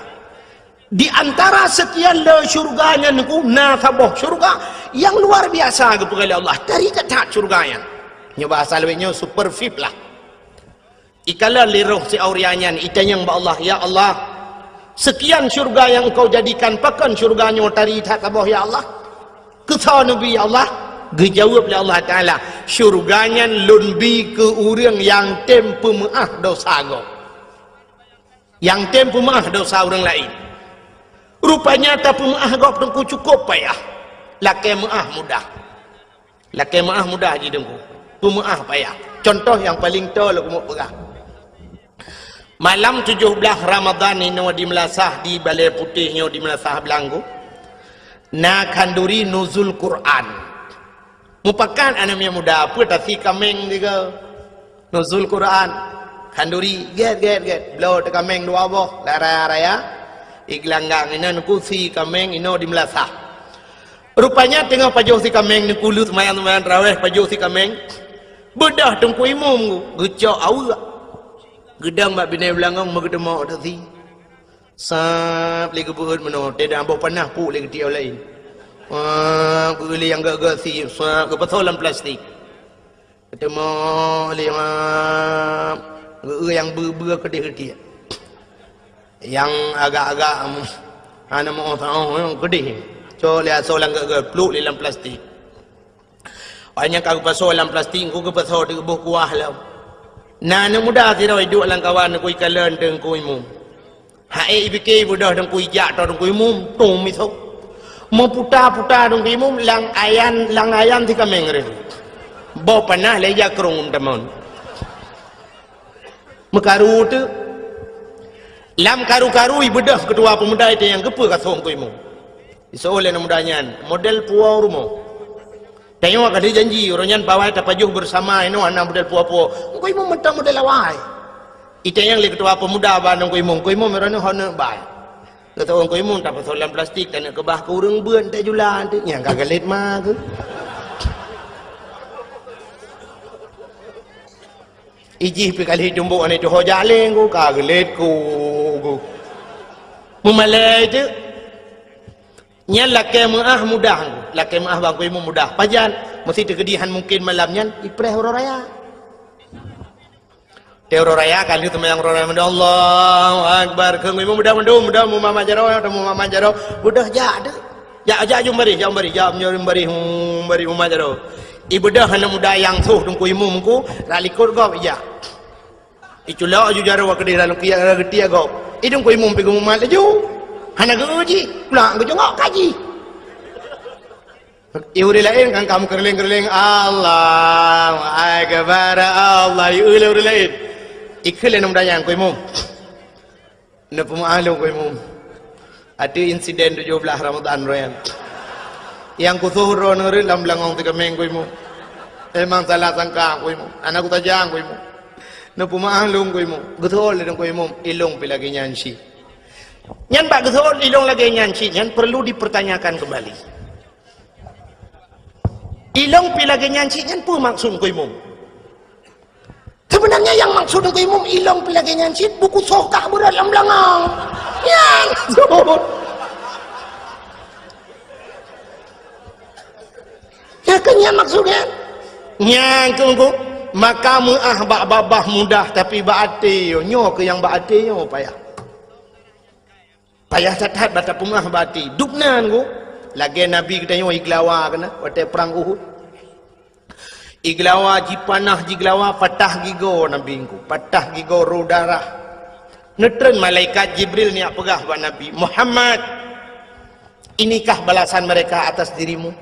Di antara seukian le syeuruga nyan Teungku, na saboh syeuruga nyang luar biasa geupeugah lé Allah. Tari that syeuruga nyan. Nyoe bahasa lawét nyoe super V I P lah. Ikalon lé roh si Auria nyan, itanyong bak Allah, "Ya Allah, seukian syeuruga nyang Engkau jadikan, pakon syeuruga nyoe tari that saboh, ya Allah?" Keusoe neubi, "Ya Allah," geujaweueb lé Allah Taala, "Syeuruga nyan Lôn bi keu ureuëng nyang tem peumeuáh desya gob." Nyang tem peumeuáh desya ureuëng laén. Rupanya tapeumeuáh gob Teungku cukôp payah. Lakée meuáh mudah. Lakée meuáh mudah jih Teungku. Peumeuáh payah. Cuntoh nyang paleng toe lôn keumeung peugah. Malam tujoh blaih Ramadhan inoe di meulasah di Balée Putéh nyoe di meulasah Beulanggu, na khanduri nuzul Quran. Mupakat aneuk miet muda, peue tasi kaméng tiga. Nuzul Quran. Khanduri, gét, gét, gét. Bloe teukaméng dua boh, lara raya. Igeulanggang inan kusi kaméng inoe di meulasah. Rupanya teungoh pajoh si kaméng, neukuleuet seumayang-seumayang tarawéh pajoh si kaméng. Beudôh Teungku Imum geucok aweuek. Geudong bak binéh beulangong meugeudeumoe teusi. Sab lé geubeuet meunoe, teudah boh panah puk lé geutiek laén. Wah, geulieng geuh-geuh si, sa, geupasoe lam plastik. Teumo lima, geu-, nyang beu-beu keudeh tiek. Nyang agak-agak, em, hana meu-oh taoh, nyang keudeh. Cok lé asoe lam geu-, geu-, pluek lé lam plastik. Awak nyan ka geupasoe lam plastik, engko geupasoe di boh kuah lom. Na aneuk muda sidroe duek lam kawan Teungku ikalon Teungku Imum. Hai, ipike ibeudôh Teungku ijak atau Teungku Imum, tum misoe. Meuputa-puta Teungku Imum lam ayan, lam ayan si kaméng reuh. Boh panah lé ija krong tamon. Meukaru teuk. Lam karu-karu ibeudôh keutua peumuda itu nyang geupeu ka soe Teungku Imum. Isoe lé aneuk muda nyan, model puwoe rumoh. Tanyoe ka dijanji, uroe nyan pawai tapajoh beusama inoe hana model puwoe-puwoe. Teungku Imum mantong model awai. Itanyong lé keutua peumuda bak Teungku Imum, "Teungku Imum, uroe nyoe hana bai." Kata Teungku Imum, "Tapasoe lam plastik, taneuk keubah keu ureueng beuet tajula." Nyang ka geulet ma keuh. Ijih pi kali tumbok aneuk tuho jaleng ku, ka geulet ku, ku. Meumalée teuk. Nyan lakée meuáh mudah, lakée meuáh bak Teungku Imum mudah. Pajan, meusi teukeudi han mungken malam nyan, ipreh uroe raya. Teuh uroe raya kan, lheueh seumayang uroe raya, Allahu Akbar. Keu Teungku Imum mudah mandum, mudah mumat jaroe, mumat jaroe. Beudôh jak teuk. Jak, jak jumbarih, jak jumbarih, jak jumbarih, jumbarih mumat jaroe. Ibeudôh aneuk muda nyang soh Teungku Imum ku, rot likot gob ijak. Iculok aju jaroe keudeh lam kiyak, lam geutie gob. Idong Teungku Imum pi geumumat laju. Hana geu-eu jih, pulang geujongok kaji. Ié ureueng laén kan ka meukeureuléng-keureuléng, "Allahu Akbar, Allah." Ié lé ureueng laén. Ikheun lé aneuk muda nyan, "Teungku Imum, neupeumeuáh lôn, Teungku Imum. Ateueh insiden tujoh blaih Ramadhan uroe nyan, nyang kusoh droeneuh rot lam beulangong si kaméng, Teungku Imum. Memang salah sangka, Teungku Imum. Hana kutajang, Teungku Imum. Neupeumeuáh lôn, Teungku Imum." Geusoe lé Teungku Imum, "Ilôn pi lagée nyan cit." Nyan bak geusoe ilôn lagée nyan cit nyan perlu dipertanyakan kembali. Ilôn pi lagée nyan cit nyan peue maksud Teungku Imum? Sebenarnya nyang maksud Teungku Imum, ilôn pi lagée nyan cit, buku soh kah beurot lam beulangong. Nyan maksud. Nyan keuh nyan maksud nyan. Nyan keuh, maka meuáh bak babah mudah, tapi bak até nyoe, nyoe keuh nyang bak até nyoe payah. Payah that-that bak tapeumeuáh bak até. Dubnan ku, lagée Nabi geutanyoe igeulawa keunan watée prang Uhud. Igeulawa jipanah, jigeulawa, patah gigoe Nabi ku, patah gigoe, rô darah. Neutreun malaikat Jibril neujak peugah bak Nabi, "Muhammad, inikah balasan mereka atas dirimu?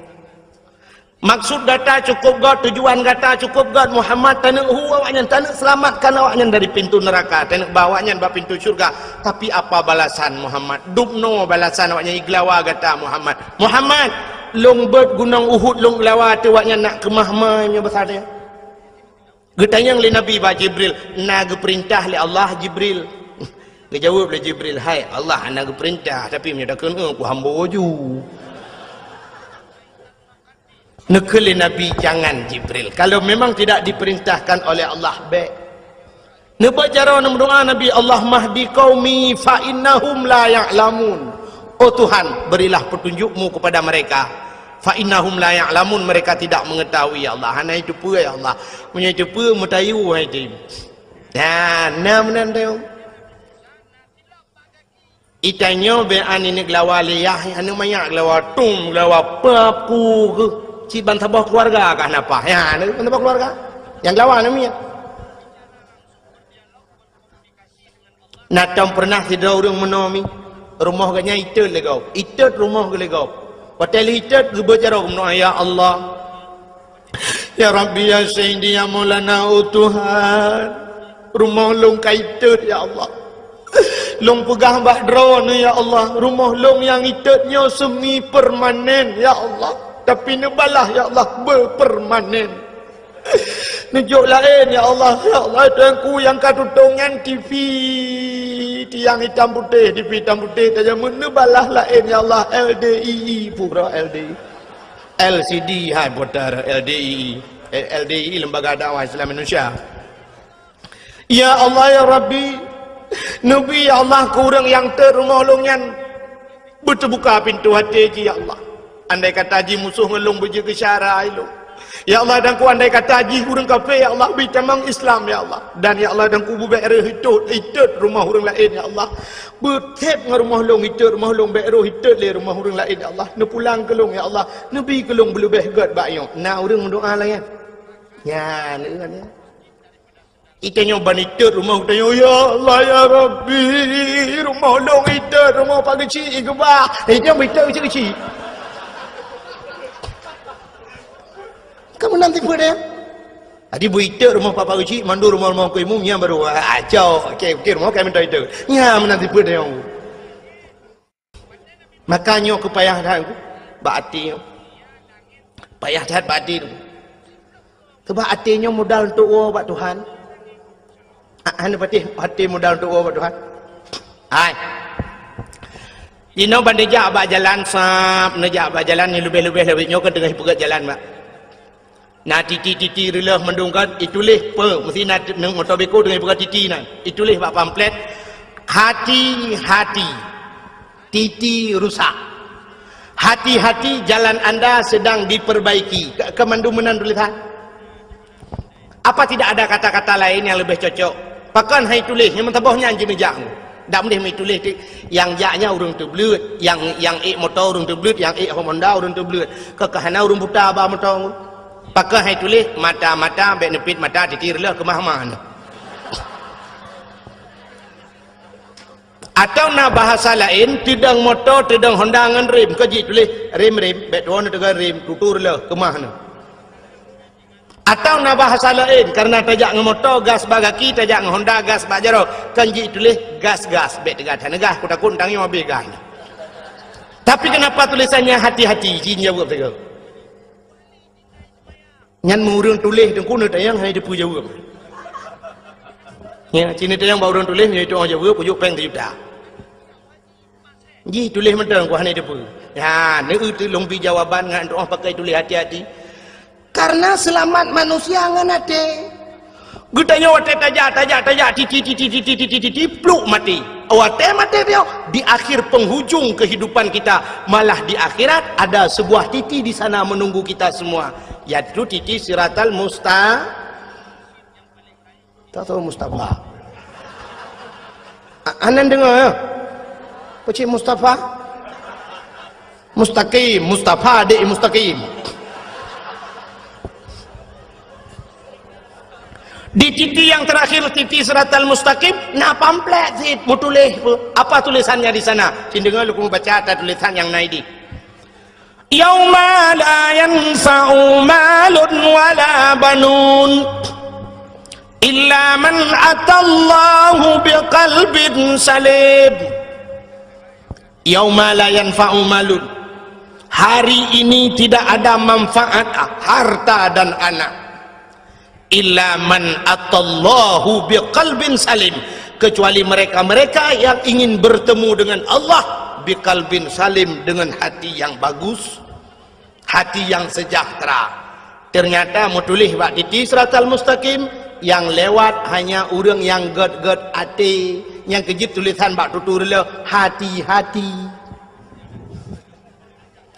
Maksud gata cukup göt, tujuan gata cukup göt, Muhammad, taneuk hu awaknyan, taneuk seulamatkan awaknyan dari pintu neuraka, taneuk ba awaknyan bak pintu syurga. Tapi apa balasan, Muhammad? Dubnoe balasan awaknyan igeulawa gata, Muhammad. Muhammad, lôn beuet gunong Uhud lôn geulawa ateueh awaknyan nak keumah ma nyoe basa teuh." Geutanyong lé Nabi bak Jibril, "Na geupeurintah lé Allah, Jibril?" Geujaweueb lé Jibril, "Hai Allah, hana geupeurintah, tapi meunyoe takheun, eh, kuhambo ju." Neukheun lé Nabi, "Jangan, Jibril. Kalau memang tidak diperintahkan oleh Allah, bék." Neubeuet jaroe neumeudoá Nabi, "Allahumma hdi qaumi fa innahum la ya'lamun." Oh Tuhan, berilah petunjuk-Mu kepada mereka. "Fa innahum la ya'lamun," mereka tidak mengetahui, ya Allah. Hana iteupeue, ya Allah. Meunyoe iteupeue, meutayue hai tem. Nah, na meunan teuh. Itanyoe beuan ineuk geulawa lé yah, aneuk manyak geulawa tum, geulawa pap, ku geuh. Cit ban saboh keuluwarga kah na paih. Ya, na ban saboh keuluwarga. Nyang geulawa aneuk miet. Na tom peureunah sidroe ureueng meunoe mi, rumoh geuh nyan itot lé gob, itot rumoh geuh lé gob. Watée lheueh itot geubeuet jaroe meunoe, "Ya Allah, ya Rabbi, ya Sayyidi, ya Maulana, oh Tuhan, rumoh lôn ka itot, ya Allah. Lôn peugah bak Droeneuh, ya Allah, rumoh lôn nyang itot nyoe semi permanen, ya Allah, tapi neubalah, ya Allah, beupermanen." Neujok laén, ya Allah. Ya Allah, Tuhanku nyang ka tutong nyan T V, tiang itam putéh, T V itam putéh, tajak meuneubalaih laén, ya Allah, L D I I, pura L D I. L C D, hai, putar L D I I. Eh, L D I I, Lembaga Dakwah Islam Indonesia. Ya Allah, ya Rabbi, neubi, ya Allah, keu ureueng nyang teuk rumoh lôn nyan beuteubuka pintoe até jih, ya Allah. Andai kata jih musoh ngon lôn beujeuet keu syara ilôn. Ya Allah, dan ku andai kata jih ureuëng kafé, ya Allah, bri tamong Islam, ya Allah. Dan ya Allah, dan ku beubek reuh itot, itot rumoh ureuëng laén, ya Allah. Beutheb ngon rumoh lôn itot, rumoh lôn bek reuh itot lé rumoh ureuëng laén, ya Allah. Neupulang keu lôn, ya Allah. Neubi keu lôn beuleubeh gét bak nyoe. Na ureuëng meudoá lagée nyan? Nyan, nyan. Itanyoe ban itot rumoh, itanyoe, "Ya Allah, ya Rabbi, rumoh lôn itot, rumoh Pak Geuchik igeubah." Itanyoe itot keuchik-keuchik. Kamu nanti peue deh? Jadi beu itot rumoh Pak, Pak Geuchik, mandum rumoh-rumoh ku imum, nyan baru, ah, acok. Okey, okey, rumoh kami minta itot. Nyan nanti peue deh. Maka nyoe keu payah that bak até nyoe. Payah that bak até nyoe. Sebab até nyoe modal untuk woe bak Tuhan. Ah, hana patéh até modal untuk woe bak Tuhan. Hai. Jinoe ban neujak bak jalan sab, neujak bak jalan nyang leubeh-leubeh lawét nyoe kan teungoh ipeugét jalan bak. Na titi-titi reuloh mandum kan, ituléh peue, meusti na t-, moto beko teungoh ipeugét titi nan. Ituléh bak pamflet, "Hati-hati, titi rusak. Hati-hati, jalan anda sedang diperbaiki." Ka, ka mandum meunan tulésan. Apa tidak ada kata-kata lain yang lebih cocok? Pakon hai tuléh, nyang meusaboh nyan jimeujak. Dak meudeh meutuléh ti, nyang jak nyan ureuëng teubleuet, nyang, nyang ék moto ureuëng teubleuet, nyang ék Honda ureuëng teubleuet. Keu ka hana ureuëng buta ba moto. Pakon hai tuléh, mata-mata, bék neupit mata, titi reuloh keumah-mah nyoe. Atawa na bahasa laén, teudong moto, teudong Honda ngon rem, ka jituléh rem-rem, bék tuwoe neuteugah rem, tutu reuloh keumah nyoe. Atawa na bahasa laén, karena tajak ngon moto, gas bak gaki, tajak ngon Honda, gas bak jaroe, kan jituléh gas-gas, bék teuga that neugas, kutakot tangieng abéh gas. Tapi kenapa tulisannya hati-hati? Jin jaweueb teuk. Nyan meu ureuëng tuléh teungku neutanyong hana jiteupeue jaweueb. Ya, ci neutanyong bak ureuëng tuléh, nyoe itu jaweueb, ujuk péng sijuta. Jih tuléh mantong ku hana jiteupeue. Ya, neueu teulông bi jawaban ngon doa pakai tuléh hati-hati. Karena seulamat manusia ngon até. Geutanyoe watée tajak, tajak, tajak, titi, titi, pluk maté. Watée maté nyoe, di akhir penghujung kehidupan kita, malah di akhirat ada sebuah titi di sana menunggu kita semua, yaitu titi Siratal Musta-, tak tahu Mustafa. A-, anan dengar ya? Pecik Mustafa? Mustaqim, Mustafa dek Mustaqim. Di titi yang terakhir, titi Siratal Mustaqim, na pamflet sit meutuléh. Apa tulisannya di sana? Ci deungoe lôn baca ata tulisan nyang na idéh. Yauma la yanfa'u malun wala banun illa man atallaha biqalbin salim. Yauma la yanfa'u malun. Hari ini tidak ada manfaat harta dan anak. Illa man atallaha biqalbin salim. Kecuali mereka-mereka yang ingin bertemu dengan Allah biqalbin salim, dengan hati yang bagus. Hati yang sejahtera. Ternyata meutuléh bak titi Siratal Mustaqim, nyang lewat hanya ureuëng nyang gét-gét até, nyang keujeuet tulisan bak tutu reuloh, hati-hati.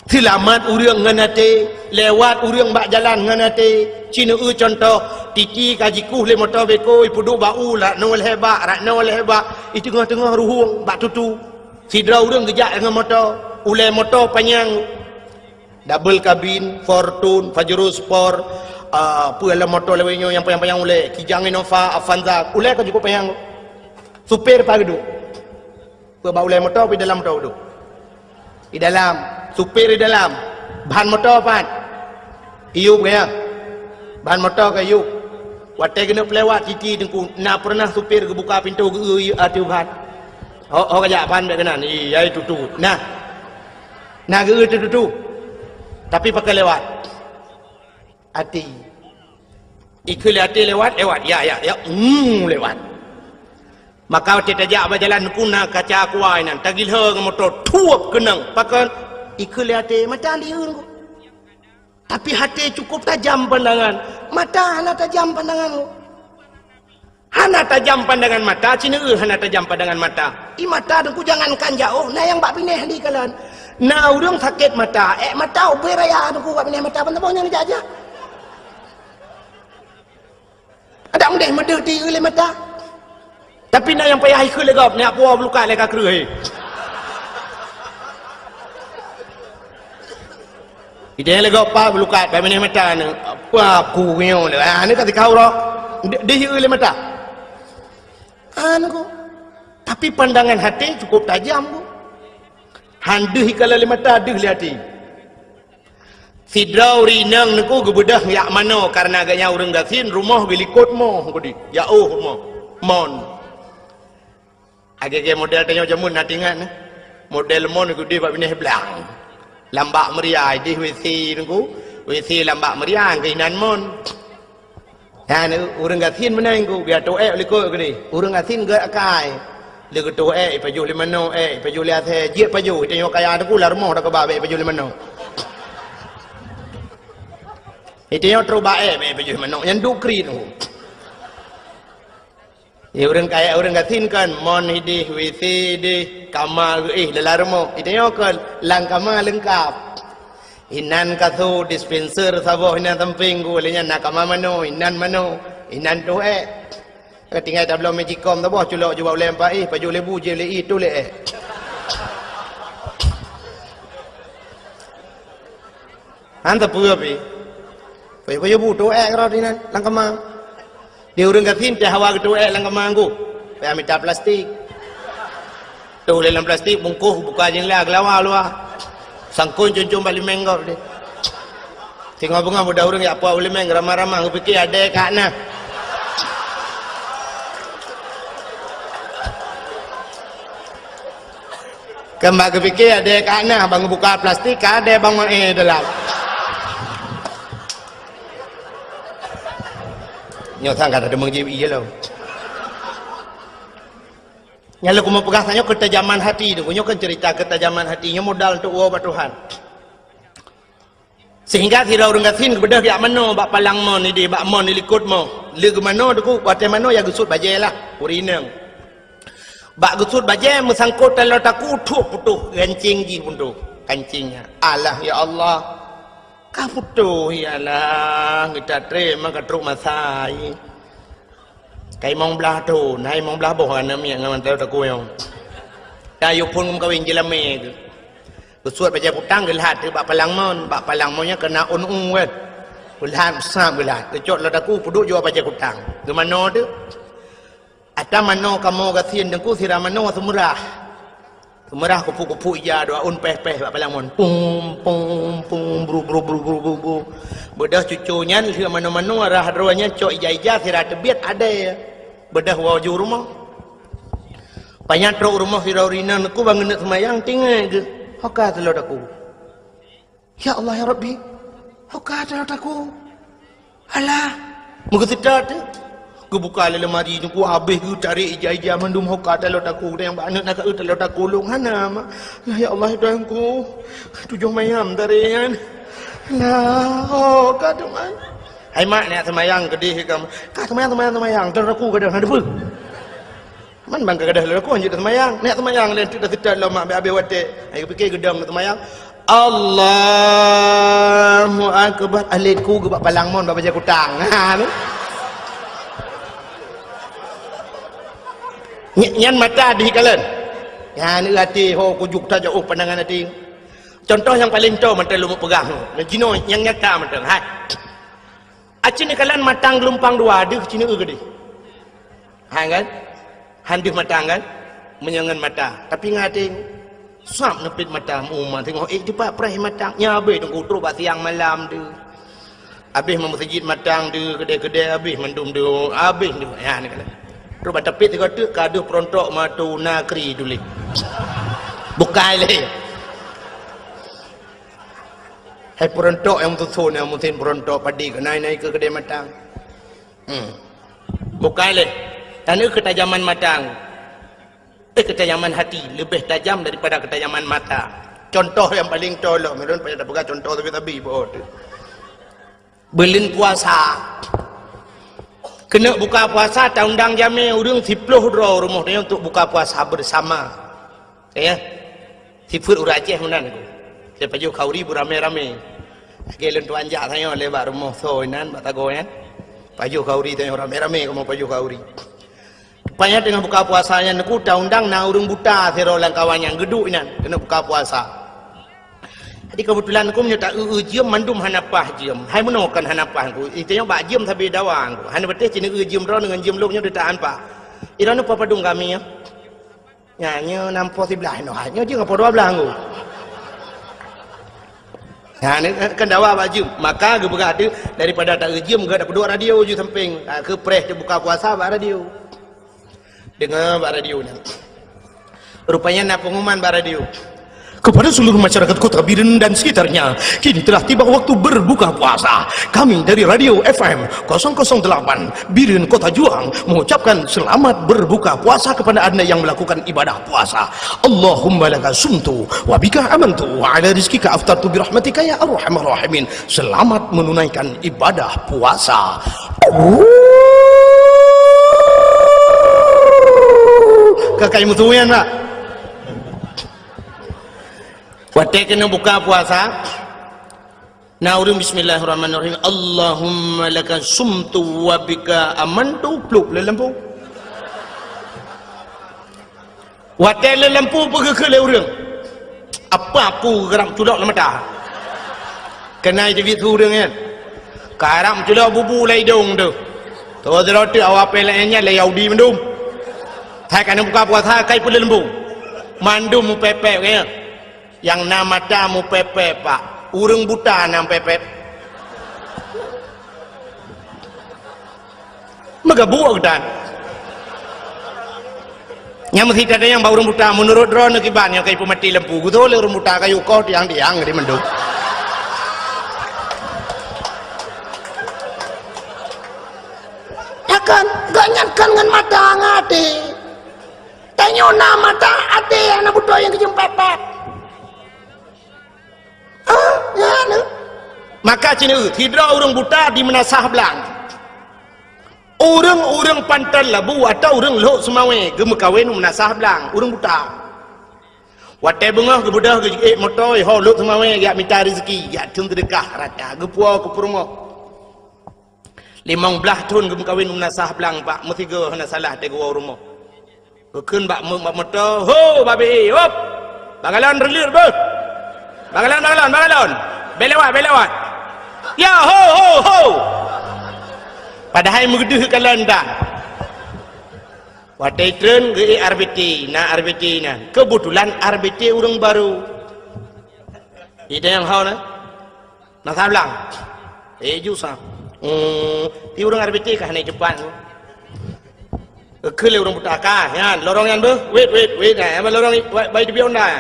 Seulamat ureuëng ngon até, lewat ureuëng bak jalan ngon até. Ci neueu cuntoh, titi ka jikueh lé moto beko, ipeuduek bak u, rak noe lhée bak, rak noe lhée bak, i teungoh-teungoh ruhueng bak tutu. Sidroe ureuëng geujak ngon moto, ulée moto panyang. Double kabin, Fortuner, Pajero Sport, ah, peue lom moto lawét nyoe nyang panyang-panyang ulée, Kijang Innova, Avanza, ulée ka cukup panyang. Supir pat geuduek? Peue bak ulée moto, peue dalam moto geuduek? Di dalam. Supir di dalam. Ban moto pat? Iyup ka ya? Ban moto ka iyup. Watée keuneuk peulewat titi teungku, na peureunah supir geubuka pintoe geu-eu ateueh ban? Ho, ho ka jak ban bék keunan. Iya, itu tu. Nah. Na geu-eu tutu. Tapi pakon lewat? Até. Ikheun lé até lewat, lewat. Ya, ya, ya. Hmm, lewat. Maka watée tajak bak jalan teungku na kaca aqua inan, tagilhô ngon moto, thuep keunong. Pakon? Ikheun lé até, mata liheun ku. Tapi até cukup tajam pandangan, mata hana tajam pandangan ku. Hana tajam pandangan mata, ci neueu hana tajam pandangan mata. I mata teungku jangankan jaoh, na nyang bak binéh dikalon. Na ureuëng sakét mata, ék mata ubé raya teungku bak binéh mata ban saboh nyang jak-jak. Adak meudeh meudeuh ti lé mata. Tapi na nyang payah ikheun lé gob, nyak puwoe beulukat lé ka kreueh. Ideh lé gob pa beulukat bak binéh mata ni. Apa aku nyoe lé? Ah, ni ka sikau roh. Deuh lé mata. Anu ko. Tapi pandangan hati cukup tajam ko. Han deuh ikala lé mata, deuh lé até. Sidroe ureuëng inong neuku geubeudoh jak manoe kareuna gobnyan ureuëng gasien, rumoh geulikot moh keudeh, jak ôh rumoh mon. Agée-agée model tanyoe jameun na tingat neh. Model mon keudeh bak binéh blang. Lam bak meuria ideh WC neuku, WC lam bak meuria keuinan mon. Nyan ureuëng gasien meunan ku, bia toh ék likot keudeh. Ureuëng gasien gét akai. Lé geutoh ék, ipajoh lé manoe ék, ipajoh lé asée, jeuet pajoh, itanyoe kaya teungku lam rumoh dak keuba bék ipajoh lé manoe. Itanyoe trok ba ék bék ipajoh lé manoe, nyan duek kriet teungku. Ya, ureuëng kaya, ureuëng gasien kan, mon ideh, WC ideh, kama geuéh dalam rumoh. Itanyoe kan, lam kama leungkap. Inan kasô, dispenser saboh inan sampéng ku, lé nyan na kama manoe, inan manoe, inan toh ék. Ka tinggai tabloe magicom saboh culok jubak ulée empat éh, pajoh lé bu, jieb lé ié, toh lé ék. Han sapeue pih. Pajoh-pajoh bu toh ék rot inan lam kama. Di ureuëng gasien teuh hawa geutoh ék lam kama ngku. Payah mita plastik. Toh lé lam plastik, bungkôh, buka jendela, geulawa luwa. Sangkon cun-cun bak limeng gob deh. Singoh beungoh muda ureuëng jak puwoe limeng ramah-ramah, geupike adée ka na. Kan bak geupike adée ka na, ban geubuka plastik ka adée ban maé dalam. Nyoe sang ka teudeungoe jieb ié lom. Nyang lôn keumeung peugah tanyoe keutajaman hati tu. Nyoe kan cerita keutajaman hati. Nyoe modal untuk woe bak Tuhan. Sehingga sidroe ureuëng gasien geubeudôh jak manoe bak palang mon ideh, bak mon ilikot moh. Lé geumanoe teungku, watée manoe ya geusut bajée lah, ureuëng inong. Bak geusut bajée meusangkot taloe takue, thok putôh gancéng jih putôh kancéng nyan. Alah ya Allah. Ka putôh ya Allah, geuta treb ma ka trok masa. Kai mong blah thon, hai mong blah boh aneuk miet ngon mantong takue nyoe. Dan yue phon meukawen jeulamé tu. Geusuet bajée kutang geulhat bak palang mon, bak palang mon nyan keunan ôn-ôn kan. Geulhat, sab geulhat. Geucok lam takue, peuduek jua bajée kutang. Geumanoe tu. Ata manoe kamoe gasien teungku sira manoe seumeurah. Seumeurah kupu-kupu ija dua ôn péh-péh bak palang mon. Pum, pum, pum, bru, bru, bru, bru, bru, bru. Beudôh cucu nyan lheueh manoe-manoe rhah droe nyan cok ija-ija sira teubiet adée. Beudôh woe ju rumoh. Pajan trok rumoh sidroe ureuëng inong teungku ban geuneuk seumayang tinggai geuh. Ho ka taloe takue. Ya Allah, ya Rabbi, ho ka taloe takue. Alah, meugeuseuta teuh. Geubuka lé lemari teungku, habéh geutarek ija-ija mandum, ho ka taloe takue. Dan nyang bak aneuk na ka eu taloe takue lôn hana ma. Ya, ya Allah, ya Tuhanku, tujoh mayam tarek nyan. Alah, ho ka teuma. Hai mak, neujak seumayang keudeh ka. Ka seumayang, seumayang, seumayang. Taloe takue ka deuh, na teupeue. Man ban ka gadôh lôn lakoe hanjeuet seumayang. Neujak seumayang lé teuk dah seutôt lom mak, abéh-abéh watée. Ai geupike geudong seumayang. Allahu Akbar. Alet ku geubak palang mon bak bajée kutang. Ha, ni. Ny-, nyan mata deuh kalon. Nyan até ho kujuk tajak oh pandangan até. Contoh nyang paleng toe mantong lôn peugah. Jinoe nyang nyata mantong. Hai. Aci neukalon matang geulumpang dua deuh ci neu keudeh. Ha kan? Han deuh matang kan? Meunyoe ngon mata. Tapi ngon até sab neupit mata, uma teungoh ék dipat preh matang. Nyan abéh teungku trok bak siang malam deuh. Abéh meumeuseujid matang deuh, keudée-keudée abéh mandum deuh, abéh deuh. Ya neukalon. Trok bak teupit sigoe teuk ka deuh peurontok matu nakri tuléh. Bukai lé. Hai peurontok nyang meususon, nyang meusen peurontok padé keu nai-nai keu keudée matang. Hmm. Bukai lé. Tanoh keutajaman matang. Eh, keutajaman hati leubeh tajam daripada keutajaman mata. Contoh nyang paleng toe lom, ulôn payah tapeugah contoh sabe-sabe bak tu. Buleuen puasa. Keuneuk buka puasa, taundang jamé ureuëng siploh droe rumoh tanyoe untuk buka puasa bersama. Ya. Sifeuet ureuëng Aceh meunan ku. Lé pajoh khauri beuramé-ramé. Lagée lôn tuan jak tanyoe lé bak rumoh soe inan, bak sagoe nyan. Pajoh khauri tanyoe ramé-ramé kamoe pajoh khauri. Rupanya teungoh buka puasa nyan ku, taundang na ureuëng buta sidroe lam kawan nyan geuduek inan keuneuk buka puasa. Jadi keubeutulan ku meunyoe ta-eu-eu jeuem mandum hana paih jeuem. Hai meunoe kon hana paih ku. Itanyoe bak jeuem sabe dawa ku. Hana patéh cit eu jeuem droeneuh ngon jeuem lôn nyoe teutaan paih. Droeneuh padum kami nyoe. Nyan, nyoe nam po siblaih noh, nyoe jeuem po dua blaih nggu. Nyan, kan dawa bak jeuem. Maka geupeugah teuh, daripada ta-eu jeuem, geupeudok radio ju sampéng. Ha, keu preh teubuka puasa bak radio. Deungoe bak radio nyan. Rupanya na pengumuman bak radio. Kepada seluruh masyarakat Kota Biren dan sekitarnya, kini telah tiba waktu berbuka puasa. Kami dari Radio F M kosong kosong delapan Biren Kota Juang mengucapkan selamat berbuka puasa kepada Anda yang melakukan ibadah puasa. Allahumma laka sumtu wa bika amantu wa ala rizkika aftartu birahmatika ya arhamar rahimin. Selamat menunaikan ibadah puasa. Ka kai meusuyan, Pak. Watée keuneuk buka puasa, na ureuëng bismillahirrahmanirrahim, "Allahumma laka sumtu wa bika amantu," plup lé lampu. Watée lé lampu peugeukeue lé ureuëng, apa ku geurab culok lam mata. Keunan teubiet su ureuëng nyan. Karab culok bubu lam idong teuh. Toh sidroe teuk awak P L N nyan lé Yahudi mandum. Hai ka na buka puasa kai peuleumbong. Mandum mupepek nyan. Nyang na mata mupepek, Pak. Ureuëng buta na mupepek. Meugabuek geutan. Nyang meusi tadayang bak ureuëng buta, meunurot droeneuh kiban nyang ka ipeumati lampu, geutoh lé ureuëng buta kayu koh tiang-tiang di mandum. Ya kan, gobnyan kan ngon mata ngon até. Tanyoe na mata até hana beutôi nyang keujeuem pepek. Ah, ya, na. Maka ceuneuk sidroe ureuëng buta di Meunasah Blang. Ureuëng-ureuëng Panton Labu atau ureuëng Lhok Seumawé geumeukawen u Meunasah Blang, ureuëng buta. Watée beungoh geubeudôh geujiék moto, ho Lhok Seumawé jak mita rezeki, jak theun seudeukah rata, geupuwoe keu peurumoh. Limong blaih thon geumeukawen u Meunasah Blang, Pak, meusigoe hana salah teuh geuwoe u rumoh. Geukheun bak meu-, bak moto, "Ho, babe, hop! Bak galon reulir beuh! Bak galon, bak galon, bak galon! Bèk lewat, bèk lewat! Ya, ho, ho, ho!" Padahai meugeudeuh galon tan. Watée treun geuék R B T, na R B T na. Keubeutulan R B T ureuëng barô. Idéh nyang hao na. Meunasah Blang. Eh, ju sa. Hmm, ti ureuëng R B T ka hana teupat. Keu lé ureuëng buta ka, nyan, lorong nyan beuh. Wait, wait, wait. Nah, emang lorong i-, wa-, bai dibiong dah.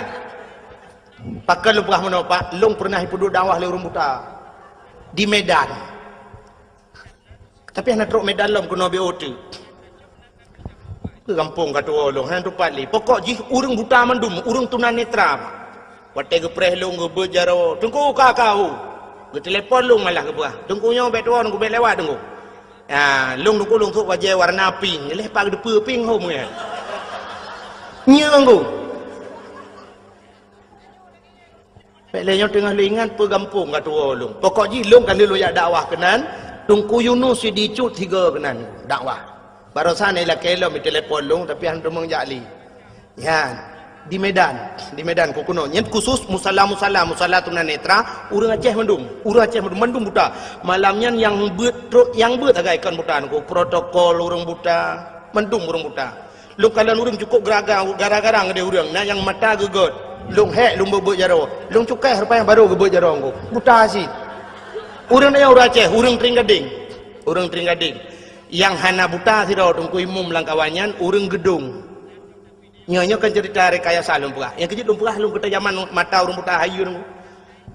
Pakon lôn peugah meunoe, Pak, lôn peureunah ipeuduek dakwah lé ureuëng buta. Di Medan. Tapi hana trok Medan lom keunoe B O T. Keu gampông ka tuwoe lôn, hana teupat lé. Pokok jih ureuëng buta mandum, ureuëng tunanetra. Watée geupreh lôn geubeuet jaroe, "Teungku ka, ka, hu." Geutelepon lôn malah geupeugah, "Teungku nyoe bèk tuwoe, Teungku bèk lewat, Teungku." Ya, lôn Teungku lôn sôk bajée warna pink, lheueh pat geuteupeue pink hom nyan. Nyoe Teungku. Bèk lé nyoe teungoh lôn ingat peue gampông ka tuwoe lôn. Pokok jih lôn ka lheueh lôn jak dakwah keunan, Teungku Yunus Sidicut sigoe keunan dakwah. Barosan ilakée lom itelepon lôn, tapi han teumeung jak lé. Nyan, di Medan, di Medan keu keunoe. Nyan khusus musala-musala, musala tunanetra, ureuëng Aceh mandum, ureuëng Aceh mandum, mandum buta. Malam nyan nyang beuet trok, nyang beuet sagai kon buta, Teungku, protokol ureuëng buta, mandum ureuëng buta. Lôn kalon ureuëng cukôp geraga-, gara-gara ngon ureuëng, na nyang mata geugöt. Lôn hék, lôn beuet-beuet jaroe. Lôn cukai rupa nyang barô geubeuet jaroe Teungku. Buta cit. Ureuëng nyan ureuëng Aceh, ureuëng Tring Gadeng. Ureuëng Tring Gadeng. Nyang hana buta sidroe Teungku Imum lam kawan nyan, ureuëng Geudong. Nyoe, nyoe kan cerita rekayasa lôn peugah. Nyang keujeuet lôn peugah lôn keuta jaman mata ureuëng buta hayeue Teungku.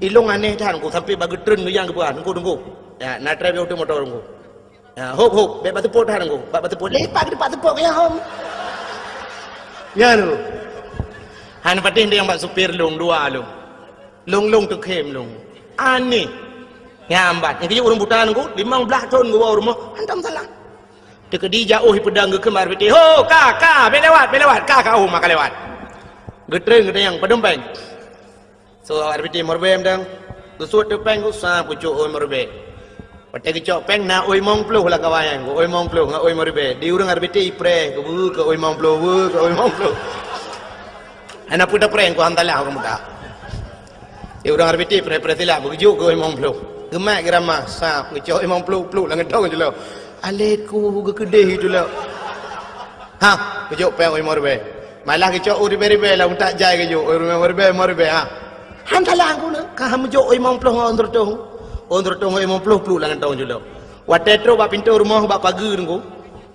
Ilôn aneh that Teungku, sampai bak geutreun geuyang geupeugah, "Teungku, Teungku. Ya, na trép yoh teuh moto Teungku. Ya, hop, hop, bèk bak teupot that Teungku. Bak, bak teupot, lepak di tempat teupot keu nyang hom." Ya, Teungku. Han patéh nyang bak supir lôn, dua lôn. Lôn, lôn teukhém lôn. Aneh. Nyang bat. Nyang keujeuet ureuëng buta Teungku, limong blaih thon geuwoe u rumoh, hantom salah. Teukeudi jak óh ipeudong geukheun bak R B T, "Ho, ka, ka, bèk lewat, bèk lewat, ka, ka, oh, maka lewat." Geutrön geutanyoe padum péng. So, R B T meuribèe mantong. Geusuet teuk péng, geusa geucok ôi meuribèe. Watèe geucok péng na ôi limong ploh lam kawan nyan, ôi limong ploh ngon ôi meuribèe. Di ureueng R B T ipreh, geubeue keu ôi limong ploh, beue keu ôi limong ploh. Hana peue tapreh, ku han talah ureueng buta. Di ureueng R B T preh-preh silap, geucok keu ôi limong ploh. Geumat geuramah, sab, geucok limong ploh, pluek lam kantong jih lom. Alèh ku geukeudeh itu lom. Ha, geucok péng ôi limong ribèe. Malah geucok ôi ribèe-ribèe lam utak jai geujok, ôi limong ribèe, limong ribèe, ha. Han salah ku na, ka han meujok ôi limong ploh ngon ôi seureutôh. Ôi seureutôh ngon limong ploh pluek lam kantong jih lom. Watèe trôk bak pintoe rumoh bak pageue nyan ku,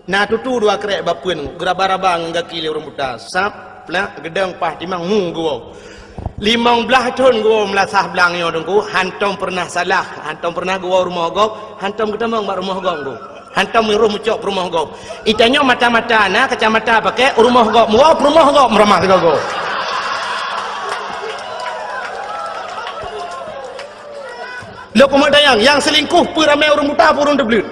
na tutu dua krek bak peuen, geuraba-raba ngon gaki lé ureueng buta. Sab, plak, geudong, paih, timang, mu geuwoe. Limong blaih thon geuwoe meulasah blang nyoe Teungku, hantom peureunah salah, hantom peureunah geuwoe rumoh gob, hantom geutamong bak rumoh gob Teungku. Hantom meurôh meucok peurumoh gob. Itanyoe mata-mata na kacamata pakai, rumoh gob meuwoe, peurumoh gob meuramah sigoe-goe. Lôn keumeudayang, nyang seulingkoh peue ramé ureueng buta, peue ureueng teubleuet?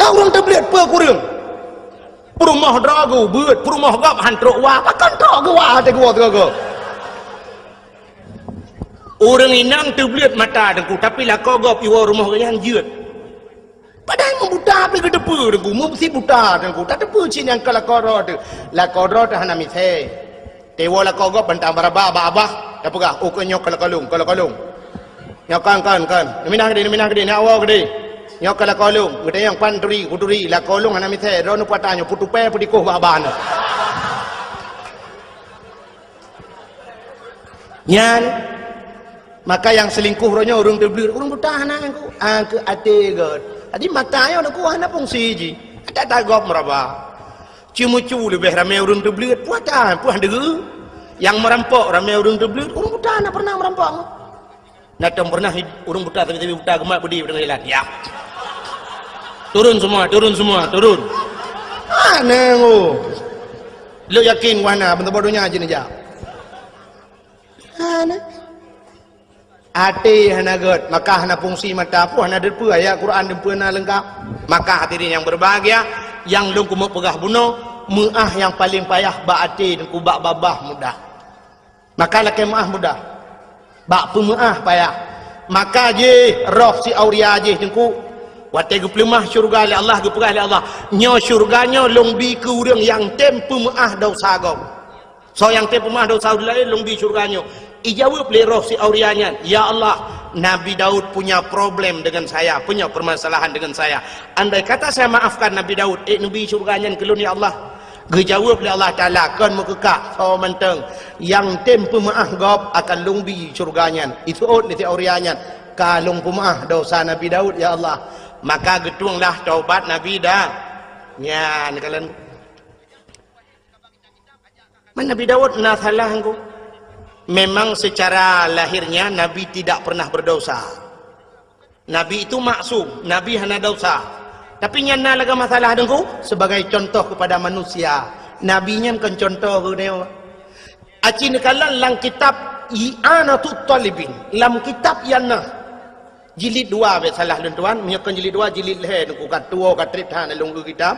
Ka ureueng teubleuet peue kureueng? Peurumoh droe geuh beuet, peurumoh gob han trok wa, pakon trok geuh wa até geuwoe sigoe-goe. Ureueng inong teubleuet mata Teungku, tapi lakoe gob iwoe rumoh geuh nyan jeuet. Padahai meubuta pih geuteupeue Teungku, meusi buta Teungku, tateupeue cit nyang ka lakoe droe teuh. Lakoe droe teuh hana misé. Teuwoe lakoe gob bantang baraba bak babah, tapeugah, "Oh, keu nyoe ka lakoe lôn, ka lakoe lôn." Nyoe kon, kon, kon. Neuminah keudeh, neuminah keudeh, neuwoe keudeh. Nyoe ka lakoe lôn. Geutanyong, "Pan turi, kuturi, lakoe lôn hana misé, droeneuh peue ata nyoe, peutupée, peudikoh bak babah nyoe." Nyan, maka nyang seulingkoh uroe nyoe ureueng teubleuet, ureueng buta hana Teungku, ah, keu até gét. Jadi mata nyoe Teungku hana fungsi jih. Até-até gob meuraba. Ceumeucue leubeh ramé ureueng teubleuet, peue ata, peue han deuh. Nyang meurampok ramé ureueng teubleuet, ureueng buta hana pernah meurampok. Na tom pernah ureueng buta, tapi, tapi buta geumat beudé u teungoh jalan. Ya. Turun semua, turun semua, turun. Hana ngo. Lôn yakin wahana, beuntoe boh donya jih neujak. Hana. Até hana gét, maka hana fungsi mata pun hana deupeue ayat Quran deupeue na leungkap. Maka hadirin yang berbahagia, nyang lôn keumeung peugah bunoe, meuáh nyang paleng payah bak até Teungku, bak babah mudah. Maka lakée meuáh mudah. Bak peumeuáh payah. Maka jih roh si auria jih Teungku, watée geupeuleumah syeuruga lé Allah, geupeugah lé Allah, "Nyoe syeuruga nyoe lôn bi keu ureueng nyang tem peumeuáh desya gob." Soe nyang tem peumeuáh desya ureueng laén lôn bi syeuruga nyoe. Ijaweueb lé roh si auria nyan, "Ya Allah, Nabi Daud punya problem dengan saya, punya permasalahan dengan saya. Andai kata saya maafkan Nabi Daud, ék neubi syeuruga nyan keu lôn, ya Allah?" Geujaweueb lé Allah Taala, "Kon meukeukah, soe mantong nyang tem peumeuáh gob akan lôn bi syeuruga nyan." Iseuôt lé si auria nyan, "Ka lôn peumeuáh desya Nabi Daud, ya Allah." Maka geutuenglah taubat Nabi Da-, nyan kalon. Man Nabi Daud na salah Teungku. Memang secara lahirnya Nabi tidak pernah berdosa. Nabi itu maksum, Nabi hana dosa. Tapi nyan na lagée masalah Teungku, sebagai contoh kepada manusia. Nabi nyan kon contoh keu geutanyoe. Aci neukalon lam kitab I'anatut Talibin, lam kitab nyang na jilid dua, bèk salah lôn tuan, meunyoe kon jilid dua, jilid lhèe Teungku, ka tuwoe ka trép that lôn eu kitab.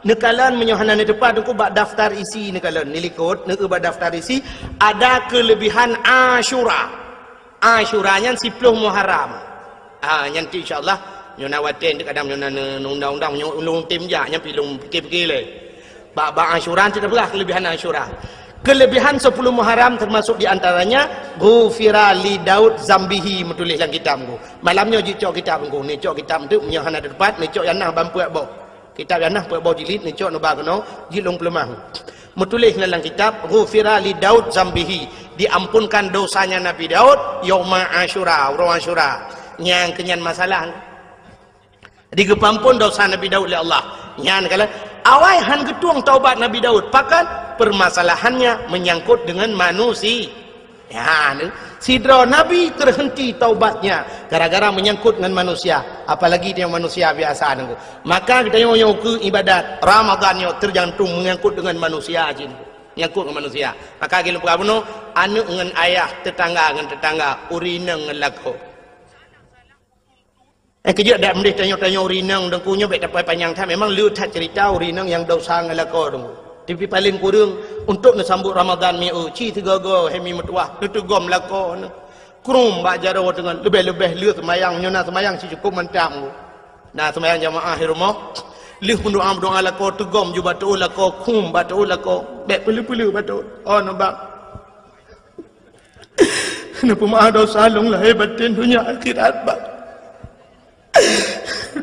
Neukalon meunyoe hana neuteupat Teungku bak daftar isi neukalon, neulikot, neueu bak daftar isi, ada kelebihan Asyura. Asyura nyan siploh Muharram. Ah, nyan tu insya Allah, nyoe na watèe kadang nyoe na undang-undang, nyoe ulôn tem jak, nyan pi lôn pikir-pikir lé. Bak, bak Asyura tu tapeugah kelebihan Asyura. Kelebihan sepuluh Muharram termasuk di antaranya, "Ghufira li Daud zambihi," meutuléh lam kitab Teungku. Malam nyoe jicok kitab Teungku. Neucok kitab tu, meunyoe hana teupat, neucok nyang na ban peuet boh. Kitab nyang na peuet boh jilid, neucok neuba keunoe, jilid lôn peuleumah. Meutuléh lam kitab, "Ghufira li Daud zambihi," diampunkan dosanya Nabi Daud yauma Asyura, uroe Asyura. Nyang keunyan masalah. Digeupeuampon dosa Nabi Daud lé Allah. Nyan kala awai han geutueng taubat Nabi Daud. Pakon? Permasalahannya menyangkut dengan manusia. Ya, ni. Sidroe nabi terhenti taubatnya gara-gara menyangkut dengan manusia. Apalagi dia manusia biasa nunggu. Maka kita nyoe, nyoe keu ibadat Ramadan nyoe tergantung menyangkut dengan manusia jih. Menyangkut dengan manusia. Maka gilong peugah bunoe, aneuk ngon ayah, tetangga ngon tetangga, ureueng inong ngon lakoe. Eh, keujeuet dak meudeh tanyoe-tanyoe ureueng inong Teungku nyoe bèk tapai panyang that. Memang le that cerita ureueng inong nyang desya ngon lakoe Teungku. Tapi paleng kureueng Untuk neusambot Ramadan mieu, ci sigoe-goe hai mi meutuwah, neuteugom lakoe neuh. Krum bak jaroe teungon, leubeh-leubeh lheueh seumayang, nyoe na seumayang ci cukôp mantap. Na seumayang jamaah di rumoh, lheueh meudoa-meudoa lakoe, teugom ju bak teuôt lakoe, krum bak teuôt lakoe, bèk peuleueh-peuleueh bak teuôt. Oh, nibak. Neupeumaáh dosa lôn lahé batén, donya akhirat, Bang.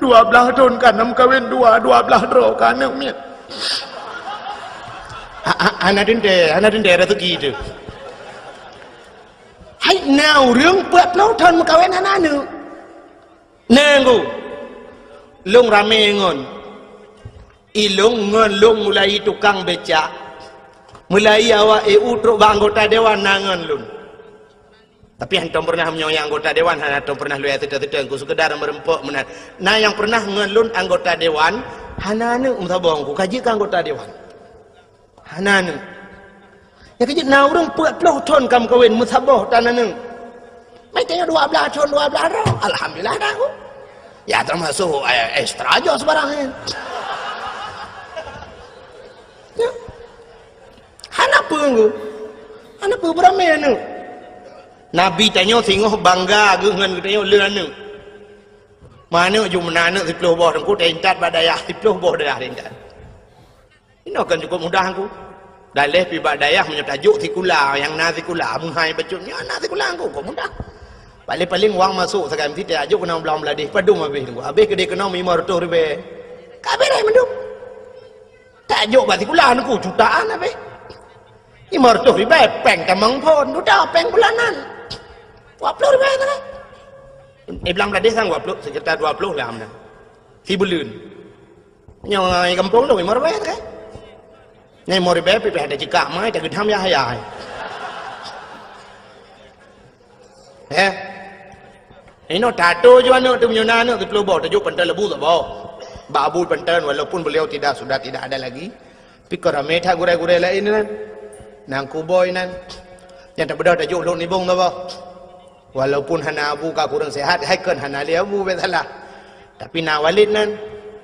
Dua blaih thôn ka na meukawen dua, dua blaih droe ka aneuk miet. Ha-, ha-, hana teuntèe, hana teuntèe raseuki teuh. Hai na ureueng peuet ploh thôn meukawen hana aneuk. Nanggu. Lôn ramé ngon. Ilôn ngon lôn mulai tukang becak. Mulai awak E U trok bak anggota dewan na ngon lôn. Tapi hántom pernah meunyoe nyang anggota dewan hana tom pernah lôn seutôt-seutôt, ku sekedar meureumpok meunan. Na nyang pernah ngon lôn anggota dewan, hana aneuk meusaboh ku ka jeuet keu anggota dewan. Hana aneuk. Nyang keujeuet na ureueng peuet ploh thôn ka meukawen meusaboh tan aneuk. Mai tanyoe dua blaih thôn, dua blaih droe. Alhamdulillah dah ku. Ya termasuk, eh, ekstra jo sebarang, eh. Ya. Hana peue nggu. Hana peue beuramé aneuk. Nabi tanyoe singoh bangga geuh ngon geutanyoe le aneuk. Meuaneuk ju meunan aneuk siploh boh teungku, taintat bak dayah siploh boh dayah taintat. Inoe kon cukôp mudah teungku. Daleh pi bak dayah meunyoe tajok sikula, nyang na sikula, meuhai bacut nyan na sikula teungku, kon mudah. Paléng-paléng wang masôk sagai meusitai, jok keunoe blang Bangladesh, padum habéh teungku. Habéh keudéh keunoe limong reutôh ribèe. Ka beureh mandum. Tajok bak sikula teungku, jutaan habéh. Limong reutôh ribèe, péng tamong phôn, dudoe péng bulanan. Dua ploh ribèe sagai. Eh, blang Bangladesh sang dua ploh, sekitar dua ploh lah meunan. Sibuleuen. Nyoe gampông lôn limong ribèe sagai. Nyoe limong ribèe pih ada cekak mai, tageudam yah-yah. Eh? Inoe tato ju aneuk teuh meunyoe na aneuk siploh boh, tajok pantai lebu saboh. Bak Abu pantai walaupun beliau tidak, sudah tidak ada lagi. Tapi kon ramé that gurèe-gurèe laén nan. Nan kuboh nan. Nyang tabeudôh tajok Lhokseumawe saboh. Walaupun hana Abu ka kureueng sehat, hai kon hana lé Abu bèk salah. Tapi na Walid nan,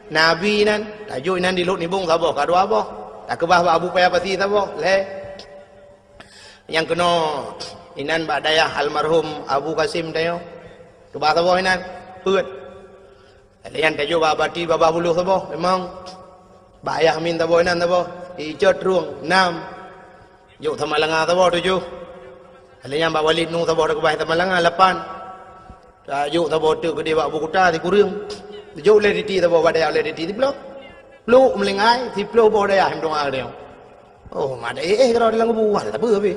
na Abi nan, tajok inan di Lhokseumawe saboh ka dua boh. Takeubah bak Abu Paya Pasi saboh, lhèe. Nyang keunoe inan bak dayah almarhum Abu Kasim tanyoe. Keubah saboh inan, peuet. Lheuh nyan tajok bak Bati Babah Buloh saboh, limong. Bak Ayah Amin saboh inan saboh, Icot Trueng, nam. Jok Samalanga saboh, tujoh. Lheuh nyan bak Walid Nu saboh, takeubah Samalanga, lapan. Tajok saboh teuk keudéh bak Bukuta, sikureueng. Jok lé Diti saboh, bak dayah lé Diti, siploh. Plôk Meulinggai, siploh boh dayah meudoa keudéh. Oh, mat éh, éh, keudroe di lam kubu, wah, tapeue habéh.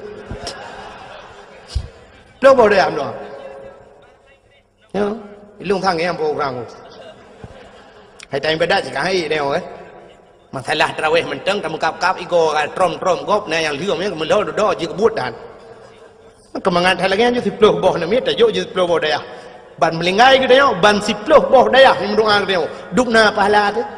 Ploh boh dayah meudoa. Ya, ilôn sang nyang program. Hai tan ibadat cit ka hai nyoe, eh. Masalah tarawih mantong, tameukab-kab igoe ka trom-trom gob, na nyang lheueh nyan meulhô dudoe jeuet keu buet dan. Keumangat hai lagèe nyan jeuet siploh boh namiet, tajok jeuet siploh boh dayah. Ban Meulinggai geutanyoe, ban siploh boh dayah nyang meudoa geutanyoe. Dub na pahala teuh.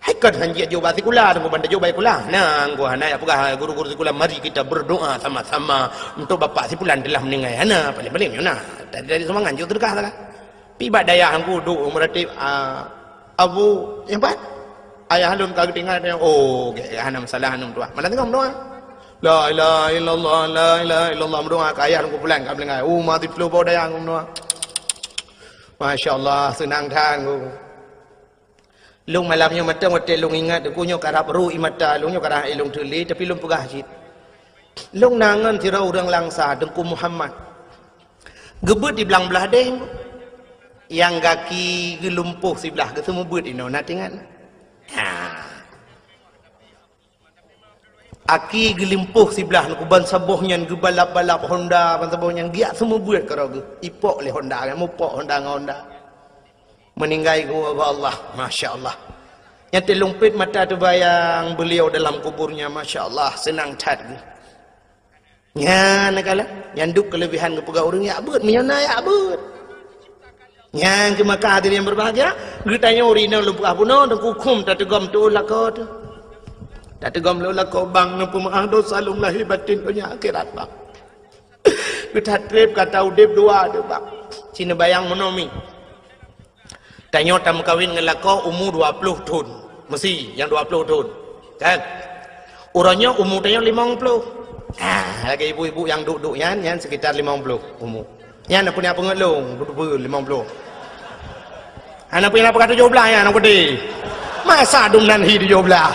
Hai kon han jeuet jok bak sikula, teungku ban tajok bak sikula. Nah, teungku hana jak peugah guru-guru sikula, "Mari kita berdoa sama-sama untuk bapak si fulan telah meninggal." Hana, paléng-paléng nyoe na. Tadi, tadi sumbangan jok seudeukah sagai. Pi bak dayah teungku duek meuratéb, ah, Abu, nyan pat? Ayah lôn ka geutinggai, oh, gét, hana masalah, hana meutuah. Malam teungoh meudoa. La ilaha illallah, la ilaha illallah, meudoa keu ayah teungku fulan ka meninggal. Oh, mati ploh boh dayah teungku meudoa. Masya Allah, seunang that teungku. Lôn malam nyoe mantong watèe lôn ingat, teungku nyoe karab ru ie mata lôn, nyoe karab hai lôn teulé, tapi lôn peugah cit. Lôn na ngon sidroe ureueng Langsa, Teungku Muhammad. Geubeuet di Blang Blahdeh, nyang gaki geulumpôh siblah, geuseumeubeuet inoe, na teuingat? Ha. Aki geulimpôh siblah, teungku, ban saboh nyan geubalap-balap Honda, ban saboh nyan geujak seumeubeuet keudroe geuh. Ipok lé Honda, mupok Honda ngon Honda. Meuninggai geuwoe bak Allah, masya Allah. Nyan teulumpet mata teubayang beliau dalam kuburnya, masya Allah, seunang that geuh. Nyan kala, nyan dub keuleubehan geupeugah ureueng jak beuet, meunyoe na jak beuet. Nyang keu maka hadirin yang berbahagia, geutanyoe rinong lôn peugah bunoe, teungku khum tateugom teuôt lakoe teuh. Tateugom teuôt lakoe, bang, neupeumaáh dosa lôn lahé batén donya akhirat, bang. Geuthat trép gata udép dua teuh, bang. Ci neubayang meunoe mi. Tanyoe tameukawen ngon lakoe umu dua ploh thon. Meusi nyang dua ploh thon. Kan? Uroe nyoe umu tanyoe limong ploh. Ah, lagèe ibu-ibu nyang duek-duek nyan, nyan sekitar limong ploh umu. Nyan peue nyang peungeut lôn, duek puluh, limong ploh. Hana peue nyang peugah tujoh blah nyan, aneuk peuti. Masa dum nan hi tujoh blah.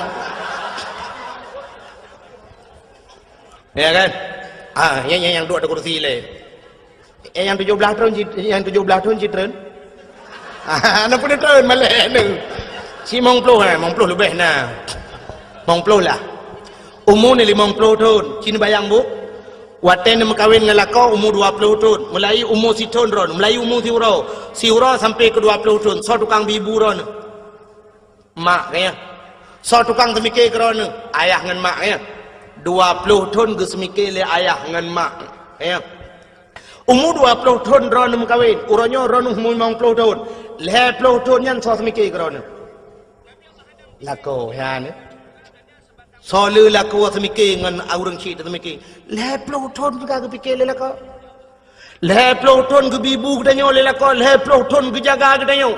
Ya kan? Ah, nyan, nyan nyang duek di kursi lé. Eh, nyang tujoh blah thon cit-, nyang tujoh blah thon cit treun. Hana peue treun malèe nyoe. Limong ploh, eh, limong ploh leubeh na. Limong ploh lah. Umu ni limong ploh thon. Ci neubayang, Bu. Watèe neumeukawen ngon lakoe umu dua ploh thon. Mulai umu sithon droeneuh, mulai umu siuroe. Siuroe sampai keu dua ploh thon. Soe tukang bi bu droeneuh? Mak, ya. Soe tukang seumike keu droeneuh? Ayah ngon mak, ya. Dua ploh thon geuseumike lé ayah ngon mak, ya. Umu dua ploh thon droeneuh meukawen, uroe nyoe droeneuh umu limong ploh thon. Lhèe ploh thon nyan soe seumike keu droeneuh? Lakoe, ya, ni. Soe le lakoe seumike ngon ureueng chik seumike? Lhèe ploh thon teuka geupike lé lakoe. Lhèe ploh thon geubi bu geutanyoe lé lakoe, lhèe ploh thon geujaga geutanyoe.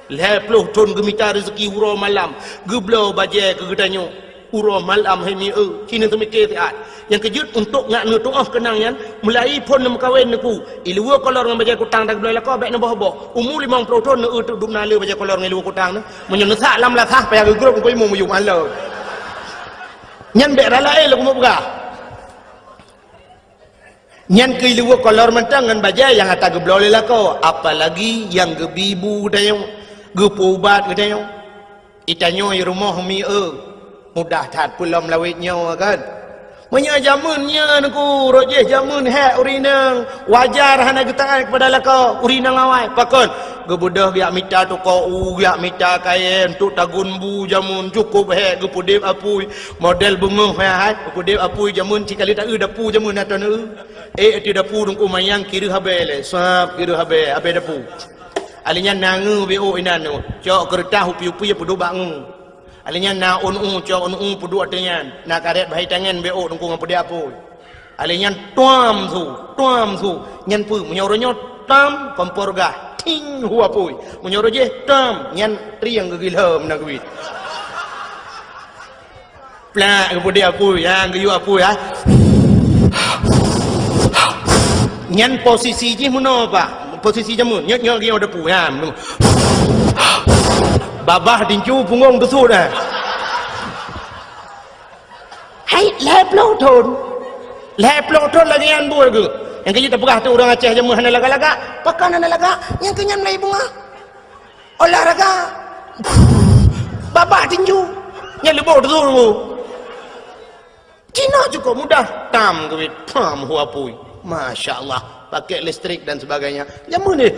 Lhèe ploh thon geumita reuzeki uroe malam, geubloe bajèe keu geutanyoe. Uroe malam hai mi-e, ci neuseumiké siat. Nyang keujeuet untuk ngat neutuoh keunang nyan, mulai phon neumeukawen neuku. Iluweue kolor ngon bajèe kutang dan geubloe lakoe bèk neuboh-boh. Umu limong ploh thon neu-eu teuk dum na le bajèe kolor ngon iluweue kutang neu. Meunyoe neusat lam lasah payah geugrôp keu imum miyueb alô. Nyan bèk rala éh lôn keumeung peugah. Nyan keuh iluweue kolor mantong ngon bajèe nyang ata geubloe lé lakoe, apalagi nyang geubi bu geutanyoe, geupeuubat geutanyoe. Itanyoe i rumoh mi-e, mudah that peulom lawét nyoe kan. Meunyoe jameun nyan ku, rot jih jameun hék ureueng inong, wajar hana geutaát keupada lakoe ureueng inong awai. Pakon? Geubeudôh geujak mita toko u, geujak mita kayèe, untuk tagun bu jameun, cukôp hék geupeudép apui. Model beungoh hai, hai, udép apui jameun, ci kali ta-eu dapu jameun ata neu-eu. Eh, ati dapu Teungku manyang kireuh abèe lé, sab kireuh abèe, abèe dapu. Alèh nyan na ngeu beuôk inan nyoe, cok keureutah upi-upi peuduek bak ngeu. Alèh nyan na ôn u, cok ôn u peuduek ateueh nyan, na karét bahai tangan beuôk Teungku ngon peudép apui. Alèh nyan tuam su, tuam su. Nyan peue? Meunyoe uroe nyoe tam, kompor gah, ting, hu apui. Meunyoe uroe jih tam, nyan trieng geugilhom na geuit. Plak, geupeudép apui, ha, geuyue apui, ha. Nyan posisi jih meunoe, Pak. Posisi jameun. Nyoe, nyoe, nyoe dapu, ha. Babah tincu punggong teusut, ha. Hai, lhèe ploh thon. Lhèe ploh thon lagèe nyan buet geuh. Nyang keujeuet tapeugah tu ureueng Aceh jameun hana lagak-lagak. Pakon hana lagak? Nyang keu nyan mulai beungoh. Olahraga. Babah tinju. Nyan leubeh tu. Cina cukup mudah. Tam keubiet. Pam hu apui. Masya Allah. Pakai listrik dan sebagainya. Jameun ni.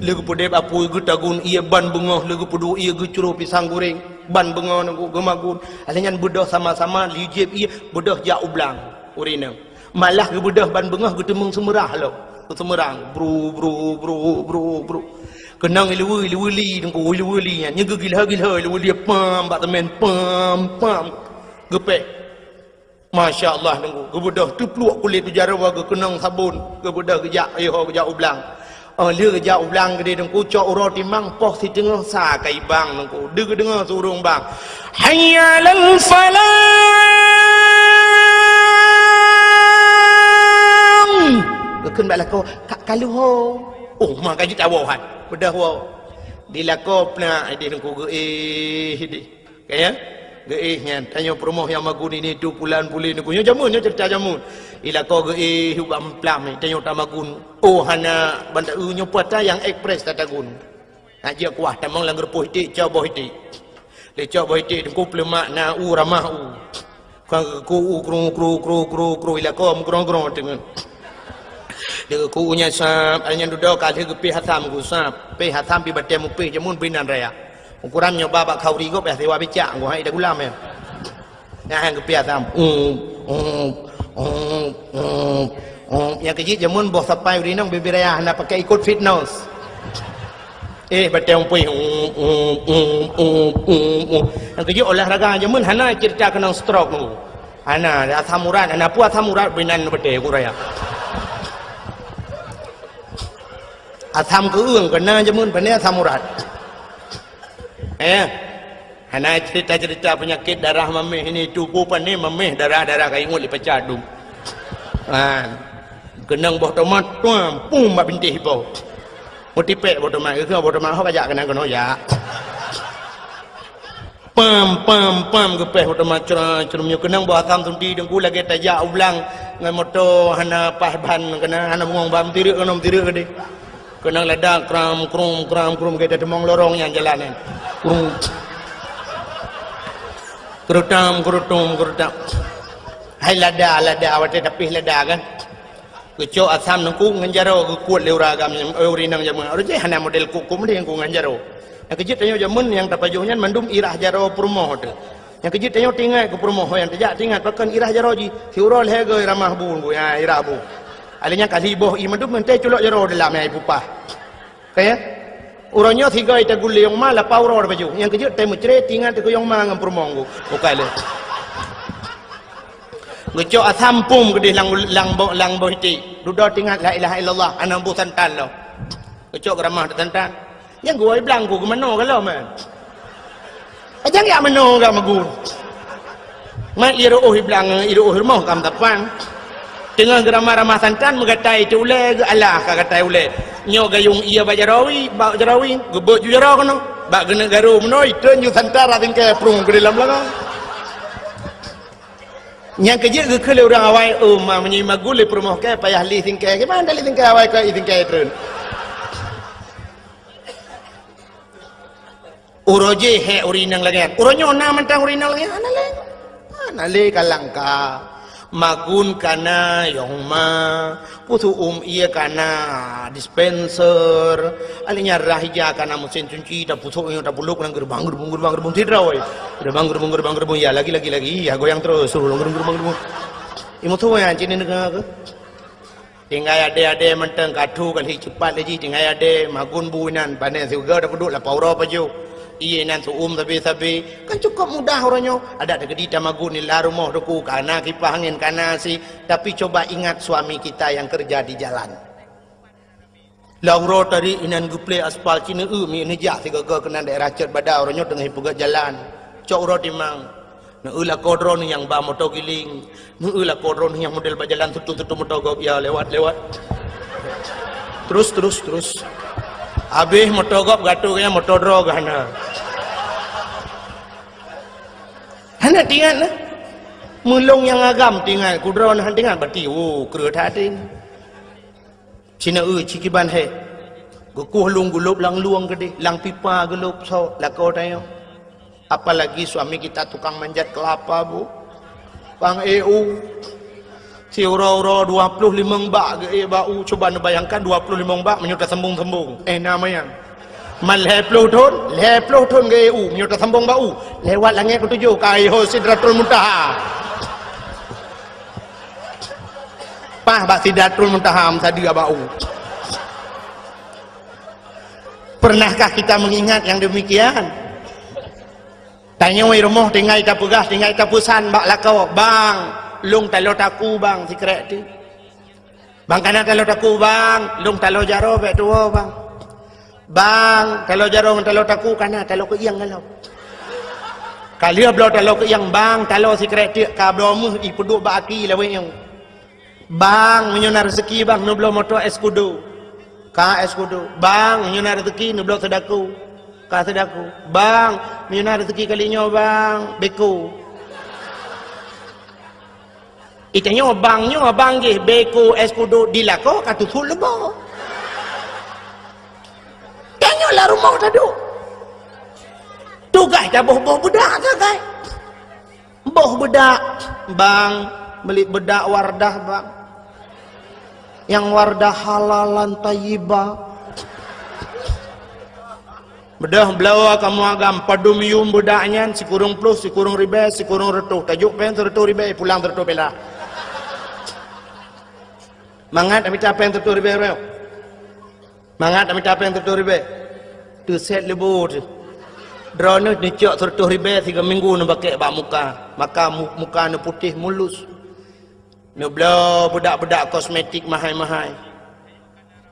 Lé geupeudép apui, geutagun ie ban beungoh, lé geupeuduek ie geucroh pisang goreng. Ban beungoh nunggu geumagun. Alèh nyan beudôh sama-sama, lé jieb ie, beudôh jak u blang. Ureueng inong. Malah geubeudôh ban beungoh geuteumeung seumeurah lom. Seumeurang, bru, bru, bru, bru, bru. Keunong iluweue, iluweue li, Teungku, iluweue li nyan. Nyan geugilhô-gilhô iluweue li, pam, bak teumèn, pam, pam. Geupéh. Masya Allah, Teungku. Geubeudôh teupluek kulét tu jaroe, geukeunong sabon. Geubeudôh geujak, ayô, geujak u blang. Oh, lheueh geujak u blang geudeh Teungku, cok uroe timang poh siteungoh sa ka ibang Teungku. Deuh geudeungoe su ureueng bang, "Hayya 'alal falah!" Geukheun bak lakoe, "Ka, ka lheueh ho." Oh, ma ka jitawoe han. Beudôh woe. Di lakoe plak ideh Teungku geuéh ideh. Ka ya? Geuéh nyan, tanyoe peurumoh nyang magun ini tu pulan pulen Teungku. Nyoe jameun, nyoe ceurita jameun. Ilakoe geuéh ubak meuplaih, tanyoe tamagun. Oh, hana banda, eu, nyoe puasa nyang ekspres tatagun. Nak jeuet kuah tamong lam geureupoh iték, cok boh iték. Lé cok boh iték Teungku peuleumak na u ramah u. Kang ku u kru, kru, kru, kru, kru, ilakoe meugrong-grong teungeut. Lé ku u nyan sab, ai nyan dudoe ka lheueh geupéh asam ku sab. Péh asam pi batèe mupéh jameun binan raya. Ukuran nyoe ba bak khauri gob, eh, siwa bicak, ngon hai dagulam, eh. Nah, nyang geupeuet tam. Um, um, um, um, um. Nyang keujeuet jameun boh sapai ureueng inong bibir raya hana pakai ikot fitness. Eh, batèe umpui. Um, um, um, um, um, um. Nyang keujeuet olahraga jameun hana ceurita keunong stroke nunggu. Hana, asam urat, hana peue asam urat binan batèe ku raya. Asam keueung keuna jameun, pane asam urat. Eh. Hana cerita-cerita penyakit darah mameh ini, tupu pane mameh darah-darah ka ingut lé pacat dum. Ha. Keunong boh tomat, tuam, pum bak bintéh ipo. Meutipék boh tomat, geukheun boh tomat ho kajak keunan keunoe jak. Pam, pam, pam, geupéh boh tomat cra-, crum nyoe keunong boh asam sunti teungku lagèe tajak u blang ngon moto hana paih ban keunan, hana bungong ban, meutirek keunoe, meutirek keudeh. Keunong lada kram krum kram krum, gata teumong lorong nyang jalan nyan. Krum. Kerutam kerutum kerutam. Hai lada, lada, watèe tapih lada kan. Geucok asam teungku ngon jaroe geukuet lé ureueng agam nyan, eh, ureueng inong jameun. Ureueng jih hana model kuk-kuk model nyang ngon jaroe. Nyang keujeuet tanyoe jameun nyang tapajoh nyan mandum irah jaroe peurumoh teuh. Nyang keujeuet tanyoe teuingat keu peurumoh, ho nyang tajak teuingat pakon irah jaroe jih. Siuroe lhèe goe ramah bu, bu, ya, irah bu. Alèh nyan kali boh ié mandum meuntèe culok jaroe dalam, ya, ipupah. Ka ya? Uroe nyoe sigoe tagulé yong ma lapau uroe baju. Nyang keujeuet tai meucre teuingat keu yong ma ngon peurumoh bu. Bukai lé. Geucok asam pum keudeh lam, lam boh, lam boh iték. Dudoe teuingat la ilaha illallah, aneuk bu santan lo. Geucok geuramah santan. Nyang geuwoe blang ku geumanoe galom, eh. Ajang jak manoe gam magun. Mat ié ruoh iblang, ié ruoh rumoh gam tapang. Teungoh geuramah-ramah santan meugatai teu ulèe geualah ka gatai ulèe. Nyoe gayong ié bak jaroe, bak jaroe, geubeuet ju jaroe keunoe. Bak geuneuk garu meunoe, itreun ju santan ra singkèe prung keu dalam lagèe. Nyang keujeuet geukheun lé ureueng awai, "Oh, ma meunyoe magun lé peurumoh kèe payah li singkèe, kiban lé singkèe awai keu singkèe treun." Uroe jih hék ureueng inong lagèe nyan. Uroe nyoe na mantong ureueng inong lagèe nyan? Hana lé. Hana lé ka langka. Magun kana yong ma. Pusôk ôm ié kana dispenser. Alèh nyan rah ija kana meusén cunci, tapusôk nyoe tapulôk lam geureubang, geureubang, geureubang, geureubang sidroe. Geureubang, geureubang, geureubang, geureubang. Ya, lagi, lagi, lagi. Ya, goyang terus. Suruh geureubang, geureubang, geureubang. Imeusu nyan cit ni deungoe keuh. Tinggai adé-adé mantong ka thu kali cepat lé jih, tinggai adé magun bu inan, pané siuga tapeuduek lapau uroe pajoh. Ié inan seu-ôm sabe-sabe. Kan cukôp mudah uroe nyoe. Adak teukeudi tamagun di lam rumoh teungku, kana kipah angén, kana si. Tapi coba ingat suami kita yang kerja di jalan. Lam uroe tadi inan geuplé aspal Cineue, mi neujak sigoe-goe keunan daerah Cot Bada, uroe nyoe teungoh ipeugöt jalan. Cok uroe timang. Neu lakoe droeneuh nyang ba moto giling. Neu lakoe droeneuh nyang model bak jalan tutu-tutu moto gob ya lewat-lewat. Terus, terus, terus. Habéh moto gob gatoe gaya moto droe geuh hana. Hana teuingat nah. Meulông nyang agam teuingat, kudroe hana teuingat, berarti, oh, kreueh that teuingat. Cineue, cikiban hék. Geukueh lôn gulôb lam lueng keudeh, lam pipa gulôb sôk lakoe tanyoe. Apalagi suami kita tukang manjat kelapa, Bu. Bang, eh, u. Siuroe-uroe dua ploh limong bak geuék bak u. Cuba neubayangkan dua ploh limong bak meunyoe tasambong-sambong. Eh, na manyang. Man lhèe ploh thôn, lhèe ploh thôn geuék u meunyoe tasambong bak u. Lewat langèt keutujoh ka i ho Sidratul Muntaha. Paih bak Sidratul Muntaha meusadeue bak u. Pernahkah kita mengingat yang demikian? Tanyoe i rumoh tinggai tapeugah, tinggai tapeusan bak lakoe, "Bang, lông taloe taku, Bang, sikrek ti." "Bang, kana taloe taku, Bang, lông taloe jaroe bèk tuwoe, Bang." "Bang, taloe jaroe ngon taloe taku kana taloe keuieng galom." Ka lheueh bloe taloe keuieng, "Bang, taloe sikrek teuk ka bloe meuh ipeuduek bak aki lawét nyoe." "Bang, meunyoe na rezeki, Bang, neubloe moto Escudo." Ka Escudo. "Bang, meunyoe na rezeki, neubloe Sedaco." Ka Sedaco. "Bang, meunyoe na rezeki kali nyoe, Bang, Beko." Itanyoe bang nyoe, bang jih Beko, Escudo, di lakoe ka tutup leumo. Tanyoe lam rumoh taduek. Tugaih taboh-boh beudak sagai. Boh beudak, "Bang, meuli beudak Wardah, Bang. Nyang Wardah halalan thayyibah." Beudôh bloe kamoe agam padum yuem beudak nyan, sikureueng ploh, sikureueng ribèe, sikureueng reutôh. Tajok péng sireutôh ribèe, pulang sireutôh perak. Mangat mita péng sireutôh ribèe uroe nyoe. Mangat mita péng sireutôh ribèe. Teusét leubo teuh. Droeneuh neucok sireutôh ribèe sigoe minggu neubakèk bak muka. Maka mu-, muka neuputéh mulus. Neubloe beudak-beudak kosmetik mahai-mahai.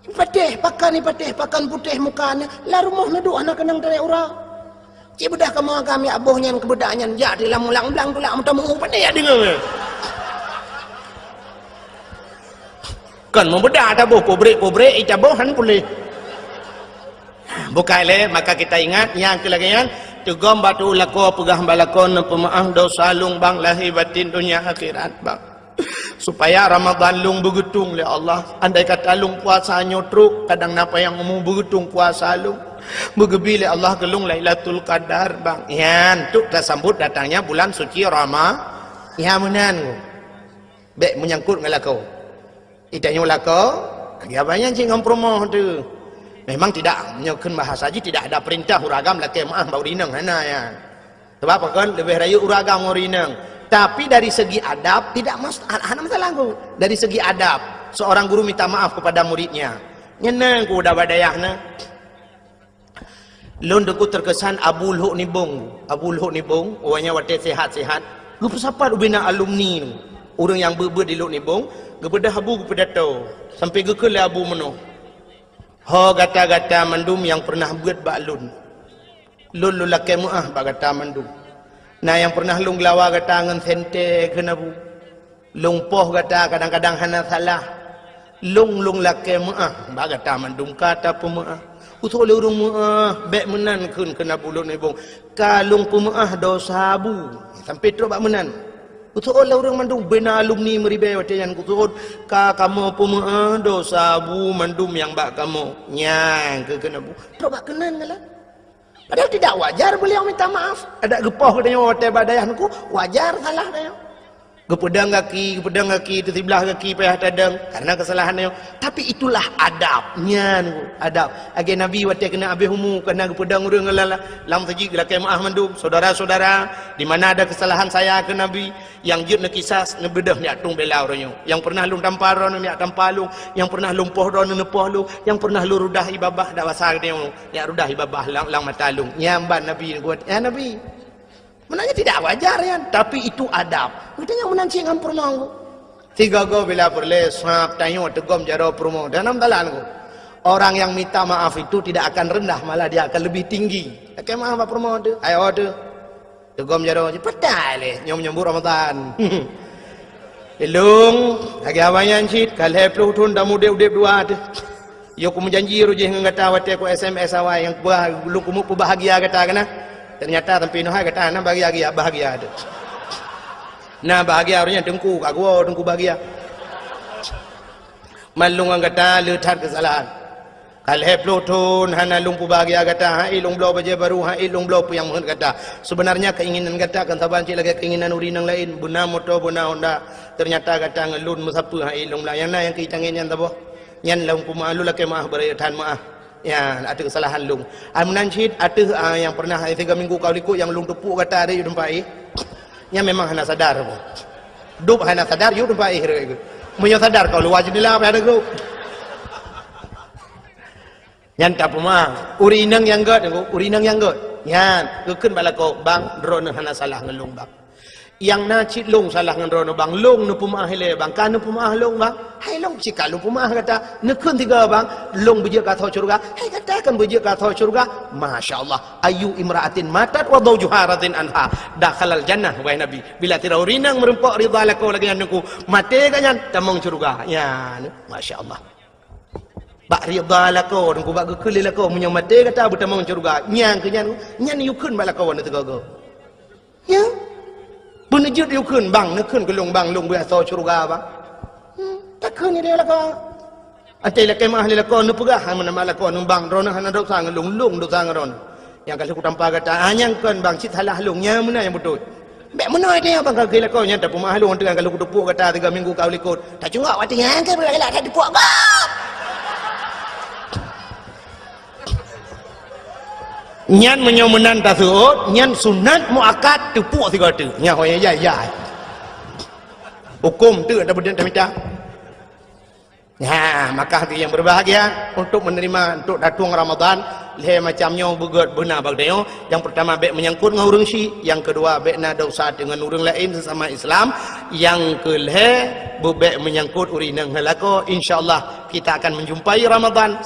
Patéh pakan, patéh pakan putéh muka nyan, lam rumoh neuduek hana keunong tarek uroe. Ibeudah kamoe kami aboh nyan keubeudôh nyan jak di lam ulang blang tulak meutameu pandai ya deungoe. Kon meubeudôh taboh pabrik-pabrik itaboh han puléh. Bukai lé, maka kita ingat nyang keu lagée nyan, teugom batu lakoe peugah bak lakoe neupeumeu'ah dosa lôn bang lahé batin donya akhirat bang. Supaya Ramadan lôn beugeutung lé Allah. Andai kata lôn puasa nyoe trok, kadang na payang umu beugeutung puasa lôn. Beugeubi lé Allah keu lôn Lailatul Qadar bang. Nyan, untuk tasambot datangnya bulan suci Rama-, nyan meunan. Bék meunyangkot ngon lakoe. Itanyoe lakoe, lagée abang cit ngon peurumoh teuh. Memang tidak, meunyoe kheun bahasa jih tidak ada perintah ureueng agam lakée meu'ah bak ureueng inong, hana ya. Sebab apa kan leubeh rayeuk ureueng agam ngon ureueng inong. Tapi dari segi adab tidak mas-, hana masalah ku. Dari segi adab, seorang guru minta maaf kepada muridnya. Nyan na ku udah bak dayah na. Lôn teungku teukesan Abu Lhok Nibong. Abu Lhok Nibong, awaknyan watée sehat-sehat, geupeusapat ubena alumni nyoe. Ureueng nyang beuet-beuet di Lhok Nibong, geubeudôh Abu geupeudato, sampoe geukheun lé Abu meunoe, "Ho gata-gata mandum nyang peureunah beuet bak lôn, lôn lôn lakée meu'ah bak gata mandum. Na nyang peureunah lôn geulawa gata ngon sentée kheun Abu. Lôn poh gata kadang-kadang hana salah. Lôn, lôn lakée meu'ah bak gata mandum ka tapeumeu'ah. Usoe lé ureueng meu'ah, bék meunan kheun keu na bulot nibong. Ka lôn peumeu'ah dosa Abu." Sampoe trok bak meunan. Usoe lé ureueng mandum beuna alumni meuribée watée nyan keusoe ka kamoe peumeu'ah dosa Abu mandum nyang bak kamoe. Nyan keu kheun Abu. Trok bak keunan galak. Padahal tidak wajar beliau minta maaf. Adak geupoh geutanyoe watée bak dayah nungku, wajar salah tanyoe. Geupeudong gaki, geupeudong gaki, teusiblah gaki payah tadong karena kesalahan tanyoe. Tapi itulah adab. Nyan adab. Lagée Nabi watée keuneuk habéh umu, keuneuk geupeudong ureueng lam, lam masjid geulakée meu'ah mandum. Saudara-saudara, di mana ada kesalahan saya keu Nabi, nyang jeuet neukisas, neubeudôh neujak tueng bela uroe nyoe. Nyang peureunah lôn tampa droeneuh neujak tampa lôn, nyang peureunah lôn poh droeneuh neupoh lôn, nyang peureunah lôn rudah ié babah dak basa geutanyoe neujak rudah ié babah lam, lam mata lôn. Nyan ban Nabi neubuet, "Ya Nabi, meunan nyan tidak wajar nyan, tapi itu adab." Geutanyoe meunan cit ngon peurumoh. Sigoe-goe bila peureulée sab tanyoe teugom jaroe peurumoh. Dan dalam talan ku, orang yang minta maaf itu tidak akan rendah, malah dia akan lebih tinggi. Lakée meu'ah bak peurumoh teuh, ayo teuh. Teugom jaroe jih, patai lé nyoe meunyoe buet Ramadan. Ilong, lagée awaknyan cit, ka lhée ploh thon tameudeb-udeb dua teuh. Yo kumeujanji roh jih ngon gata watée ku S M S awai nyang kuba lôn keumeuk peubahagia gata keunan. Ternyata sampoe nyoe hai gata na bahagia-bahagia teuh. Na bahagia roh nyan teungku ka geuwoe teungku bahagia. Malôn ngon gata le that keusalahan. Ka lhée ploh thon hana lôn peubahagia gata, han ék lôn bloe bajée barô, han ék lôn bloe peue nyang meuheuet gata. Seubeunarnya keinginan gata kan saban cit lagée keinginan ureueng nyang laén, beuna moto, beuna honda. Ternyata gata ngon lôn meusapeue han ék lôn blah. Nyang na nyang keu tangieng nyan saboh. Nyan lôn peumeu'ah lôn lakée meu'ah beuraya that meu'ah. Ya, ateueh keusalahan lôn. Ai meunan cit ateueh, ah, nyang peureunah siga minggu ka likot nyang lôn teupok gata di teumpat éh. Nyan memang hana sadar. Dub hana sadar, yue teumpat éh. Meunyoe sadar kau luwa jeundela payah teugok. Nyan tapeumeu'ah. Ureueng inong nyang gét, ureueng inong nyang gét. Nyan, geukheun bak lakoe, "Bang, droeneuh hana salah ngon lôn, Bang. Nyang na cit lôn salah ngon droeneuh, Bang. Lôn neupeumeu'ah ilée, Bang. Ka neupeumeu'ah lôn, Bang. Hai lôn cit ka lôn peumeu'ah gata." Neukheun sigoe, "Bang, lôn beujeuet keu asoe syeuruga." Hai gata kan beujeuet keu asoe syeuruga. Masya Allah. "Ayyu imra'atin matat wa zaujuha radin anha dakhalal jannah," wahai Nabi. Bila sidroe ureueng inong meurumpok ridha lakoe lagée nyan teungku, maté gobnyan tamong syeuruga. Nyan, masya Allah. Bak ridha lakoe, teungku bak geukheun lé lakoe, meunyoe maté gata beutamong syeuruga. Nyang keu nyan, nyan yue kheun bak lakoe nyoe sigoe-goe. Ya. Beuneujeuet yue kheun, "Bang, neukheun keu lôn, Bang, lôn beuasoe syeuruga, Bang." Hmm, takheun nyan lé lakoe. Até lakée meu'ah lé lakoe, neupeugah hai meunan bak lakoe, "Bang, droeneuh hana desya ngon lôn, lôn desya ngon droeneuh." Nyang ka lheueh kutampa gata, ah, nyang kon, Bang, cit salah lôn, nyang meunan nyang beutôi. Bék meunoe teuh, Bang, ka geukheun lakoe nyan, tapeumeu'ah lôn teuh, nyang ka lheueh kuteupok gata tiga minggu ka u likot. Tacungok watée nyan ka beuraya that teupok gob. Nyan meunyoe meunan taseuôt, nyan sunat muakkad teupok sigoe teuh. Nyan ho nyang jai-jai. Huköm teuh tapeudeueng tamita. Ha, maka hati yang berbahagia untuk menerima, untuk datang Ramadan, lhée macam nyoe beugét beuna bak tanyoe. Yang pertama, bék menyangkut ngon ureueng syik. Yang kedua, bék na desya deungon ureueng laén sesama Islam. Yang keulhée, bék menyangkut ureueng inong ngon lakoe. Insya Allah, kita akan menjumpai Ramadan.